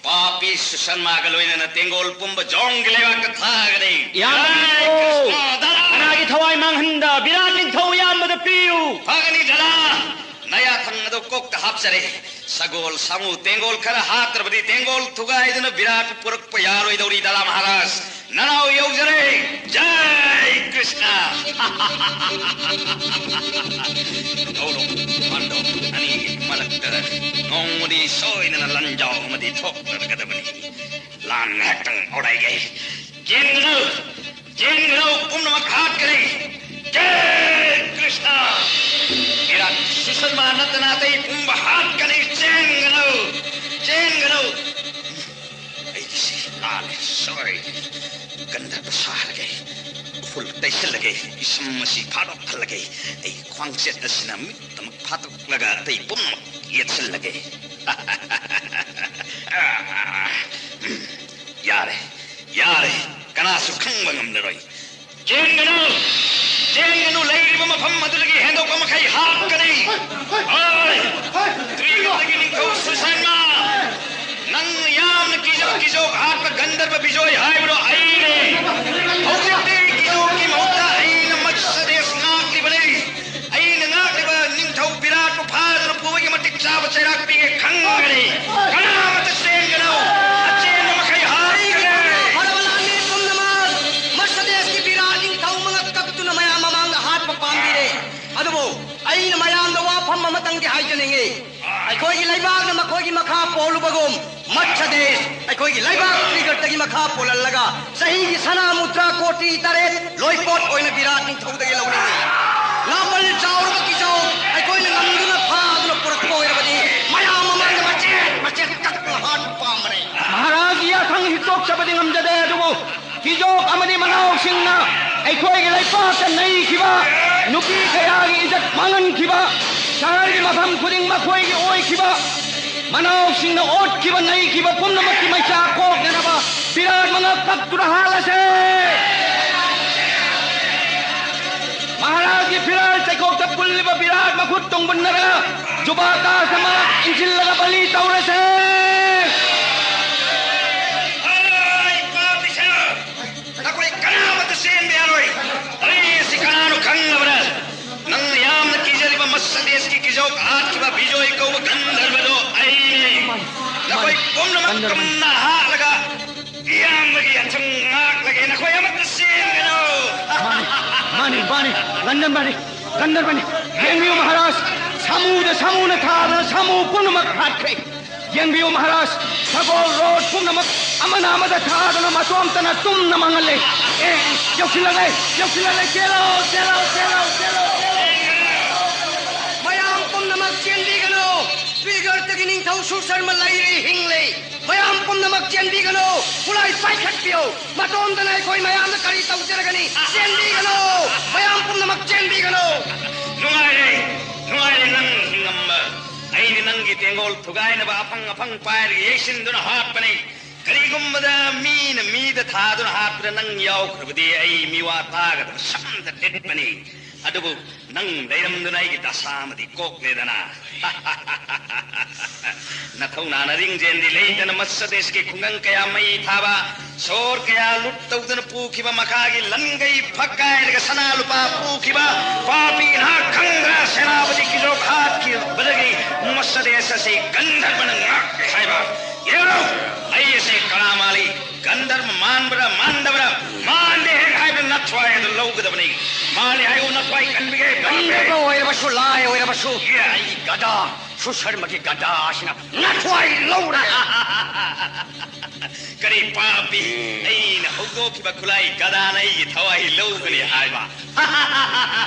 ꯄꯥꯄꯤ ꯁꯨꯁꯟꯃꯥꯒ ꯂꯣꯏꯅꯅ ꯇꯦꯡꯒꯣꯜ ꯄꯨꯝꯕ ꯖꯣꯡꯒꯤ ꯂꯩꯕꯥꯛꯇ ꯊꯥꯒꯅꯤ꯫ ꯏꯌꯥꯝꯕ ꯖꯥꯏ ꯚꯤꯝ, ꯀ꯭ꯔꯤꯁꯅ ꯗꯥꯔꯥ! ꯀꯅꯥꯒꯤ ꯊꯋꯥꯏ ꯃꯥꯡꯍꯟꯗ ꯕꯤꯔꯥꯠ ꯅꯤꯡꯊꯧ ꯏꯌꯥꯝꯕꯗ ꯄꯤꯌꯨ꯫ ꯐꯒꯅꯤ ꯗꯥꯔꯥ, ꯅꯌꯥꯊꯪ ꯑꯗꯨ ꯀꯣꯛꯇ ꯍꯥꯞꯆꯔꯦ꯫ ꯁꯒꯣꯜ ꯁꯥꯃꯨ ꯇꯦꯡꯒꯣꯜ ꯈꯔ ꯍꯥꯠꯇ꯭ꯔꯕꯗꯤ ꯇꯦꯡꯒꯣꯜ ꯊꯨꯒꯥꯏꯗꯨꯅ ꯕꯤꯔꯥꯠꯄꯨ ꯄꯨꯔꯛꯄ ꯌꯥꯔꯣꯏꯗꯧꯔꯤ ꯗꯥꯔꯥ ꯃꯍꯥꯔꯥꯖ꯫ ꯅꯅꯥꯎ ꯌꯧꯖꯔꯦ꯫ ꯖꯥꯏ ꯀ꯭ꯔꯤꯁꯅ꯫ ꯂꯧꯔꯣ, ꯄꯥꯟꯗꯧ ꯑꯅꯤꯒꯤ ꯃꯔꯛꯇ ꯅꯣꯡꯃꯗꯤ ꯁꯣꯏꯗꯅ ꯂꯥꯟꯖꯥꯎ ꯑꯃꯗꯤ ꯊꯣꯛꯂꯒꯗꯕꯅꯤ꯫ ꯂꯥꯟ ꯉꯥꯏꯍꯥꯛꯇꯪ ꯑꯧꯔꯥꯏꯒꯦ꯫ ꯆꯦꯟꯒꯅꯨ, ꯆꯦꯟꯒꯅꯨ, ꯄꯨꯝꯅꯃꯛ ꯍꯥꯠꯀꯅꯤ꯫ ꯖꯦ ꯀ꯭ꯔꯤꯁꯅ! ꯕꯤꯔꯥꯠ ꯁꯨꯁꯟꯃꯥ ꯅꯠꯇꯅ ꯑꯇꯩ ꯄꯨꯝꯕ ꯍꯥꯠꯀꯅꯤ꯫ ꯆꯦꯟꯒꯅꯨ! ꯆꯦꯟꯒꯅꯨ! ꯑꯩꯒꯤꯁꯤ ꯂꯥꯜꯂꯦ, ꯁꯣꯏꯔꯦ꯫ ꯒꯟꯙꯔꯕ ꯁꯥꯍꯜꯂꯒꯦ, ꯎꯐꯨꯜ ꯇꯩꯁꯤꯜꯂꯒꯦ, ꯏꯁꯝ ꯑꯁꯤ ꯐꯥꯗꯣꯛꯍꯜꯂꯒꯦ꯫ ꯑꯩ ꯈ꯭ꯋꯥꯡꯆꯦꯠ ꯑꯁꯤꯅ ꯃꯤꯠꯇꯃꯛ ꯐꯥꯗꯣꯛꯂꯒ ꯑꯇꯩ ꯄꯨꯝꯅꯃꯛ ꯌꯦꯠꯁꯤꯜꯂꯒꯦ꯫ ꯌꯥꯔꯦ, ꯌꯥꯔꯦ, ꯀꯅꯥꯁꯨ ꯈꯪꯕ ꯉꯝꯂꯔꯣꯏ꯫ ꯆꯦꯟꯒꯅꯨ! ꯆꯦꯟꯒꯅꯨ! ꯂꯩꯔꯤꯕ ꯃꯐꯝ ꯑꯗꯨꯗꯒꯤ ꯍꯦꯟꯗꯣꯛꯄ ꯃꯈꯩ ꯍꯥꯠꯀꯅꯤ! ꯍꯣꯏ! ꯇ꯭ꯔꯤꯒꯟꯗꯒꯤ ꯅꯤꯡꯊꯧ ꯁꯨꯁꯟꯃꯥ! ꯅꯪ ꯌꯥꯝꯅ ꯀꯤꯖꯕ ꯀꯤꯖꯣꯛ ꯍꯥꯠꯄ ꯒꯟꯙꯔꯕ ꯕꯤꯖꯣꯏ ꯍꯥꯏꯕꯗꯣ ꯑꯩꯅꯦ! ꯍꯧꯖꯤꯛꯇꯤ ꯀꯤꯖꯣꯛꯀꯤ ꯃꯍꯨꯠꯇ ꯑꯩꯅ ꯃꯠꯁꯗꯦꯁ ꯉꯥꯛꯂꯤꯕꯅꯤ! ꯑꯩꯅ ꯉꯥꯛꯂꯤꯕ ꯅꯤꯡꯊꯧ ꯕꯤꯔꯥꯠꯄꯨ ꯐꯥꯗꯨꯅ ꯄꯨꯕꯒꯤ ꯃꯇꯤꯛ ꯆꯥꯕ ꯆꯩꯔꯥꯛ ꯄꯤꯒꯦ, ꯈꯪꯒꯅꯤ! ꯀꯅꯥꯃꯠꯇ ꯆꯦꯟꯒꯅꯨ! ꯑꯆꯦꯟꯕ ꯃꯈꯩ ꯍꯥꯠꯀꯅꯤ! ꯐꯔꯕ ꯂꯥꯟꯃꯤ ꯄꯨꯝꯅꯃꯛ, ꯃꯠꯁꯗꯦꯁꯀꯤ ꯕꯤꯔꯥꯠ ꯅꯤꯡꯊꯧ ꯃꯉꯛ ꯀꯛꯇꯨꯅ ꯃꯌꯥꯝ ꯃꯃꯥꯡꯗ ꯍꯥꯠꯄ ꯄꯥꯝꯕꯤꯔꯦ꯫ ꯑꯗꯨꯕꯨ ꯑꯩꯅ ꯃꯌꯥꯝꯗ ꯋꯥꯐꯝ ꯑꯃꯇꯪꯗꯤ ꯍꯥꯏꯖꯅꯤꯡꯏ꯫ ꯑꯩꯈꯣꯏꯒꯤ ꯂꯩꯕꯥꯛꯅ ꯃꯈꯣꯏꯒꯤ ꯃꯈꯥ ꯄꯣꯜꯂꯨꯕꯒꯨꯝ, ꯃꯠꯁꯗꯦꯁ ꯑꯩꯈꯣꯏꯒꯤ ꯂꯩꯕꯥꯛ ꯇ꯭ꯔꯤꯒꯔꯇꯒꯤ ꯃꯈꯥ ꯄꯣꯜꯍꯜꯂꯒ ꯆꯍꯤꯒꯤ ꯁꯅꯥ ꯃꯨꯗ꯭ꯔꯥ ꯀꯣꯇꯤ ꯇꯔꯦꯠ ꯂꯣꯏꯄꯣꯠ ꯑꯣꯏꯅ ꯕꯤꯔꯥꯠ ꯅꯤꯡꯊꯧꯗꯒꯤ ꯂꯧꯅꯤꯡꯏ꯫ ꯂꯥꯄꯜ ꯆꯥꯎꯔꯕ ꯀꯤꯖꯧ ꯑꯩꯈꯣꯏꯅ ꯉꯝꯗꯨꯅ ꯐꯥꯗꯨꯅ ꯄꯨꯔꯛꯄ ꯑꯣꯏꯔꯕꯗꯤ ꯃꯌꯥꯝ ꯃꯃꯥꯡꯗ ꯃꯆꯦꯠ ꯃꯆꯦꯠ ꯀꯛꯇꯨꯅ ꯍꯥꯠꯄ ꯄꯥꯝꯕꯅꯤ꯫ ꯃꯍꯥꯔꯥꯖꯒꯤ ꯌꯥꯊꯪ ꯍꯤꯛꯇꯣꯛꯆꯕꯗꯤ ꯉꯝꯖꯗꯦ, ꯑꯗꯨꯕꯨ ꯀꯤꯖꯣꯛ ꯑꯃꯗꯤ ꯃꯅꯥꯎꯁꯤꯡꯅ ꯑꯩꯈꯣꯏꯒꯤ ꯂꯩꯄꯥꯛꯇ ꯅꯩꯈꯤꯕ, ꯅꯨꯄꯤ ꯀꯌꯥꯒꯤ ꯏꯖꯠ ꯃꯥꯡꯍꯟꯈꯤꯕ, ꯁꯍꯔꯒꯤ ꯃꯐꯝ ꯈꯨꯗꯤꯡ ꯃꯈꯣꯏꯒꯤ ꯑꯣꯏꯈꯤꯕ, ꯃꯅꯥꯎꯁꯤꯡꯅ ꯑꯣꯠꯈꯤꯕ ꯅꯩꯈꯤꯕ ꯄꯨꯝꯅꯃꯛꯀꯤ ꯃꯩꯆꯥꯛ ꯀꯣꯛꯅꯅꯕ ꯕꯤꯔꯥꯠ ꯃꯉꯛ ꯀꯛꯇꯨꯅ ꯍꯥꯠꯂꯁꯦ꯫ ꯃꯍꯥꯔꯥꯖꯒꯤ ꯐꯤꯔꯥꯜ ꯆꯩꯀꯣꯛꯇ ꯄꯨꯜꯂꯤꯕ ꯕꯤꯔꯥꯠ ꯃꯈꯨꯠ ꯇꯣꯡꯕꯟꯅꯔꯒ ꯖꯨꯕꯥ ꯇꯥꯖ ꯑꯃ ꯏꯟꯁꯤꯜꯂꯒ ꯕꯂꯤ ꯇꯧꯔꯁꯦ꯫ ꯍꯣꯏ, ꯄꯥꯄꯤꯁꯤꯡ! ꯅꯈꯣꯏ ꯀꯅꯥꯃꯠꯇ ꯆꯦꯟꯕ ꯌꯥꯔꯣꯏ꯫ ꯑꯩ ꯑꯁꯤ ꯀꯅꯥꯅꯣ ꯈꯪꯂꯕ꯭ꯔꯥ? ꯅꯪꯅ ꯌꯥꯝꯅ ꯀꯤꯖꯔꯤꯕ ꯃꯁ ꯗꯦꯁꯀꯤ ꯀꯤꯖꯣꯛ ꯍꯥꯠꯈꯤꯕ ꯕꯤꯖꯣꯏ ꯀꯧꯕ ꯒꯟꯙꯔꯕꯗꯣ ꯑꯩꯅꯤ꯫ ꯅꯈꯣꯏ ꯄꯨꯝꯅꯃꯛ ꯒꯟꯙꯔꯕꯅꯤ꯫ ꯀꯝꯅ ꯍꯥꯠꯂꯒ ꯏꯌꯥꯝꯕꯒꯤ ꯌꯥꯊꯪ ꯉꯥꯛꯂꯒꯦ꯫ ꯅꯈꯣꯏ ꯑꯃꯠꯇ ꯆꯦꯟꯒꯅꯨ꯫ ꯃꯥꯅꯤ, ꯃꯥꯅꯤ, ꯃꯥꯅꯤ, ꯒꯟꯙꯔꯕꯅꯤ, ꯒꯟꯙꯔꯕꯅꯤ꯫ ꯌꯦꯡꯕꯤꯌꯨ ꯃꯍꯥꯔꯥꯖ, ꯁꯥꯃꯨꯗ ꯁꯥꯃꯨꯅ ꯊꯥꯗꯅ ꯁꯥꯃꯨ ꯄꯨꯝꯅꯃꯛ ꯍꯥꯠꯈ꯭ꯔꯦ꯫ ꯌꯦꯡꯕꯤꯌꯨ ꯃꯍꯥꯔꯥꯖ, ꯁꯒꯣꯜ ꯔꯣꯠ ꯄꯨꯝꯅꯃꯛ ꯑꯃꯅ ꯑꯃꯗ ꯊꯥꯗꯨꯅ ꯃꯇꯣꯝꯇꯅ ꯇꯨꯝꯅ ꯃꯥꯡꯍꯜꯂꯦ꯫ ꯑꯦ, ꯌꯧꯁꯤꯜꯂꯛꯂꯦ, ꯌꯧꯁꯤꯜꯂꯛꯂꯦ, ꯆꯦꯜꯂꯣ, ꯆꯦꯜꯂꯣ, ꯆꯦꯜꯂꯣ, ꯆꯦꯜꯂꯣ, ꯆꯦꯜꯂꯣ꯫ ꯃꯌꯥꯝ ꯄꯨꯝꯅꯃꯛ ꯆꯦꯟꯕꯤꯒꯅꯨ꯫ ꯕꯤꯒꯔꯇꯒꯤ ꯅꯤꯡꯊꯧ ꯁꯨꯁꯔꯃ ꯂꯩꯔꯤ, ꯍꯤꯡꯂꯤ꯫ ꯃꯌꯥꯝ ꯄꯨꯝꯅꯃꯛ ꯆꯦꯟꯕꯤꯒꯅꯨ꯫ ꯈꯨꯠꯂꯥꯏ ꯄꯥꯏꯈꯠꯄꯤꯌꯨ꯫ ꯃꯇꯣꯝꯇꯅ ꯑꯩꯈꯣꯏ ꯃꯌꯥꯝꯅ ꯀꯔꯤ ꯇꯧꯖꯔꯒꯅꯤ? ꯆꯦꯟꯕꯤꯒꯅꯨ꯫ ꯃꯌꯥꯝ ꯄꯨꯝꯅꯃꯛ ꯆꯦꯟꯕꯤꯒꯅꯨ꯫ ꯅꯨꯡꯉꯥꯏꯔꯦ, ꯅꯨꯡꯉꯥꯏꯔꯦ ꯅꯪ ꯍꯤꯡꯉꯝꯕ꯫ ꯑꯩꯗꯤ ꯅꯪꯒꯤ ꯇꯦꯡꯒꯣꯜ ꯊꯨꯒꯥꯏꯅꯕ ꯑꯐꯪ ꯑꯐꯪ ꯄꯥꯏꯔꯒ ꯌꯩꯁꯤꯟꯗꯨꯅ ꯍꯥꯠꯄꯅꯤ꯫ ꯀꯔꯤꯒꯨꯝꯕꯗ ꯃꯤꯅ ꯃꯤꯗ ꯊꯥꯗꯨꯅ ꯍꯥꯠꯄꯗ ꯅꯪ ꯌꯥꯎꯈ꯭ꯔꯕꯗꯤ ꯑꯩ ꯃꯤꯋꯥ ꯇꯥꯒꯗꯕ ꯁꯝꯗ ꯂꯤꯠꯄꯅꯤ꯫ ꯑꯗꯨꯕꯨ ꯅꯪ ꯂꯩꯔꯝꯗꯨꯅ ꯑꯩꯒꯤ ꯗꯁꯥ ꯑꯃꯗꯤ ꯀꯣꯛꯂꯦꯗꯅ꯫ ꯅꯊꯧꯅꯥꯅ ꯔꯤꯡꯖꯦꯟꯗꯤ ꯂꯩꯇꯅ ꯃꯁ ꯗꯦꯁꯀꯤ ꯈꯨꯡꯒꯪ ꯀꯌꯥ ꯃꯩ ꯊꯥꯕ, ꯁꯣꯔ ꯀꯌꯥ ꯂꯨꯠ ꯇꯧꯗꯨꯅ ꯄꯨꯈꯤꯕ, ꯃꯈꯥꯒꯤ ꯂꯟꯒꯩ ꯐꯛꯀꯥꯏꯔꯒ ꯁꯅꯥ ꯂꯨꯄꯥ ꯄꯨꯈꯤꯕ ꯄꯥꯄꯤ ꯅꯍꯥꯛ ꯈꯪꯗ꯭ꯔꯥ? ꯁꯦꯅꯥꯄꯇꯤ ꯀꯤꯖꯣꯛ ꯍꯥꯠꯈꯤꯕꯗꯒꯤ ꯃꯁ ꯗꯦꯁ ꯑꯁꯤ ꯒꯟꯙꯔꯕꯅ ꯉꯥꯛꯂꯦ ꯍꯥꯏꯕ꯫ ꯌꯦꯡꯂꯣ, ꯑꯩ ꯑꯁꯤ ꯀꯂꯥ ꯃꯥꯜꯂꯤ꯫ ꯒꯟꯙꯔꯕ ꯃꯥꯟꯕ꯭ꯔꯥ ꯃꯥꯟꯗꯕ꯭ꯔꯥ? ꯃꯥꯟꯗꯦ ꯍꯦꯛ ꯍꯥꯏꯕꯗ ꯅꯊ꯭ꯋꯥꯏ ꯑꯗꯨ ꯂꯧꯒꯗꯕꯅꯤ꯫ ꯃꯥꯜꯂꯤ ꯍꯥꯏꯌꯨ, ꯅꯊ꯭ꯋꯥꯏ ꯀꯟꯕꯤꯒꯦ꯫ ꯀꯟꯕ ꯑꯣꯏꯔꯕꯁꯨ, ꯂꯥꯏ ꯑꯣꯏꯔꯕꯁꯨ, ꯌꯥ, ꯑꯩꯒꯤ ꯒꯗꯥ, ꯁꯨꯁꯔꯃꯒꯤ ꯒꯗꯥ ꯑꯁꯤꯅ ꯅꯊ꯭ꯋꯥꯏ ꯂꯧꯔꯦ꯫ ꯀꯔꯤ ꯄꯥꯄꯤ? ꯑꯩꯅ ꯍꯧꯗꯣꯛꯈꯤꯕ ꯈꯨꯠꯂꯥꯏ ꯒꯗꯥꯅ ꯑꯩꯒꯤ ꯊꯋꯥꯏ ꯂꯧꯒꯅꯤ ꯍꯥꯏꯕ?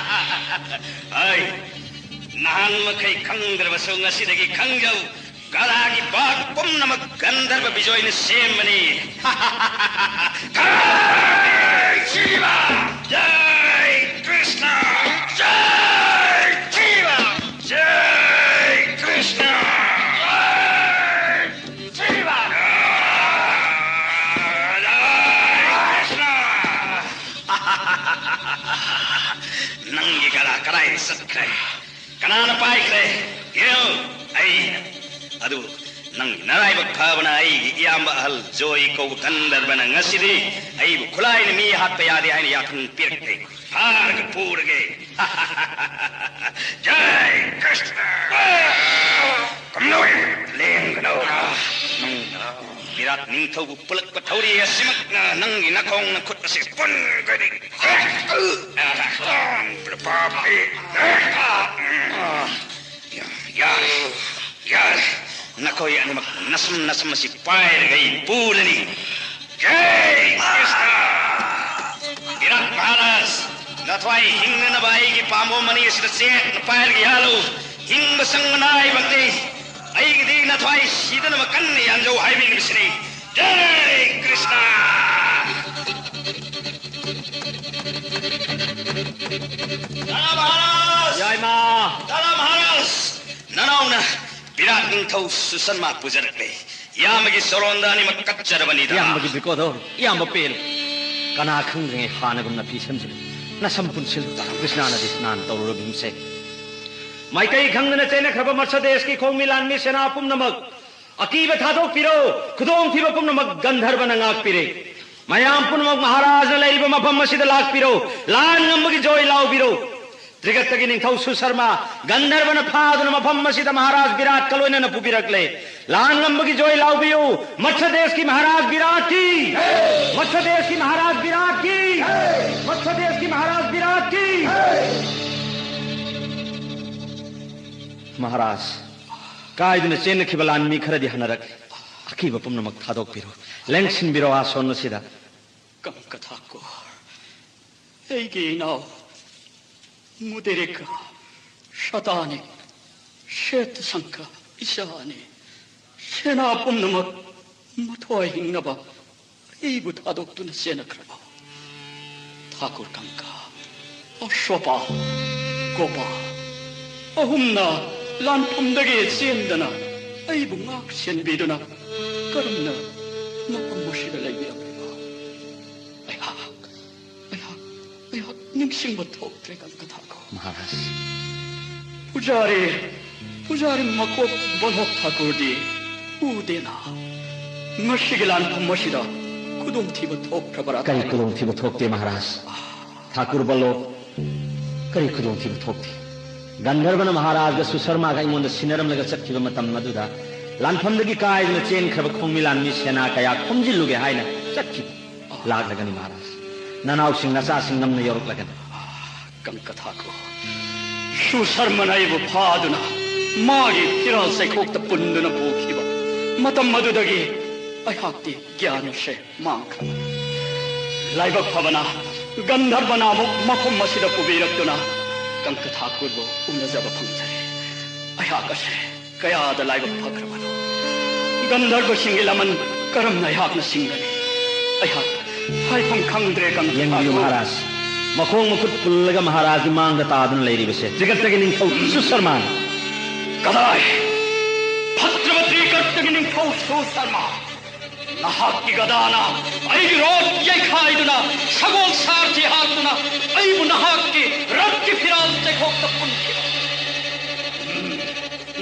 ꯑꯩ ꯅꯍꯥꯟ ꯃꯈꯩ ꯈꯪꯗ꯭ꯔꯕꯁꯨ ꯉꯁꯤꯗꯒꯤ ꯈꯪꯖꯧ꯫ ꯒꯗꯥꯒꯤ ꯕꯥꯛ ꯄꯨꯝꯅꯃꯛ ꯒꯟꯙꯔꯕ ꯕꯤꯖꯣꯏꯅ ꯁꯦꯝꯕꯅꯤ꯫ ꯖꯥꯏ ꯁꯤꯕ! ꯖꯥꯏ ꯀ꯭ꯔꯤꯁꯅ! ꯖꯥꯏ ꯁꯤꯕ! ꯖꯥꯏ ꯀ꯭ꯔꯤꯁꯅ! ꯖꯥꯏ ꯁꯤꯕ! ꯖꯥꯏ ꯀ꯭ꯔꯤꯁꯅ! ꯅꯪꯒꯤ ꯒꯗꯥ ꯀꯗꯥꯏꯗ ꯆꯠꯈ꯭ꯔꯦ? ꯀꯅꯥꯅ ꯄꯥꯏꯈ꯭ꯔꯦ? ꯌꯦꯡꯉꯨ, ꯑꯩꯅ꯫ ꯑꯗꯨ ꯅꯪꯒꯤ ꯅꯔꯥꯏꯕꯛ ꯐꯕꯅ ꯑꯩꯒꯤ ꯏꯌꯥꯝꯕ ꯑꯍꯜ ꯖꯣꯏ ꯀꯧꯕ ꯒꯟꯙꯔꯕꯅ ꯉꯁꯤꯗꯤ ꯑꯩꯕꯨ ꯈꯨꯠꯂꯥꯏꯅ ꯃꯤ ꯍꯥꯠꯄ ꯌꯥꯗꯦ ꯍꯥꯏꯅ ꯌꯥꯊꯪ ꯄꯤꯔꯛꯂꯦ꯫ ꯐꯥꯔꯒ ꯄꯨꯔꯒꯦ꯫ ꯖꯥꯏ ꯀ꯭ꯔꯤꯁꯅ! ꯀꯝꯅꯧ! ꯂꯦꯡꯒꯅꯧ! ꯅꯪ ꯕꯤꯔꯥꯠ ꯅꯤꯡꯊꯧꯕꯨ ꯄꯨꯂꯛꯄ ꯊꯧꯔꯤ ꯑꯁꯤꯃꯛꯅ ꯅꯪꯒꯤ ꯅꯈꯣꯡ ꯅꯈꯨꯠ ꯑꯁꯤ ꯄꯨꯟꯒꯅꯤ꯫ ꯄꯥꯄꯤ! ꯌꯥꯔꯦ꯫ ꯅꯈꯣꯏ ꯑꯅꯤꯃꯛ ꯅꯁꯝ ꯅꯁꯝ ꯑꯁꯤ ꯄꯥꯏꯔꯒ ꯑꯩ ꯄꯨꯔꯅꯤ꯫ ꯖꯩ ꯀ꯭ꯔꯤꯁꯅ! ꯚꯤꯔꯥꯠ ꯃꯍꯥꯔꯥꯖ, ꯅꯊ꯭ꯋꯥꯏ ꯍꯤꯡꯅꯅꯕ ꯑꯩꯒꯤ ꯄꯥꯝꯕꯣꯝ ꯑꯅꯤ ꯑꯁꯤꯗ ꯆꯦꯠꯅ ꯄꯥꯏꯔꯒ ꯌꯥꯜꯂꯨ꯫ ꯍꯤꯡꯕ ꯆꯪꯕ ꯅꯥꯏꯕꯅꯤ꯫ ꯑꯩꯒꯤꯗꯤ ꯅꯊ꯭ꯋꯥꯏ ꯁꯤꯗꯅꯕ ꯀꯟꯅ ꯌꯥꯟꯖꯧ ꯍꯥꯏꯕꯤꯔꯤꯕꯁꯤꯅꯤ꯫ ꯖꯩ ꯀ꯭ꯔꯤꯁꯅ! ꯗꯥꯗꯥ ꯃꯍꯥꯔꯥꯖ! ꯌꯥꯏꯃ! ꯗꯥꯗꯥ ꯃꯍꯥꯔꯥꯖ! ꯅꯅꯥꯎꯅ ꯚꯤꯔꯥꯠ ꯅꯤꯡꯊꯧ ꯁꯨꯁꯟꯃꯥ ꯄꯨꯖꯔꯛꯂꯦ꯫ ꯏꯌꯥꯝꯕꯒꯤ ꯆꯔꯣꯟꯗ ꯑꯅꯤꯃꯛ ꯀꯠꯆꯔꯕꯅꯤꯗ꯫ ꯏꯌꯥꯝꯕꯒꯤ ꯕ꯭ꯔꯤꯀꯣꯗꯣ, ꯏꯌꯥꯝꯕ ꯄꯦꯜꯂꯨ꯫ ꯀꯅꯥ ꯈꯪꯗ꯭ꯔꯤꯉꯩ ꯍꯥꯟꯅꯒꯨꯝꯅ ꯐꯤ ꯁꯦꯝꯖꯤꯜꯂꯨ꯫ ꯅꯁꯝ ꯄꯨꯟꯁꯤꯜꯂꯨ꯫ ꯀ꯭ꯔꯤꯁꯅꯥꯅꯗꯤ ꯁ꯭ꯅꯥꯟ ꯇꯧꯔꯨꯔꯕꯤꯃꯁꯦ꯫ ꯃꯥꯏꯀꯩ ꯈꯪꯗꯅ ꯆꯦꯟꯅꯈ꯭ꯔꯕ ꯃꯠꯁ ꯗꯦꯁꯀꯤ ꯈꯣꯡꯃꯤ ꯂꯥꯟꯃꯤ ꯁꯦꯅꯥ ꯄꯨꯝꯅꯃꯛ ꯑꯀꯤꯕ ꯊꯥꯗꯣꯛꯄꯤꯔꯣ꯫ ꯈꯨꯗꯣꯡꯊꯤꯕ ꯄꯨꯝꯅꯃꯛ ꯒꯟꯙꯔꯕꯅ ꯉꯥꯛꯄꯤꯔꯦ꯫ ꯃꯌꯥꯝ ꯄꯨꯝꯅꯃꯛ ꯃꯍꯥꯔꯥꯖꯅ ꯂꯩꯔꯤꯕ ꯃꯐꯝ ꯑꯁꯤꯗ ꯂꯥꯛꯄꯤꯔꯣ꯫ ꯂꯥꯟ ꯉꯝꯕꯒꯤ ꯖꯣꯏ ꯂꯥꯎꯕꯤꯔꯣ꯫ ꯇ꯭ꯔꯤꯒꯠꯇꯒꯤ ꯅꯤꯡꯊꯧ ꯁꯨꯁꯔꯃ ꯒꯟꯙꯔꯕꯅ ꯐꯥꯗꯨꯅ ꯃꯐꯝ ꯑꯁꯤꯗ ꯃꯍꯥꯔꯥꯖ ꯕꯤꯔꯥꯠꯀ ꯂꯣꯏꯅꯅ ꯄꯨꯕꯤꯔꯛꯂꯦ꯫ ꯂꯥꯟ ꯉꯝꯕꯒꯤ ꯖꯣꯏ ꯂꯥꯎꯕꯤꯌꯨ꯫ Much ꯗꯦꯁꯀꯤ Maharaj ꯕꯤꯔꯥꯠꯀꯤ! Much ꯗꯦꯁꯀꯤ Maharaj ꯕꯤꯔꯥꯠꯀꯤ! Much ꯗꯦꯁꯀꯤ Maharaj ꯕꯤꯔꯥꯠꯀꯤ! Maharaj, ꯀꯥꯏꯗꯨꯅ ꯆꯦꯟꯅꯈꯤꯕ ꯂꯥꯟꯃꯤ ꯈꯔꯗꯤ ꯍꯟꯅꯔꯛꯂꯦ꯫ ꯑꯀꯤꯕ ꯄꯨꯝꯅꯃꯛ ꯊꯥꯗꯣꯛꯄꯤꯔꯣ꯫ ꯂꯦꯡꯁꯤꯟꯕꯤꯔꯣ ꯑꯥꯁꯣꯟ ꯑꯁꯤꯗ꯫ ꯀꯪꯀ ꯊꯥꯀꯨꯔ, ꯑꯩꯒꯤ ꯏꯅꯥꯎ ꯃꯨꯗꯦꯔꯤꯀ, ꯁꯇꯥꯅꯤꯛ, ꯁ꯭ꯋꯦꯇ ꯁꯪꯀ, ꯏꯆꯥꯅꯤ꯫ ꯁꯦꯅꯥ ꯄꯨꯝꯅꯃꯛ ꯃꯊ꯭ꯋꯥꯏ ꯍꯤꯡꯅꯕ ꯑꯩꯕꯨ ꯊꯥꯗꯣꯛꯇꯨꯅ ꯆꯦꯟꯅꯈ꯭ꯔꯕ ꯊꯥꯀꯨꯔ ꯀꯪꯀ, ꯑꯁ꯭ꯋꯄꯥ, ꯒꯣꯄꯥ ꯑꯍꯨꯝꯅ ꯂꯥꯟꯐꯝꯗꯒꯤ ꯆꯦꯟꯗꯅ ꯑꯩꯕꯨ ꯉꯥꯛ ꯁꯦꯟꯕꯤꯗꯨꯅ ꯀꯔꯝꯅ ꯃꯐꯝ ꯑꯁꯤꯗ ꯂꯩꯕꯤꯔꯝꯂꯤꯕ? ꯑꯩꯍꯥꯛ, ꯑꯩꯍꯥꯛ, ꯑꯩꯍꯥꯛ ꯅꯤꯡꯁꯤꯡꯕ ꯊꯣꯛꯇ꯭ꯔꯦ, ꯀꯪꯀ ꯊꯥꯀꯨꯔ꯫ ꯃꯍꯥꯔꯥꯖ꯫ ꯄꯨꯖꯥꯔꯤ, ꯄꯨꯖꯥꯔꯤ ꯃꯀꯣꯛ ꯕꯜꯂꯚ ꯊꯥꯀꯨꯔꯗꯤ ꯎꯗꯦꯅ꯫ ꯉꯁꯤꯒꯤ ꯂꯥꯟꯐꯝ ꯑꯁꯤꯗ ꯈꯨꯗꯣꯡꯊꯤꯕ ꯊꯣꯛꯈ꯭ꯔꯕꯔꯥ? ꯀꯔꯤ ꯈꯨꯗꯣꯡꯊꯤꯕ ꯊꯣꯛꯇꯦ, ꯃꯍꯥꯔꯥꯖ? ꯊꯥꯀꯨꯔ ꯕꯜꯂꯣ, ꯀꯔꯤ ꯈꯨꯗꯣꯡꯊꯤꯕ ꯊꯣꯛꯇꯦ? ꯒꯟꯙꯔꯕꯅ ꯃꯍꯥꯔꯥꯖꯒ ꯁꯨꯁꯔꯃꯥꯒ ꯑꯩꯉꯣꯟꯗ ꯁꯤꯟꯅꯔꯝꯂꯒ ꯆꯠꯈꯤꯕ ꯃꯇꯝ ꯑꯗꯨꯗ ꯂꯥꯟꯐꯝꯗꯒꯤ ꯀꯥꯏꯗꯨꯅ ꯆꯦꯟꯈ꯭ꯔꯕ ꯈꯣꯡꯃꯤ ꯂꯥꯟꯃꯤ ꯁꯦꯅꯥ ꯀꯌꯥ ꯈꯣꯝꯖꯤꯜꯂꯨꯒꯦ ꯍꯥꯏꯅ ꯆꯠꯈꯤꯕ꯫ ꯂꯥꯛꯂꯒꯅꯤ ꯃꯍꯥꯔꯥꯖ꯫ ꯅꯅꯥꯎꯁꯤꯡ ꯅꯆꯥꯁꯤꯡ ꯅꯝꯅ ꯌꯧꯔꯛꯂꯒꯅꯤ꯫ ꯀꯪꯀ ꯊꯥꯀꯨꯔ, ꯁꯨꯁꯔꯃꯅ ꯑꯩꯕꯨ ꯐꯥꯗꯨꯅ ꯃꯥꯒꯤ ꯐꯤꯔꯥꯜ ꯆꯩꯈꯣꯛꯇ ꯄꯨꯟꯗꯨꯅ ꯄꯨꯈꯤꯕ ꯃꯇꯝ ꯑꯗꯨꯗꯒꯤ ꯑꯩꯍꯥꯛꯇꯤ ꯒ꯭ꯌꯥꯟ ꯑꯁꯦ ꯃꯥꯡꯈ꯭ꯔꯕꯅꯤ꯫ ꯂꯥꯏꯕꯛ ꯐꯕꯅ ꯒꯟꯙꯔꯕꯅ ꯑꯃꯨꯛ ꯃꯐꯝ ꯑꯁꯤꯗ ꯄꯨꯕꯤꯔꯛꯇꯨꯅ ꯀꯪꯀ ꯊꯥꯀꯨꯔꯕꯨ ꯎꯅꯖꯕ ꯐꯪꯖꯔꯦ꯫ ꯑꯩꯍꯥꯛ ꯑꯁꯦ ꯀꯌꯥꯗ ꯂꯥꯏꯕꯛ ꯐꯈ꯭ꯔꯕꯅꯣ! ꯒꯟꯙꯔꯕꯁꯤꯡꯒꯤ ꯂꯃꯟ ꯀꯔꯝꯅ ꯑꯩꯍꯥꯛꯅ ꯁꯤꯡꯒꯅꯤ? ꯑꯩꯍꯥꯛ ꯍꯥꯏꯐꯝ ꯈꯪꯗ꯭ꯔꯦ, ꯀꯪꯀ ꯌꯦꯡꯕꯤꯌꯨ ꯊꯥꯀꯨꯔ꯫ ꯃꯍꯥꯔꯥꯖ, ꯃꯈꯣꯡ ꯃꯈꯨꯠ ꯄꯨꯜꯂꯒ ꯃꯍꯥꯔꯥꯖꯒꯤ ꯃꯥꯡꯗ ꯇꯥꯗꯨꯅ ꯂꯩꯔꯤꯕꯁꯦ ꯇ꯭ꯔꯤꯒꯠꯇꯒꯤ ꯅꯤꯡꯊꯧ ꯁꯨꯁꯔꯃꯥꯅꯤ꯫ ꯀꯗꯥꯏ? ꯐꯠꯇ꯭ꯔꯕ ꯇ꯭ꯔꯤꯒꯠꯇꯒꯤ ꯅꯤꯡꯊꯧ ꯁꯨꯁꯔꯃꯥ! ꯅꯍꯥꯛꯀꯤ ꯒꯗꯥꯅ ꯑꯩꯒꯤ ꯔꯣꯠ ꯌꯩꯈꯥꯏꯗꯨꯅ, ꯁꯒꯣꯜ ꯁꯥꯔꯊꯤ ꯍꯥꯠꯇꯨꯅ ꯑꯩꯕꯨ ꯅꯍꯥꯛꯀꯤ ꯔꯠꯀꯤ ꯐꯤꯔꯥꯜ ꯆꯩꯈꯣꯛꯇ ꯄꯨꯟꯈꯤꯕ꯫ ꯎꯝ,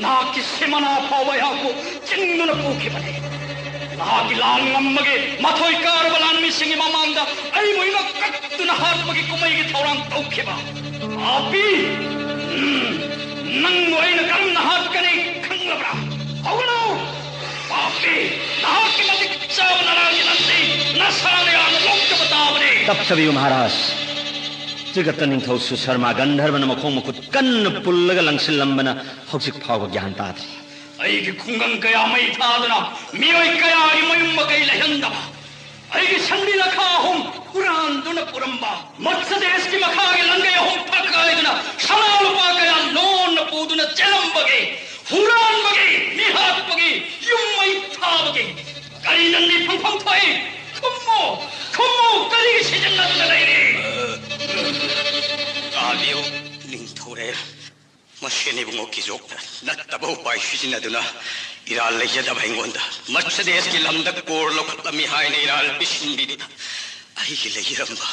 ꯅꯍꯥꯛꯀꯤ ꯁꯤꯃꯥꯅꯥ ꯐꯥꯎꯕ ꯑꯩꯍꯥꯛꯄꯨ ꯆꯤꯡꯗꯨꯅ ꯄꯨꯈꯤꯕꯅꯤ꯫ ꯅꯍꯥꯛꯀꯤ ꯂꯥꯟ ꯉꯝꯕꯒꯤ ꯃꯊꯣꯏ ꯀꯥꯔꯕ ꯂꯥꯟꯃꯤꯁꯤꯡꯒꯤ ꯃꯃꯥꯡꯗ ꯑꯩꯕꯨ ꯏꯉꯛ ꯀꯛꯇꯨꯅ ꯍꯥꯠꯄꯒꯤ ꯀꯨꯝꯍꯩꯒꯤ ꯊꯧꯔꯥꯡ ꯇꯧꯈꯤꯕ꯫ ꯄꯥꯄꯤ! ꯎꯝ, ꯅꯪꯕꯨ ꯑꯩꯅ ꯀꯔꯝꯅ ꯍꯥꯠꯀꯅꯤ ꯈꯪꯂꯕ꯭ꯔꯥ? ꯍꯧꯒꯠꯂꯨ! ꯄꯥꯄꯤ! ꯅꯍꯥꯛꯀꯤ ꯃꯇꯤꯛ ꯆꯥꯕ ꯅꯔꯥꯒꯤ ꯂꯝꯗꯤ ꯅꯁꯥꯅ ꯌꯥꯝꯅ ꯂꯧꯖꯕ ꯇꯥꯕꯅꯤ꯫ ꯇꯞꯊꯕꯤꯌꯨ ꯃꯍꯥꯔꯥꯖ꯫ ꯇ꯭ꯔꯤꯒꯠꯇ ꯅꯤꯡꯊꯧ ꯁꯨꯁꯔꯃꯥ ꯒꯟꯙꯔꯕꯅ ꯃꯈꯣꯡ ꯃꯈꯨꯠ ꯀꯟꯅ ꯄꯨꯜꯂꯒ ꯂꯪꯁꯤꯜꯂꯝꯕꯅ ꯍꯧꯖꯤꯛ ꯐꯥꯎꯕ ꯒ꯭ꯌꯥꯟ ꯇꯥꯗ꯭ꯔꯤ꯫ ꯑꯩꯒꯤ ꯈꯨꯡꯒꯪ ꯀꯌꯥ ꯃꯩ ꯊꯥꯗꯨꯅ ꯃꯤꯑꯣꯏ ꯀꯌꯥꯒꯤ ꯃꯌꯨꯝ ꯃꯀꯩ ꯂꯩꯍꯟꯗꯕ, ꯑꯩꯒꯤ ꯁꯟꯕꯤ ꯂꯈꯥ ꯑꯍꯨꯝ ꯍꯨꯔꯥꯟꯗꯨꯅ ꯄꯨꯔꯝꯕ, ꯃꯠꯁ ꯗꯦꯁꯀꯤ ꯃꯈꯥꯒꯤ ꯂꯪꯒꯩ ꯑꯍꯨꯝ ꯐꯛꯀꯥꯏꯗꯨꯅ ꯁꯅꯥ ꯂꯨꯄꯥ ꯀꯌꯥ ꯂꯣꯟꯅ ꯄꯨꯗꯨꯅ ꯆꯦꯜꯂꯝꯕꯒꯤ, ꯍꯨꯔꯥꯟꯕꯒꯤ, ꯃꯤꯍꯥꯠꯄꯒꯤ, ꯌꯨꯝ ꯃꯩ ꯊꯥꯕꯒꯤ ꯀꯔꯤ ꯅꯪꯗꯤ ꯐꯪꯐꯝ ꯊꯣꯛꯏ? ꯈꯨꯝꯃꯨ, ꯈꯨꯝꯃꯨ, ꯀꯔꯤꯒꯤ ꯁꯤꯖꯤꯟꯅꯗꯨꯅ ꯂꯩꯔꯤ? ꯇꯥꯕꯤꯌꯨ, ꯅꯤꯡꯊꯧꯔꯦꯜ꯫ ꯃꯁꯦꯟ ꯏꯕꯨꯡꯉꯣ ꯀꯤꯖꯣꯛꯅ ꯅꯠꯇꯕ ꯎꯄꯥꯏ ꯁꯤꯖꯤꯟꯅꯗꯨꯅ ꯏꯔꯥꯜ ꯂꯩꯖꯗꯕ ꯑꯩꯉꯣꯟꯗ ꯃꯠꯁ ꯗꯦꯁꯀꯤ ꯂꯝꯗ ꯀꯣꯔ ꯂꯧꯈꯠꯂꯝꯃꯤ ꯍꯥꯏꯅ ꯏꯔꯥꯜ ꯄꯤꯁꯤꯟꯕꯤꯗꯨꯅ ꯑꯩꯒꯤ ꯂꯩꯖꯔꯝꯕ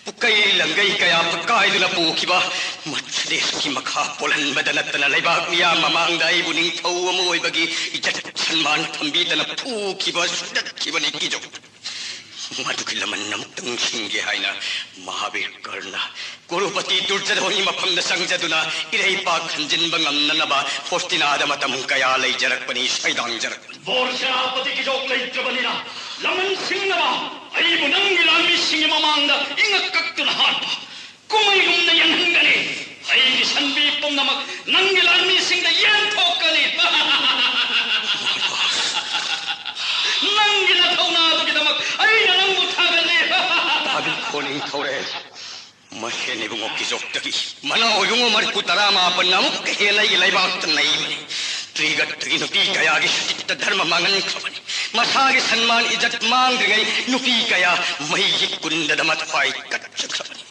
ꯄꯨꯀꯩ ꯂꯪꯒꯩ ꯀꯌꯥ ꯐꯛꯀꯥꯏꯗꯨꯅ ꯄꯨꯈꯤꯕ ꯃꯠꯁ ꯗꯦꯁꯀꯤ ꯃꯈꯥ ꯄꯣꯜꯍꯟꯕꯗ ꯅꯠꯇꯅ ꯂꯩꯕꯥꯛ ꯃꯤꯌꯥꯝ ꯃꯃꯥꯡꯗ ꯑꯩꯕꯨ ꯅꯤꯡꯊꯧ ꯑꯃ ꯑꯣꯏꯕꯒꯤ ꯏꯖꯠ ꯁꯟꯃꯥꯟ ꯊꯝꯕꯤꯗꯅ ꯐꯨꯈꯤꯕ ꯁꯨꯗꯠꯈꯤꯕꯅꯤ ꯀꯤꯖꯣꯛ꯫ ꯃꯗꯨꯒꯤ ꯂꯃꯟ ꯑꯃꯨꯛꯇꯪ ꯁꯤꯡꯒꯦ ꯍꯥꯏꯅ ꯃꯍꯥꯕꯤꯔ ꯀꯔꯅ ꯀꯣꯔꯣꯄꯇꯤ ꯗꯨꯔꯖꯙꯣꯟꯒꯤ ꯃꯐꯝꯗ ꯆꯪꯖꯗꯨꯅ ꯏꯔꯩꯄꯥꯛ ꯈꯟꯖꯤꯟꯕ ꯉꯝꯅꯅꯕ ꯍꯣꯁꯇꯤꯅꯥꯗ ꯃꯇꯝ ꯀꯌꯥ ꯂꯩꯖꯔꯛꯄꯅꯤ, ꯁꯩꯗꯥꯡꯖꯔꯛꯄꯅꯤ꯫ ꯕꯣꯔ ꯁꯦꯅꯥꯄꯇꯤ ꯀꯤꯖꯣꯛ ꯂꯩꯇ꯭ꯔꯕꯅꯤꯅ ꯂꯃꯟ ꯁꯤꯡꯅꯕ ꯑꯩꯕꯨ ꯅꯪꯒꯤ ꯂꯥꯟꯃꯤꯁꯤꯡꯒꯤ ꯃꯃꯥꯡꯗ ꯏꯉꯛ ꯀꯛꯇꯨꯅ ꯍꯥꯠꯄ ꯀꯨꯝꯍꯩꯒꯨꯝꯅ ꯌꯦꯡꯍꯟꯒꯅꯤ꯫ ꯑꯩꯒꯤ ꯁꯟꯕꯤ ꯄꯨꯝꯅꯃꯛ ꯅꯪꯒꯤ ꯂꯥꯟꯃꯤꯁꯤꯡꯗ ꯌꯦꯟꯊꯣꯛꯀꯅꯤ꯫ ꯅꯪꯒꯤ ꯅꯊꯧꯅꯥꯗꯨꯒꯤꯗꯃꯛ ꯑꯩꯅ ꯅꯪꯕꯨ ꯊꯥꯒꯠꯂꯤ꯫ ꯊꯥꯕꯤꯈꯣ ꯅꯤꯡꯊꯧꯔꯦꯜ꯫ ꯃꯁꯦꯟ ꯏꯕꯨꯡꯉꯣ ꯀꯤꯖꯣꯛꯇꯒꯤ ꯃꯅꯥꯎ ꯏꯕꯨꯡꯉꯣ ꯃꯔꯤꯐꯨ ꯇꯔꯥ ꯃꯥꯄꯟꯅ ꯑꯃꯨꯛꯀ ꯍꯦꯟꯅ ꯑꯩꯒꯤ ꯂꯩꯕꯥꯛꯇ ꯅꯩꯕꯅꯤ꯫ ꯇ꯭ꯔꯤꯒꯠꯇꯒꯤ ꯅꯨꯄꯤ ꯀꯌꯥꯒꯤ ꯁꯇꯤꯠꯇ ꯙꯔꯃ ꯃꯥꯡꯍꯟꯈ꯭ꯔꯕꯅꯤ꯫ ꯃꯁꯥꯒꯤ ꯁꯟꯃꯥꯟ ꯏꯖꯠ ꯃꯥꯡꯗ꯭ꯔꯤꯉꯩ ꯅꯨꯄꯤ ꯀꯌꯥ ꯃꯩꯒꯤ ꯀꯨꯟꯗꯗ ꯃꯊ꯭ꯋꯥꯏ ꯀꯠꯆꯈ꯭ꯔꯕꯅꯤ꯫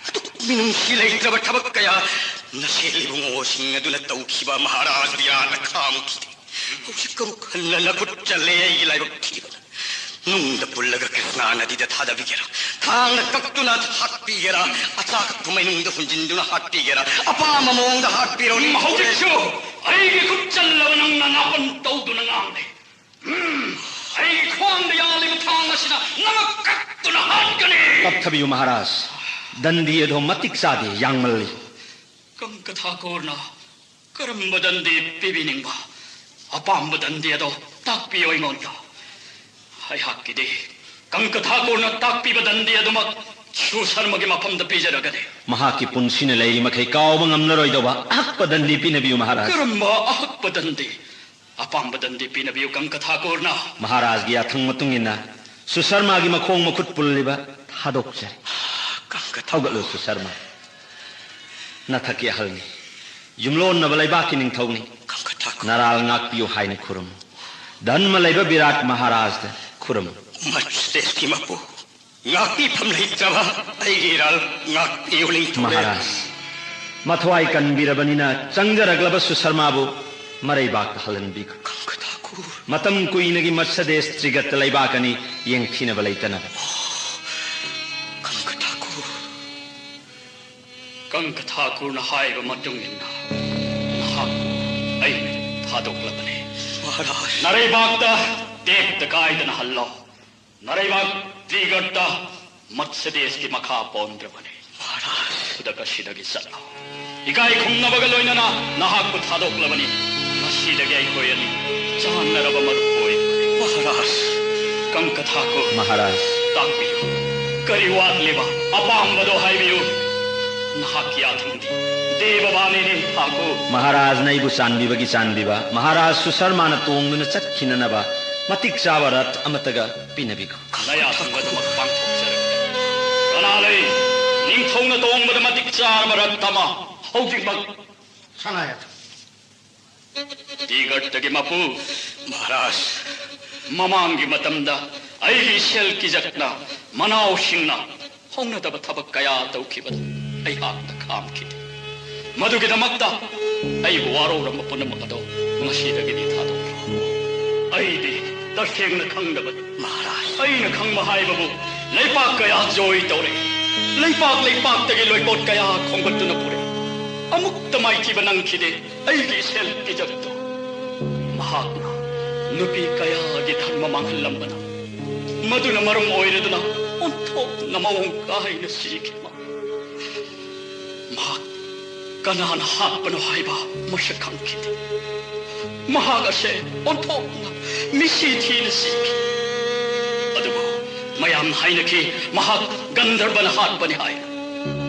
ꯑꯗꯨ ꯃꯤꯅꯨꯡꯁꯤ ꯂꯩꯇ꯭ꯔꯕ ꯊꯕꯛ ꯀꯌꯥ ꯅꯁꯦꯜ ꯏꯕꯨꯡꯉꯣꯁꯤꯡ ꯑꯗꯨꯅ ꯇꯧꯈꯤꯕ ꯃꯍꯥꯔꯥꯖ ꯕꯤꯔꯥꯠꯅ ꯈꯥꯝꯈꯤꯗꯦ꯫ ꯍꯧꯖꯤꯛ ꯑꯃꯨꯛ ꯍꯟꯅ ꯅꯈꯨꯠ ꯆꯠꯂꯦ ꯑꯩꯒꯤ ꯂꯥꯏꯕꯛ ꯊꯤꯕꯗ꯫ ꯅꯨꯡꯗ ꯄꯨꯜꯂꯒ ꯀ꯭ꯔꯤꯁꯅꯥ ꯅꯗꯤꯗ ꯊꯥꯗꯕꯤꯒꯦꯔꯥ, ꯊꯥꯡꯅ ꯀꯛꯇꯨꯅ ꯍꯥꯠꯄꯤꯒꯦꯔꯥ, ꯑꯆꯥ ꯀꯛꯄ ꯃꯩꯅꯨꯡꯗ ꯍꯨꯟꯖꯤꯟꯗꯨꯅ ꯍꯥꯠꯄꯤꯒꯦꯔꯥ, ꯑꯄꯥꯝꯕ ꯃꯑꯣꯡꯗ ꯍꯥꯠꯄꯤꯔꯣꯅꯤ꯫ ꯍꯧꯖꯤꯛꯁꯨ ꯑꯩꯒꯤ ꯈꯨꯠ ꯆꯜꯂꯕ ꯅꯪꯅ ꯅꯥꯄꯟ ꯇꯧꯗꯨꯅ ꯉꯥꯡꯂꯦ꯫ ꯎꯝ, ꯑꯩꯒꯤ ꯈ꯭ꯋꯥꯡꯗ ꯌꯥꯜꯂꯤꯕ ꯊꯥꯡ ꯑꯁꯤꯅ ꯅꯪ ꯀꯛꯇꯨꯅ ꯍꯥꯠꯀꯅꯤ꯫ ꯇꯞꯊꯕꯤꯌꯨ ꯃꯍꯥꯔꯥꯖ, ꯗꯟꯗꯤ ꯑꯗꯣ ꯃꯇꯤꯛ ꯆꯥꯗꯦ, ꯌꯥꯡꯃꯜꯂꯤ꯫ ꯀꯪꯀ ꯊꯥꯀꯨꯔꯅ ꯀꯔꯝꯕ ꯗꯟꯗꯤ ꯄꯤꯕꯤꯅꯤꯡꯕ? ꯑꯄꯥꯝꯕ ꯗꯟꯗꯤ ꯑꯗꯣ ꯇꯥꯛꯄꯤꯌꯨ ꯑꯩꯉꯣꯟꯗ꯫ ꯑꯩꯍꯥꯛꯀꯤꯗꯤ ꯀꯪꯀ ꯊꯥꯀꯨꯔꯅ ꯇꯥꯛꯄꯤꯕ ꯗꯟꯗꯤ ꯑꯗꯨꯃꯛ ꯁꯨꯁꯔꯃꯒꯤ ꯃꯐꯝꯗ ꯄꯤꯖꯔꯒꯅꯤ꯫ ꯃꯍꯥꯛꯀꯤ ꯄꯨꯟꯁꯤꯅ ꯂꯩꯔꯤ ꯃꯈꯩ ꯀꯥꯎꯕ ꯉꯝꯂꯔꯣꯏꯗꯧꯕ ꯑꯍꯛꯄ ꯗꯟꯗꯤ ꯄꯤꯅꯕꯤꯌꯨ ꯃꯍꯥꯔꯥꯖ꯫ ꯀꯔꯝꯕ ꯑꯍꯛꯄ ꯗꯟꯗꯤ? ꯑꯄꯥꯝꯕ ꯗꯟꯗꯤ ꯄꯤꯅꯕꯤꯌꯨ ꯀꯪꯀ ꯊꯥꯀꯨꯔꯅ꯫ ꯃꯍꯥꯔꯥꯖꯒꯤ ꯌꯥꯊꯪ ꯃꯇꯨꯡ ꯏꯟꯅ ꯁꯨꯁꯔꯃꯥꯒꯤ ꯃꯈꯣꯡ ꯃꯈꯨꯠ ꯄꯨꯜꯂꯤꯕ ꯊꯥꯗꯣꯛꯆꯔꯤ꯫ ꯀꯪꯀ ꯊꯥꯀꯨꯔ꯫ ꯍꯧꯒꯠꯂꯨ ꯁꯨꯁꯔꯃꯥ꯫ ꯅꯊꯛꯀꯤ ꯑꯍꯜꯅꯤ꯫ ꯌꯨꯝꯂꯣꯟꯅꯕ ꯂꯩꯕꯥꯛꯀꯤ ꯅꯤꯡꯊꯧꯅꯤ꯫ ꯀꯪꯀ ꯊꯥꯀꯨꯔ꯫ ꯅꯔꯥꯜ ꯉꯥꯛꯄꯤꯌꯨ ꯍꯥꯏꯅ ꯈꯨꯔꯨꯝꯃꯨ꯫ ꯙꯟꯃ ꯂꯩꯕ ꯕꯤꯔꯥꯠ ꯃꯍꯥꯔꯥꯖꯗ ꯈꯨꯔꯨꯝꯃꯨ꯫ ꯃꯠꯁ ꯗꯦꯁꯀꯤ ꯃꯄꯨ, ꯉꯥꯛꯄꯤꯐꯝ ꯂꯩꯇ꯭ꯔꯕ ꯑꯩꯒꯤ ꯏꯔꯥꯜ ꯉꯥꯛꯄꯤꯌꯨ ꯅꯤꯡꯊꯧꯔꯦꯜ꯫ ꯃꯍꯥꯔꯥꯖ, ꯃꯊ꯭ꯋꯥꯏ ꯀꯟꯕꯤꯔꯕꯅꯤꯅ ꯆꯪꯖꯔꯛꯂꯕ ꯁꯨꯁꯔꯃꯥꯕꯨ ꯃꯔꯩꯕꯥꯛꯇ ꯍꯜꯍꯟꯕꯤꯈꯣ꯫ ꯀꯪꯀ ꯊꯥꯀꯨꯔ꯫ ꯃꯇꯝ ꯀꯨꯏꯅꯒꯤ ꯃꯠꯁ ꯗꯦꯁ ꯇ꯭ꯔꯤꯒꯠꯇ ꯂꯩꯕꯥꯛ ꯑꯅꯤ ꯌꯦꯡꯊꯤꯅꯕ ꯂꯩꯇꯅꯕ꯫ ꯀꯪꯀ ꯊꯥꯀꯨꯔ꯫ ꯀꯪꯀ ꯊꯥꯀꯨꯔꯅ ꯍꯥꯏꯕ ꯃꯇꯨꯡ ꯏꯟꯅ ꯅꯍꯥꯛ ꯑꯩ ꯊꯥꯗꯣꯛꯂꯕꯅꯤ꯫ ꯃꯍꯥꯔꯥꯖ꯫ ꯅꯔꯩꯕꯥꯛꯇ ꯇꯦꯛꯇ ꯀꯥꯏꯗꯅ ꯍꯜꯂꯣ꯫ ꯅꯔꯩꯕꯥꯛ ꯇ꯭ꯔꯤꯒꯠꯇ ꯃꯠꯁ ꯗꯦꯁꯀꯤ ꯃꯈꯥ ꯄꯣꯟꯗ꯭ꯔꯕꯅꯤ꯫ ꯃꯍꯥꯔꯥꯖ꯫ ꯈꯨꯗꯛ ꯑꯁꯤꯗꯒꯤ ꯆꯠꯂꯣ꯫ ꯏꯀꯥꯏ ꯈꯨꯝꯅꯕꯒ ꯂꯣꯏꯅꯅ ꯅꯍꯥꯛꯄꯨ ꯊꯥꯗꯣꯛꯂꯕꯅꯤ꯫ ꯉꯁꯤꯗꯒꯤ ꯑꯩꯈꯣꯏ ꯑꯅꯤ ꯆꯥꯟꯅꯔꯕ ꯃꯔꯨꯞ ꯑꯣꯏꯔꯕꯅꯤ꯫ ꯃꯍꯥꯔꯥꯖ꯫ ꯀꯪꯀ ꯊꯥꯀꯨꯔ꯫ ꯃꯍꯥꯔꯥꯖ꯫ ꯇꯥꯛꯄꯤꯌꯨ꯫ ꯀꯔꯤ ꯋꯥꯠꯂꯤꯕ? ꯑꯄꯥꯝꯕꯗꯣ ꯍꯥꯏꯕꯤꯌꯨ꯫ ꯅꯍꯥꯛꯀꯤ ꯌꯥꯊꯪꯗꯤ ꯃꯍꯥꯔꯥꯖꯅ ꯑꯩꯕꯨ ꯆꯥꯟꯕꯤꯕꯒꯤ ꯆꯥꯟꯕꯤꯕ, ꯃꯍꯥꯔꯥꯖ ꯁꯨꯁꯔꯃꯥꯅ ꯇꯣꯡꯗꯨꯅ ꯆꯠꯈꯤꯅꯅꯕ ꯃꯇꯤꯛ ꯆꯥꯕ ꯔꯊ ꯑꯃꯠꯇꯒ ꯄꯤꯅꯕꯤꯈꯣ꯫ ꯅꯌꯥꯁꯪꯕꯗꯃꯛ ꯄꯥꯡꯊꯣꯛꯆꯔꯒꯦ꯫ ꯀꯅꯥ ꯂꯩ? ꯅꯤꯡꯊꯧꯅ ꯇꯣꯡꯕꯗ ꯃꯇꯤꯛ ꯆꯥꯔꯕ ꯔꯊ ꯑꯃ ꯍꯧꯖꯤꯛꯃꯛ ꯁꯅꯥꯌꯥꯊ꯫ ꯇꯤꯒꯠꯇꯒꯤ ꯃꯄꯨ꯫ ꯃꯍꯥꯔꯥꯖ, ꯃꯃꯥꯡꯒꯤ ꯃꯇꯝꯗ ꯑꯩꯒꯤ ꯏꯁꯦꯜ ꯀꯤꯖꯛꯅ ꯃꯅꯥꯎꯁꯤꯡꯅ ꯍꯧꯅꯗꯕ ꯊꯕꯛ ꯀꯌꯥ ꯇꯧꯈꯤꯕꯗ ꯑꯩꯍꯥꯛꯅ ꯈꯥꯝꯈꯤꯗꯦ꯫ ꯃꯗꯨꯒꯤꯗꯃꯛꯇ ꯑꯩꯕꯨ ꯋꯥꯔꯧꯔꯝꯕ ꯄꯨꯝꯅꯃꯛ ꯑꯗꯣ ꯉꯁꯤꯗꯒꯤꯗꯤ ꯊꯥꯗꯣꯛꯈ꯭ꯔꯣ꯫ ꯑꯩꯗꯤ ꯇꯁꯦꯡꯅ ꯈꯪꯗꯕꯅꯤ꯫ ꯃꯍꯥꯔꯥꯖ꯫ ꯑꯩꯅ ꯈꯪꯕ ꯍꯥꯏꯕꯕꯨ ꯂꯩꯄꯥꯛ ꯀꯌꯥ ꯖꯣꯏ ꯇꯧꯔꯦ꯫ ꯂꯩꯄꯥꯛ ꯂꯩꯄꯥꯛꯇꯒꯤ ꯂꯣꯏꯀꯣꯠ ꯀꯌꯥ ꯈꯣꯝꯒꯠꯇꯨꯅ ꯄꯨꯔꯦ꯫ ꯑꯃꯨꯛꯇ ꯃꯥꯏꯊꯤꯕ ꯅꯪꯈꯤꯗꯦ꯫ ꯑꯩꯒꯤ ꯏꯁꯦꯜ ꯀꯤꯖꯛꯇꯣ ꯃꯍꯥꯛꯅ ꯅꯨꯄꯤ ꯀꯌꯥꯒꯤ ꯙꯔꯃ ꯃꯥꯡꯍꯜꯂꯝꯕꯅ, ꯃꯗꯨꯅ ꯃꯔꯝ ꯑꯣꯏꯔꯗꯨꯅ ꯑꯣꯟꯊꯣꯛꯅ ꯃꯑꯣꯡ ꯀꯥꯏꯅ ꯁꯤꯈꯤ꯫ ꯃꯍꯥꯛ ꯀꯅꯥꯅ ꯍꯥꯠꯄꯅꯣ ꯍꯥꯏꯕ ꯃꯁꯛ ꯈꯪꯈꯤꯗꯦ꯫ ꯃꯍꯥꯛ ꯑꯁꯦ ꯑꯣꯟꯊꯣꯛꯅ ꯃꯤꯁꯤ ꯊꯤꯅ ꯁꯤꯈꯤ꯫ ꯑꯗꯨꯕꯨ ꯃꯌꯥꯝꯅ ꯍꯥꯏꯅꯈꯤ, ꯃꯍꯥꯛ ꯒꯟꯙꯔꯕꯅ ꯍꯥꯠꯄꯅꯤ ꯍꯥꯏꯅ꯫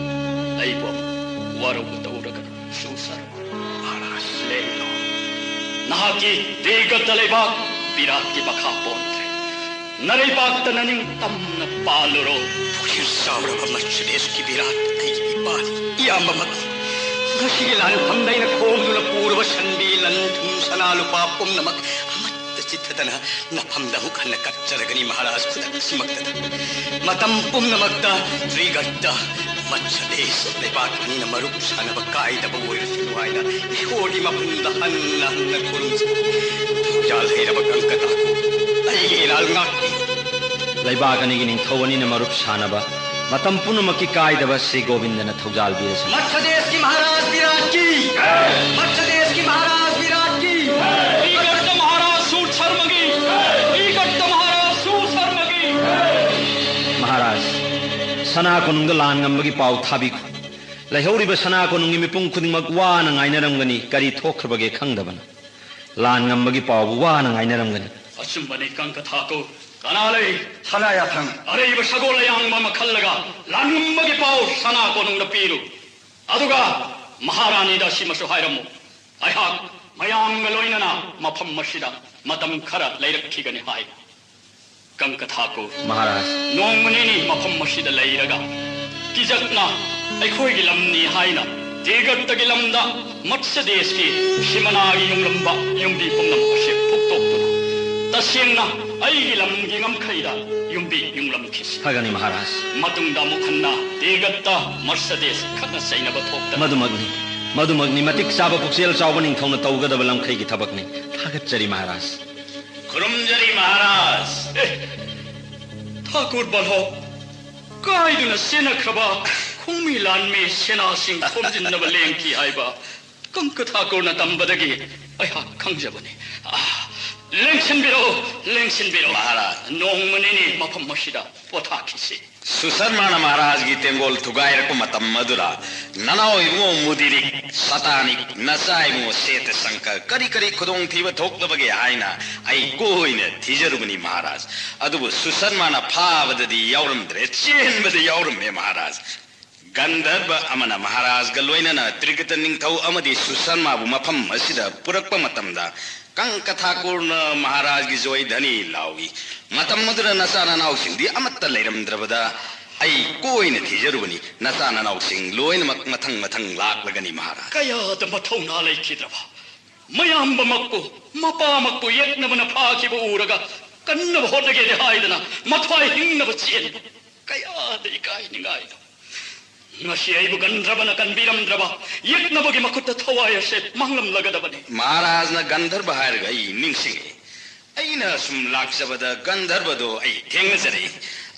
ꯑꯩꯕꯨ ꯑꯃꯨꯛ ꯋꯥꯔꯧꯕ ꯇꯧꯔꯒꯅꯨ, ꯁꯨꯁꯔ꯫ ꯃꯍꯥꯔꯥꯖ꯫ ꯂꯦꯡꯂꯣ꯫ ꯅꯍꯥꯛꯀꯤ ꯗꯤꯒꯠꯇ ꯂꯩꯕꯥꯛ ꯕꯤꯔꯥꯠꯀꯤ ꯃꯈꯥ ꯄꯣꯟꯗ꯭ꯔꯦ꯫ ꯅꯔꯩꯕꯥꯛꯇ ꯅꯅꯤꯡꯇꯝꯅ ꯄꯥꯜꯂꯨꯔꯣ꯫ ꯄꯨꯛꯆꯦꯜ ꯆꯥꯎꯔꯕ ꯃꯠꯁ ꯗꯦꯁꯀꯤ ꯕꯤꯔꯥꯠ ꯑꯩꯒꯤ ꯏꯄꯥꯅꯤ, ꯏꯌꯥꯝꯕꯃꯛꯅꯤ꯫ ꯉꯁꯤꯒꯤ ꯂꯥꯟꯐꯝꯗ ꯑꯩꯅ ꯈꯣꯝꯗꯨꯅ ꯄꯨꯔꯕ ꯁꯟꯕꯤ, ꯂꯟ ꯊꯨꯝ, ꯁꯅꯥ ꯂꯨꯄꯥ ꯄꯨꯝꯅꯃꯛ ꯑꯃꯠꯇ ꯆꯤꯠꯊꯗꯅ ꯅꯐꯝꯗ ꯑꯃꯨꯛ ꯍꯟꯅ ꯀꯠꯆꯔꯒꯅꯤ ꯃꯍꯥꯔꯥꯖ, ꯈꯨꯗꯛꯁꯤꯃꯛꯇꯗ꯫ ꯃꯇꯝ ꯄꯨꯝꯅꯃꯛꯇ ꯇ꯭ꯔꯤꯒꯠꯇ ꯃꯠꯁ ꯗꯦꯁ ꯂꯩꯕꯥꯛ ꯑꯅꯤꯅ ꯃꯔꯨꯞ ꯁꯥꯟꯅꯕ ꯀꯥꯏꯗꯕ ꯑꯣꯏꯔꯁꯅꯨ ꯍꯥꯏꯅ ꯏꯁꯣꯔꯒꯤ ꯃꯐꯝꯗ ꯍꯟꯅ ꯍꯟꯅ ꯈꯨꯔꯨꯝꯖꯩ꯫ ꯊꯧꯖꯥꯜ ꯍꯩꯔꯕ ꯀꯪꯀꯇꯥ, ꯑꯩꯒꯤ ꯏꯂꯥꯜ ꯉꯥꯛꯄꯤꯌꯨ꯫ ꯂꯩꯕꯥꯛ ꯑꯅꯤꯒꯤ ꯅꯤꯡꯊꯧ ꯑꯅꯤꯅ ꯃꯔꯨꯞ ꯁꯥꯟꯅꯕ ꯃꯇꯝ ꯄꯨꯝꯅꯃꯛꯀꯤ ꯀꯥꯏꯗꯕ ꯁ꯭ꯔꯤ ꯒꯣꯕꯤꯟꯗꯅ ꯊꯧꯖꯥꯜ ꯄꯤꯔꯁꯅꯨ꯫ ꯃꯠꯁ ꯗꯦꯁꯀꯤ ꯃꯍꯥꯔꯥꯖ ꯕꯤꯔꯥꯠꯀꯤ꯫ ꯃꯠꯁ ꯗꯦꯁꯀꯤ ꯃꯍꯥꯔꯥꯖ ꯕꯤꯔꯥꯠꯀꯤ꯫ ꯇ꯭ꯔꯤꯒꯠꯇ ꯃꯍꯥꯔꯥꯖ ꯁꯨꯔ ꯁꯔꯃꯒꯤ꯫ ꯇ꯭ꯔꯤꯒꯠꯇ ꯃꯍꯥꯔꯥꯖ ꯁꯨꯔ ꯁꯔꯃꯒꯤ꯫ ꯃꯍꯥꯔꯥꯖ, ꯁꯅꯥ ꯀꯣꯅꯨꯡꯗ ꯂꯥꯟ ꯉꯝꯕꯒꯤ ꯄꯥꯎ ꯊꯥꯕꯤꯈꯣ꯫ ꯂꯩꯍꯧꯔꯤꯕ ꯁꯅꯥ ꯀꯣꯅꯨꯡꯒꯤ ꯃꯤꯄꯨꯝ ꯈꯨꯗꯤꯡꯃꯛ ꯋꯥꯅ ꯉꯥꯏꯅꯔꯝꯒꯅꯤ, ꯀꯔꯤ ꯊꯣꯛꯈ꯭ꯔꯕꯒꯦ ꯈꯪꯗꯕꯅ꯫ ꯂꯥꯟ ꯉꯝꯕꯒꯤ ꯄꯥꯎꯕꯨ ꯋꯥꯅ ꯉꯥꯏꯅꯔꯝꯒꯅꯤ꯫ ꯑꯆꯨꯝꯕꯅꯤ, ꯀꯪꯀꯊꯥꯀꯨ꯫ ꯀꯅꯥ ꯂꯩ? ꯁꯅꯥ ꯌꯥꯊꯪ꯫ ꯑꯔꯩꯕ ꯁꯒꯣꯜ ꯑꯌꯥꯡꯕ ꯑꯃ ꯈꯜꯂꯒ ꯂꯥꯟ ꯉꯝꯕꯒꯤ ꯄꯥꯎ ꯁꯅꯥ ꯀꯣꯅꯨꯡꯗ ꯄꯤꯔꯨ꯫ ꯑꯗꯨꯒ ꯃꯍꯥꯔꯥꯅꯤꯗ ꯑꯁꯤꯃꯁꯨ ꯍꯥꯏꯔꯝꯃꯨ꯫ ꯑꯩꯍꯥꯛ ꯃꯌꯥꯝꯒ ꯂꯣꯏꯅꯅ ꯃꯐꯝ ꯑꯁꯤꯗ ꯃꯇꯝ ꯈꯔ ꯂꯩꯔꯛꯈꯤꯒꯅꯤ ꯍꯥꯏ꯫ ꯀꯪꯀ ꯊꯥꯀꯨꯔ, ꯃꯍꯥꯔꯥꯖ꯫ ꯅꯣꯡꯃ ꯅꯤꯅꯤ ꯃꯐꯝ ꯑꯁꯤꯗ ꯂꯩꯔꯒ ꯀꯤꯖꯛꯅ ꯑꯩꯈꯣꯏꯒꯤ ꯂꯝꯅꯤ ꯍꯥꯏꯅ ꯇꯦꯒꯠꯇꯒꯤ ꯂꯝꯗ ꯃꯠꯁ ꯗꯦꯁꯀꯤ ꯁꯤꯃꯅꯥꯒꯤ ꯌꯨꯡꯂꯝꯕ ꯌꯨꯝꯕꯤ ꯄꯨꯝꯅꯃꯛ ꯑꯁꯤ ꯐꯨꯛꯇꯣꯛꯇꯨꯅ ꯇꯁꯦꯡꯅ ꯑꯩꯒꯤ ꯂꯝꯒꯤ ꯉꯝꯈꯩꯗ ꯌꯨꯝꯕꯤ ꯌꯨꯡꯂꯝꯈꯤꯁꯤ꯫ ꯐꯒꯅꯤ ꯃꯍꯥꯔꯥꯖ꯫ ꯃꯇꯨꯡꯗ ꯑꯃꯨꯛ ꯍꯟꯅ ꯇꯦꯒꯠꯇ ꯃꯠꯁ ꯗꯦꯁ ꯈꯠꯅ ꯆꯩꯅꯕ ꯊꯣꯛꯇꯅ ꯃꯗꯨꯃꯛꯅꯤ, ꯃꯗꯨꯃꯛꯅꯤ ꯃꯇꯤꯛ ꯆꯥꯕ ꯄꯨꯛꯆꯦꯜ ꯆꯥꯎꯕ ꯅꯤꯡꯊꯧꯅ ꯇꯧꯒꯗꯕ ꯂꯝꯈꯩꯒꯤ ꯊꯕꯛꯅꯤ꯫ ꯊꯥꯒꯠꯆꯔꯤ ꯃꯍꯥꯔꯥꯖ꯫ ꯈꯨꯔꯨꯝꯖꯔꯤ ꯃꯍꯥꯔꯥꯖ꯫ ꯑꯦ, ꯊꯥꯀꯨꯔ ꯕꯜꯍꯣꯞ, ꯀꯥꯏꯗꯨꯅ ꯆꯦꯟꯅꯈ꯭ꯔꯕ ꯈꯣꯡꯃꯤ ꯂꯥꯟꯃꯤ ꯁꯦꯅꯥꯁꯤꯡ ꯈꯣꯝꯖꯤꯟꯅꯕ ꯂꯦꯡꯈꯤ ꯍꯥꯏꯕ ꯀꯪꯀ ꯊꯥꯀꯨꯔꯅ ꯇꯝꯕꯗꯒꯤ ꯑꯩꯍꯥꯛ ꯈꯪꯖꯕꯅꯤ꯫ ꯑꯥ, ꯂꯦꯡꯁꯤꯟꯕꯤꯔꯛꯎ, ꯂꯦꯡꯁꯤꯟꯕꯤꯔꯛꯎ꯫ ꯃꯍꯥꯔꯥꯖ꯫ ꯅꯣꯡꯃ ꯅꯤꯅꯤ ꯃꯐꯝ ꯑꯁꯤꯗ ꯄꯣꯊꯥꯈꯤꯁꯤ꯫ ꯁꯨꯁꯟꯃꯥꯅ ꯃꯍꯥꯔꯥꯖꯒꯤ ꯇꯦꯡꯒꯣꯜ ꯊꯨꯒꯥꯏꯔꯛꯄ ꯃꯇꯝ ꯑꯗꯨꯗ, "ꯅꯅꯥꯎ ꯏꯕꯨꯡꯉꯣ ꯃꯨꯗꯤꯔꯤꯛ, ꯁꯇꯥꯅꯤꯛ, ꯅꯆꯥ ꯏꯕꯨꯡꯉꯣ ꯁꯦꯇ ꯁꯪꯀ ꯀꯔꯤ ꯀꯔꯤ ꯈꯨꯗꯣꯡꯊꯤꯕ ꯊꯣꯛꯂꯕꯒꯦ?" ꯍꯥꯏꯅ ꯑꯩ ꯀꯣꯏꯅ ꯊꯤꯖꯔꯨꯕꯅꯤ ꯃꯍꯥꯔꯥꯖ꯫ ꯑꯗꯨꯕꯨ ꯁꯨꯁꯟꯃꯥꯅ ꯐꯥꯕꯗꯗꯤ ꯌꯥꯎꯔꯝꯗ꯭ꯔꯦ, ꯆꯦꯟꯕꯗ ꯌꯥꯎꯔꯝꯃꯦ ꯃꯍꯥꯔꯥꯖ꯫ ꯒꯟꯙꯔꯕ ꯑꯃꯅ ꯃꯍꯥꯔꯥꯖꯒ ꯂꯣꯏꯅꯅ ꯇ꯭ꯔꯤꯒꯇ ꯅꯤꯡꯊꯧ ꯑꯃꯗꯤ ꯁꯨꯁꯟꯃꯥꯕꯨ ꯃꯐꯝ ꯑꯁꯤꯗ ꯄꯨꯔꯛꯄ ꯃꯇꯝꯗ, ꯀꯪꯀ ꯊꯥꯀꯨꯔꯅ ꯃꯍꯥꯔꯥꯖꯒꯤ ꯖꯣꯏ ꯙꯅꯤ ꯂꯥꯎꯏ꯫ ꯃꯇꯝ ꯑꯗꯨꯗ ꯅꯆꯥ ꯅꯅꯥꯎꯁꯤꯡꯗꯤ ꯑꯃꯠꯇ ꯂꯩꯔꯝꯗ꯭ꯔꯕꯗ ꯑꯩ ꯀꯣꯏꯅ ꯊꯤꯖꯔꯨꯕꯅꯤ꯫ ꯅꯆꯥ ꯅꯅꯥꯎꯁꯤꯡ ꯂꯣꯏꯅꯃꯛ ꯃꯊꯪ ꯃꯊꯪ ꯂꯥꯛꯂꯒꯅꯤ ꯃꯍꯥꯔꯥꯖ꯫ ꯀꯌꯥꯗ ꯃꯊꯧꯅꯥ ꯂꯩꯈꯤꯗ꯭ꯔꯕ! ꯃꯌꯥꯝꯕꯃꯛꯄꯨ, ꯃꯄꯥꯃꯛꯄꯨ ꯌꯦꯛꯅꯕꯅ ꯐꯥꯈꯤꯕ ꯎꯔꯒ ꯀꯟꯅꯕ ꯍꯣꯠꯅꯒꯦꯗꯤ ꯍꯥꯏꯗꯅ ꯃꯊ꯭ꯋꯥꯏ ꯍꯤꯡꯅꯕ ꯆꯦꯟꯕ ꯀꯌꯥꯗ ꯏꯀꯥꯏꯅꯤꯡꯉꯥꯏꯅꯣ! ꯉꯁꯤ ꯑꯩꯕꯨ ꯒꯟꯙꯔꯕꯅ ꯀꯟꯕꯤꯔꯝꯗ꯭ꯔꯕ ꯌꯦꯛꯅꯕꯒꯤ ꯃꯈꯨꯠꯇ ꯊꯋꯥꯏ ꯑꯁꯦ ꯃꯥꯡꯂꯝꯂꯒꯗꯕꯅꯤ꯫ ꯃꯍꯥꯔꯥꯖꯅ ꯒꯟꯙꯔꯕ ꯍꯥꯏꯔꯒ ꯑꯩ ꯅꯤꯡꯁꯤꯡꯉꯤ꯫ ꯑꯩꯅ ꯁꯨꯝ ꯂꯥꯛꯆꯕꯗ ꯒꯟꯙꯔꯕꯗꯣ ꯑꯩ ꯊꯦꯡꯅꯖꯔꯛꯏ꯫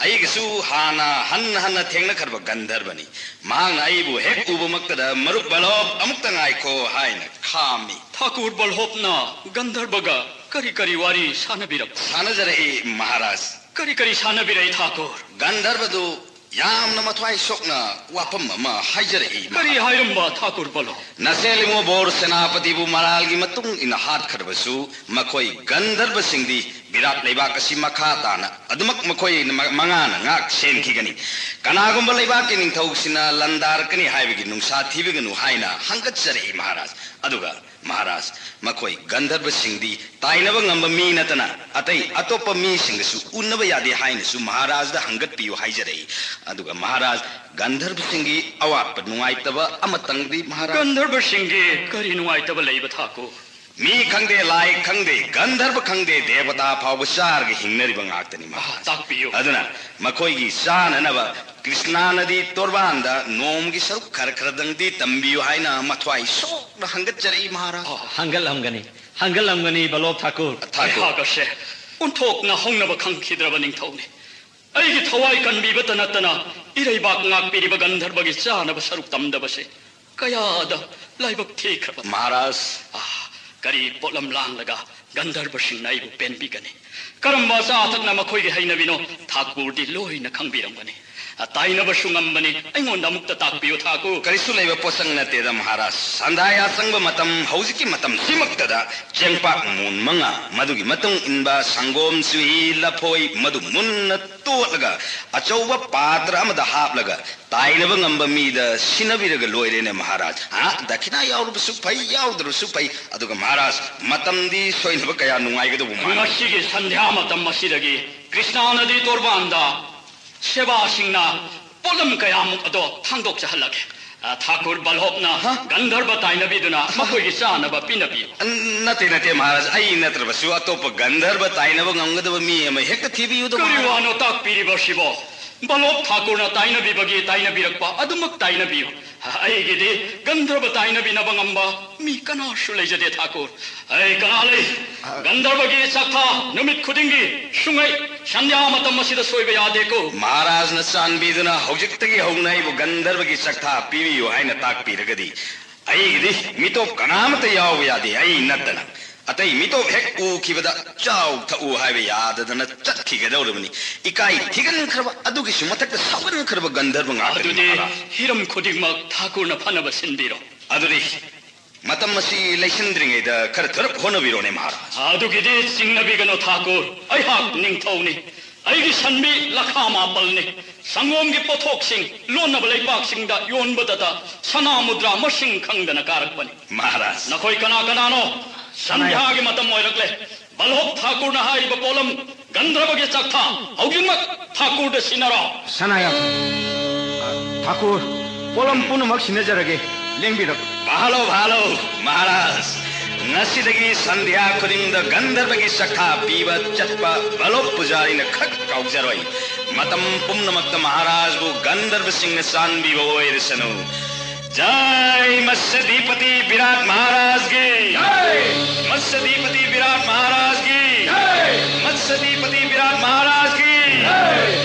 ꯑꯩꯒꯁꯨ ꯍꯥꯟꯅ ꯍꯟꯅ ꯍꯟꯅ ꯊꯦꯡꯅꯈ꯭ꯔꯕ ꯒꯟꯙꯔꯕꯅꯤ꯫ ꯃꯍꯥꯛꯅ ꯑꯩꯕꯨ ꯍꯦꯛ ꯎꯕꯃꯛꯇꯗ, "ꯃꯔꯨꯞ ꯕꯜꯍꯣꯞ, ꯑꯃꯨꯛꯇ ꯉꯥꯏꯈꯣ" ꯍꯥꯏꯅ ꯈꯥꯝꯃꯤ꯫ ꯊꯥꯀꯨꯔ ꯕꯜꯍꯣꯞꯅ ꯒꯟꯙꯔꯕꯒ ꯀꯔꯤ ꯀꯔꯤ ꯋꯥꯔꯤ ꯁꯥꯟꯅꯕꯤꯔꯛꯄ? ꯁꯥꯟꯅꯖꯔꯛꯏ ꯃꯍꯥꯔꯥꯖ꯫ ꯀꯔꯤ ꯀꯔꯤ ꯁꯥꯟꯅꯕꯤꯔꯛꯏ ꯊꯥꯀꯨꯔ? ꯒꯟꯙꯔꯕꯗꯨ ꯌꯥꯝꯅ ꯃꯊ꯭ꯋꯥꯏ ꯁꯣꯛꯅ ꯋꯥꯐꯝ ꯑꯃ ꯍꯥꯏꯖꯔꯛꯏ ꯀꯔꯤ ꯃꯍꯥꯔꯥꯖ꯫ ꯍꯥꯏꯔꯝꯕ ꯊꯥꯀꯨꯔ ꯕꯜꯍꯣꯞ? ꯅꯆꯦꯜ ꯏꯕꯨꯡꯉꯣ ꯕꯣꯔ ꯁꯦꯅꯥꯄꯇꯤꯕꯨ ꯃꯔꯥꯜꯒꯤ ꯃꯇꯨꯡ ꯏꯟꯅ ꯍꯥꯠꯈ꯭ꯔꯕꯁꯨ ꯃꯈꯣꯏ ꯒꯟꯙꯔꯕꯁꯤꯡꯗꯤ ꯕꯤꯔꯥꯠ ꯂꯩꯕꯥꯛ ꯑꯁꯤ ꯃꯈꯥ ꯇꯥꯅ ꯑꯗꯨꯃꯛ ꯃꯈꯣꯏ ꯃ-, ꯃꯉꯥꯅ ꯉꯥꯛ ꯁꯦꯟꯈꯤꯒꯅꯤ꯫ ꯀꯅꯥꯒꯨꯝꯕ ꯂꯩꯕꯥꯛꯀꯤ ꯅꯤꯡꯊꯧꯁꯤꯅ ꯂꯥꯟꯗꯥꯔꯛꯀꯅꯤ ꯍꯥꯏꯕꯒꯤ ꯅꯨꯡꯁꯥ ꯊꯤꯕꯤꯒꯅꯨ ꯍꯥꯏꯅ ꯍꯪꯒꯠꯆꯔꯛꯏ ꯃꯍꯥꯔꯥꯖ꯫ ꯑꯗꯨꯒ ꯃꯍꯥꯔꯥꯖ, ꯃꯈꯣꯏ ꯒꯟꯙꯔꯕꯁꯤꯡꯗꯤ ꯇꯥꯏꯅꯕ ꯉꯝꯕ ꯃꯤ ꯅꯠꯇꯅ ꯑꯇꯩ ꯑꯇꯣꯞꯄ ꯃꯤꯁꯤꯡꯒꯁꯨ ꯎꯅꯕ ꯌꯥꯗꯦ ꯍꯥꯏꯅꯁꯨ ꯃꯍꯥꯔꯥꯖꯗ ꯍꯪꯒꯠꯄꯤꯌꯨ ꯍꯥꯏꯖꯔꯛꯏ꯫ ꯑꯗꯨꯒ ꯃꯍꯥꯔꯥꯖ, ꯒꯟꯙꯔꯕꯁꯤꯡꯒꯤ ꯑꯋꯥꯠꯄ ꯅꯨꯡꯉꯥꯏꯇꯕ ꯑꯃꯇꯪꯗꯤ ꯃꯍꯥꯔꯥꯖ꯫ ꯒꯟꯙꯔꯕꯁꯤꯡꯒꯤ ꯀꯔꯤ ꯅꯨꯡꯉꯥꯏꯇꯕ ꯂꯩꯕ ꯊꯥꯀꯨ? ꯃꯤ ꯈꯪꯗꯦ, ꯂꯥꯏ ꯈꯪꯗꯦ, ꯒꯟꯙꯔꯕ ꯈꯪꯗꯦ, ꯗꯦꯕꯇꯥ ꯐꯥꯎꯕ ꯆꯥꯔꯒ ꯍꯤꯡꯅꯔꯤꯕ ꯉꯥꯛꯇꯅꯤ ꯃꯍꯥꯔꯥꯖ꯫ ꯇꯥꯛꯄꯤꯌꯨ꯫ ꯑꯗꯨꯅ ꯃꯈꯣꯏꯒꯤ ꯆꯥꯅꯅꯕ ꯀ꯭ꯔꯤꯁꯅꯥ ꯅꯗꯤ ꯇꯣꯔꯕꯥꯟꯗ ꯅꯣꯡꯃꯒꯤ ꯁꯔꯨꯛ ꯈꯔ ꯈꯔꯗꯪꯗꯤ ꯇꯝꯕꯤꯌꯨ ꯍꯥꯏꯅ ꯃꯊ꯭ꯋꯥꯏ ꯁꯣꯛꯅ ꯍꯪꯒꯠꯆꯔꯛꯏ ꯃꯍꯥꯔꯥꯖ꯫ ꯑꯣ, ꯍꯪꯒꯠꯂꯝꯒꯅꯤ, ꯍꯪꯒꯠꯂꯝꯒꯅꯤ ꯕꯜꯂꯣꯞ ꯊꯥꯀꯨꯔ꯫ ꯊꯥꯀꯨꯔ꯫ ꯑꯩꯍꯥꯛ ꯑꯁꯦ ꯑꯣꯟꯊꯣꯛꯅ ꯍꯧꯅꯕ ꯈꯪꯈꯤꯗ꯭ꯔꯕ ꯅꯤꯡꯊꯧꯅꯤ꯫ ꯑꯩꯒꯤ ꯊꯋꯥꯏ ꯀꯟꯕꯤꯕꯇ ꯅꯠꯇꯅ ꯏꯔꯩꯕꯥꯛ ꯉꯥꯛꯄꯤꯔꯤꯕ ꯒꯟꯙꯔꯕꯒꯤ ꯆꯥꯅꯕ ꯁꯔꯨꯛ ꯇꯝꯗꯕꯁꯦ ꯀꯌꯥꯗ ꯂꯥꯏꯕꯛ ꯊꯤꯈ꯭ꯔꯕ꯫ ꯃꯍꯥꯔꯥꯖ꯫ ꯑꯥ, ꯀꯔꯤ ꯄꯣꯠꯂꯝ ꯂꯥꯡꯂꯒ ꯒꯟꯙꯔꯕꯁꯤꯡꯅ ꯑꯩꯕꯨ ꯄꯦꯟꯕꯤꯒꯅꯤ? ꯀꯔꯝꯕ ꯑꯆꯥ ꯑꯊꯛꯅ ꯃꯈꯣꯏꯒꯤ ꯍꯩꯅꯕꯤꯅꯣ? ꯊꯥꯀꯨꯔꯗꯤ ꯂꯣꯏꯅ ꯈꯪꯕꯤꯔꯝꯒꯅꯤ꯫ ꯑ, ꯇꯥꯏꯅꯕꯁꯨ ꯉꯝꯕꯅꯤ꯫ ꯑꯩꯉꯣꯟꯗ ꯑꯃꯨꯛꯇ ꯇꯥꯛꯄꯤꯌꯨ ꯊꯥꯀꯨꯔ꯫ ꯀꯔꯤꯁꯨ ꯂꯩꯕ ꯄꯣꯠꯁꯛ ꯅꯠꯇꯦꯗ ꯃꯍꯥꯔꯥꯖ꯫ ꯁꯟꯗꯥ ꯌꯥ ꯆꯪꯕ ꯃꯇꯝ ꯍꯧꯖꯤꯛꯀꯤ ꯃꯇꯝꯁꯤꯃꯛꯇꯗ ꯆꯦꯡꯄꯥꯛ ꯃꯣꯟ ꯃꯉꯥ, ꯃꯗꯨꯒꯤ ꯃꯇꯨꯡ ꯏꯟꯕ ꯁꯪꯒꯣꯝ, ꯆꯨꯍꯤ, ꯂꯐꯣꯏ, ꯃꯗꯨ ꯃꯨꯟꯅ ꯇꯣꯠꯂꯒ ꯑꯆꯧꯕ ꯄꯥꯇ꯭ꯔ ꯑꯃꯗ ꯍꯥꯞꯂꯒ ꯇꯥꯏꯅꯕ ꯉꯝꯕ ꯃꯤꯗ ꯁꯤꯟꯅꯕꯤꯔꯒ ꯂꯣꯏꯔꯦꯅꯦ ꯃꯍꯥꯔꯥꯖ꯫ ꯍꯥ? ꯗꯈꯤꯅꯥ ꯌꯥꯎꯔꯕꯁꯨ ꯐꯩ, ꯌꯥꯎꯗ꯭ꯔꯕꯁꯨ ꯐꯩ, ꯑꯗꯨꯒ ꯃꯍꯥꯔꯥꯖ, ꯃꯇꯝꯗꯤ ꯁꯣꯏꯅꯕ ꯀꯌꯥ ꯅꯨꯡꯉꯥꯏꯒꯗꯧꯕ ꯃꯥꯟꯗꯦ꯫ ꯉꯁꯤꯒꯤ ꯁꯟꯙ꯭ꯌꯥ ꯃꯇꯝ ꯑꯁꯤꯗꯒꯤ ꯀ꯭ꯔꯤꯁꯅꯥ ꯅꯗꯤ ꯇꯣꯔꯕꯥꯟꯗ ꯁꯦꯕꯥꯁꯤꯡꯅ ꯄꯣꯠꯂꯝ ꯀꯌꯥꯃꯨꯛ ꯑꯗꯣ ꯊꯥꯡꯗꯣꯛꯆꯍꯜꯂꯒꯦ꯫ ꯑ, ꯊꯥꯀꯨꯔ ꯕꯜꯍꯣꯞꯅ ꯍꯥ? ꯒꯟꯙꯔꯕ ꯇꯥꯏꯅꯕꯤꯗꯨꯅ ꯃꯈꯣꯏꯒꯤ ꯆꯥꯅꯕ ꯄꯤꯅꯕꯤꯌꯨ꯫ ꯅꯠꯇꯦ, ꯅꯠꯇꯦ, ꯃꯍꯥꯔꯥꯖ, ꯑꯩ ꯅꯠꯇ꯭ꯔꯕꯁꯨ ꯑꯇꯣꯞꯄ ꯒꯟꯙꯔꯕ ꯇꯥꯏꯅꯕ ꯉꯝꯒꯗꯕ ꯃꯤ ꯑꯃ ꯍꯦꯛꯇ ꯊꯤꯕꯤꯌꯨꯗ, ꯀꯔꯤ ꯃꯍꯥꯔꯥꯖ꯫ ꯋꯥꯅꯣ ꯇꯥꯛꯄꯤꯔꯤꯕꯁꯤꯕꯣ? ꯕꯜꯍꯣꯞ ꯊꯥꯀꯨꯔꯅ ꯇꯥꯏꯅꯕꯤꯕꯒꯤ ꯇꯥꯏꯅꯕꯤꯔꯛꯄ ꯑꯗꯨꯃꯛ ꯇꯥꯏꯅꯕꯤꯌꯨ꯫ ꯑꯩꯒꯤꯗꯤ ꯒꯟꯙꯔꯕ ꯇꯥꯏꯅꯕꯤꯅꯕ ꯉꯝꯕ ꯃꯤ ꯀꯅꯥꯁꯨ ꯂꯩꯖꯗꯦ ꯊꯥꯀꯨꯔ꯫ ꯑꯩ ꯀꯅꯥ ꯂꯩ? ꯒꯟꯙꯔꯕꯒꯤ ꯆꯥꯛꯊꯥ ꯅꯨꯃꯤꯠ ꯈꯨꯗꯤꯡꯒꯤ ꯁꯨꯡꯉꯩ ꯁꯟꯙ꯭ꯌꯥ ꯃꯇꯝ ꯑꯁꯤꯗ ꯁꯣꯏꯕ ꯌꯥꯗꯦꯀꯣ꯫ ꯃꯍꯥꯔꯥꯖꯅ ꯆꯥꯟꯕꯤꯗꯨꯅ ꯍꯧꯖꯤꯛꯇꯒꯤ ꯍꯧꯅ ꯑꯩꯕꯨ ꯒꯟꯙꯔꯕꯒꯤ ꯆꯥꯛꯊꯥ ꯄꯤꯕꯤꯌꯨ ꯍꯥꯏꯅ ꯇꯥꯛꯄꯤꯔꯒꯗꯤ ꯑꯩꯒꯤꯗꯤ ꯃꯤꯇꯣꯞ ꯀꯅꯥꯃꯠꯇ ꯌꯥꯎꯕ ꯌꯥꯗꯦ, ꯑꯩ ꯅꯠꯇꯅ꯫ ꯑꯇꯩ ꯃꯤꯇꯣꯞ ꯍꯦꯛ ꯎꯈꯤꯕꯗ ꯆꯥꯎ ꯊꯛꯎ ꯍꯥꯏꯕ ꯌꯥꯗꯗꯅ ꯆꯠꯈꯤꯒꯗꯧꯔꯕꯅꯤ꯫ ꯏꯀꯥꯏ ꯊꯤꯒꯟꯈ꯭ꯔꯕ, ꯑꯗꯨꯒꯤꯁꯨ ꯃꯊꯛꯇ ꯁꯥꯎꯒꯟꯈ꯭ꯔꯕ ꯒꯟꯙꯔꯕ ꯉꯥꯛꯇꯅꯤ ꯑꯗꯨꯗꯤ ꯃꯍꯥꯔꯥꯖ꯫ ꯍꯤꯔꯝ ꯈꯨꯗꯤꯡꯃꯛ ꯊꯥꯀꯨꯔꯅ ꯐꯅꯕ ꯁꯤꯟꯕꯤꯔꯣ꯫ ꯑꯗꯨꯗꯤ ꯃꯇꯝ ꯑꯁꯤ ꯂꯩꯁꯤꯟꯗ꯭ꯔꯤꯉꯩꯗ ꯈꯔ ꯊꯨꯔꯞ ꯍꯣꯠꯅꯕꯤꯔꯣꯅꯦ, ꯃꯍꯥꯔꯥꯖ꯫ ꯑꯗꯨꯒꯤꯗꯤ ꯆꯤꯡꯅꯕꯤꯒꯅꯨ ꯊꯥꯀꯨꯔ, ꯑꯩꯍꯥꯛ ꯅꯤꯡꯊꯧꯅꯤ꯫ ꯑꯩꯒꯤ ꯁꯟꯕꯤ ꯂꯈꯥ ꯃꯥꯄꯜꯅꯤ꯫ ꯁꯪꯒꯣꯝꯒꯤ ꯄꯣꯠꯊꯣꯛꯁꯤꯡ ꯂꯣꯟꯅꯕ ꯂꯩꯄꯥꯛꯁꯤꯡꯗ ꯌꯣꯟꯕꯗꯇ ꯁꯅꯥ ꯃꯨꯗ꯭ꯔꯥ ꯃꯁꯤꯡ ꯈꯪꯗꯅ ꯀꯥꯔꯛꯄꯅꯤ꯫ ꯃꯍꯥꯔꯥꯖ꯫ ꯅꯈꯣꯏ ꯀꯅꯥ ꯀꯅꯥꯅꯣ? ꯁꯟꯙ꯭ꯌꯥꯒꯤ ꯃꯇꯝ ꯑꯣꯏꯔꯛꯂꯦ꯫ ꯕꯜꯂꯣꯞ ꯊꯥꯀꯨꯔꯅ ꯍꯥꯏꯔꯤꯕ ꯄꯣꯠꯂꯝ ꯒꯟꯙꯔꯕꯒꯤ ꯆꯥꯛꯊꯥ ꯍꯧꯖꯤꯛꯃꯛ ꯊꯥꯀꯨꯔꯗ ꯁꯤꯟꯅꯔꯣ꯫ ꯁꯅꯥꯌꯥ-, ꯑ, ꯊꯥꯀꯨꯔ, ꯄꯣꯠꯂꯝ ꯄꯨꯝꯅꯃꯛ ꯁꯤꯟꯅꯖꯔꯒꯦ, ꯂꯦꯡꯕꯤꯔꯛꯎ꯫ ꯚꯥꯂꯣ, ꯚꯥꯂꯣ, ꯃꯍꯥꯔꯥꯖ, ꯉꯁꯤꯗꯒꯤ ꯁꯟꯙ꯭ꯌꯥ ꯈꯨꯗꯤꯡꯗ ꯒꯟꯙꯔꯕꯒꯤ ꯆꯥꯛꯊꯥ ꯄꯤꯕ ꯆꯠꯄ ꯕꯜꯂꯣꯞ ꯄꯨꯖꯥꯔꯤꯅ ꯈꯛ ꯀꯥꯎꯖꯔꯣꯏ꯫ ꯃꯇꯝ ꯄꯨꯝꯅꯃꯛꯇ ꯃꯍꯥꯔꯥꯖꯕꯨ ꯒꯟꯙꯔꯕꯁꯤꯡꯅ ꯆꯥꯟꯕꯤꯕ ꯑꯣꯏꯔꯁꯅꯨ꯫ जय मत्स्यधिपति विराट महाराज की। जय। मत्स्यधिपति विराट महाराज की। जय। मत्स्यधिपति विराट महाराज की। जय।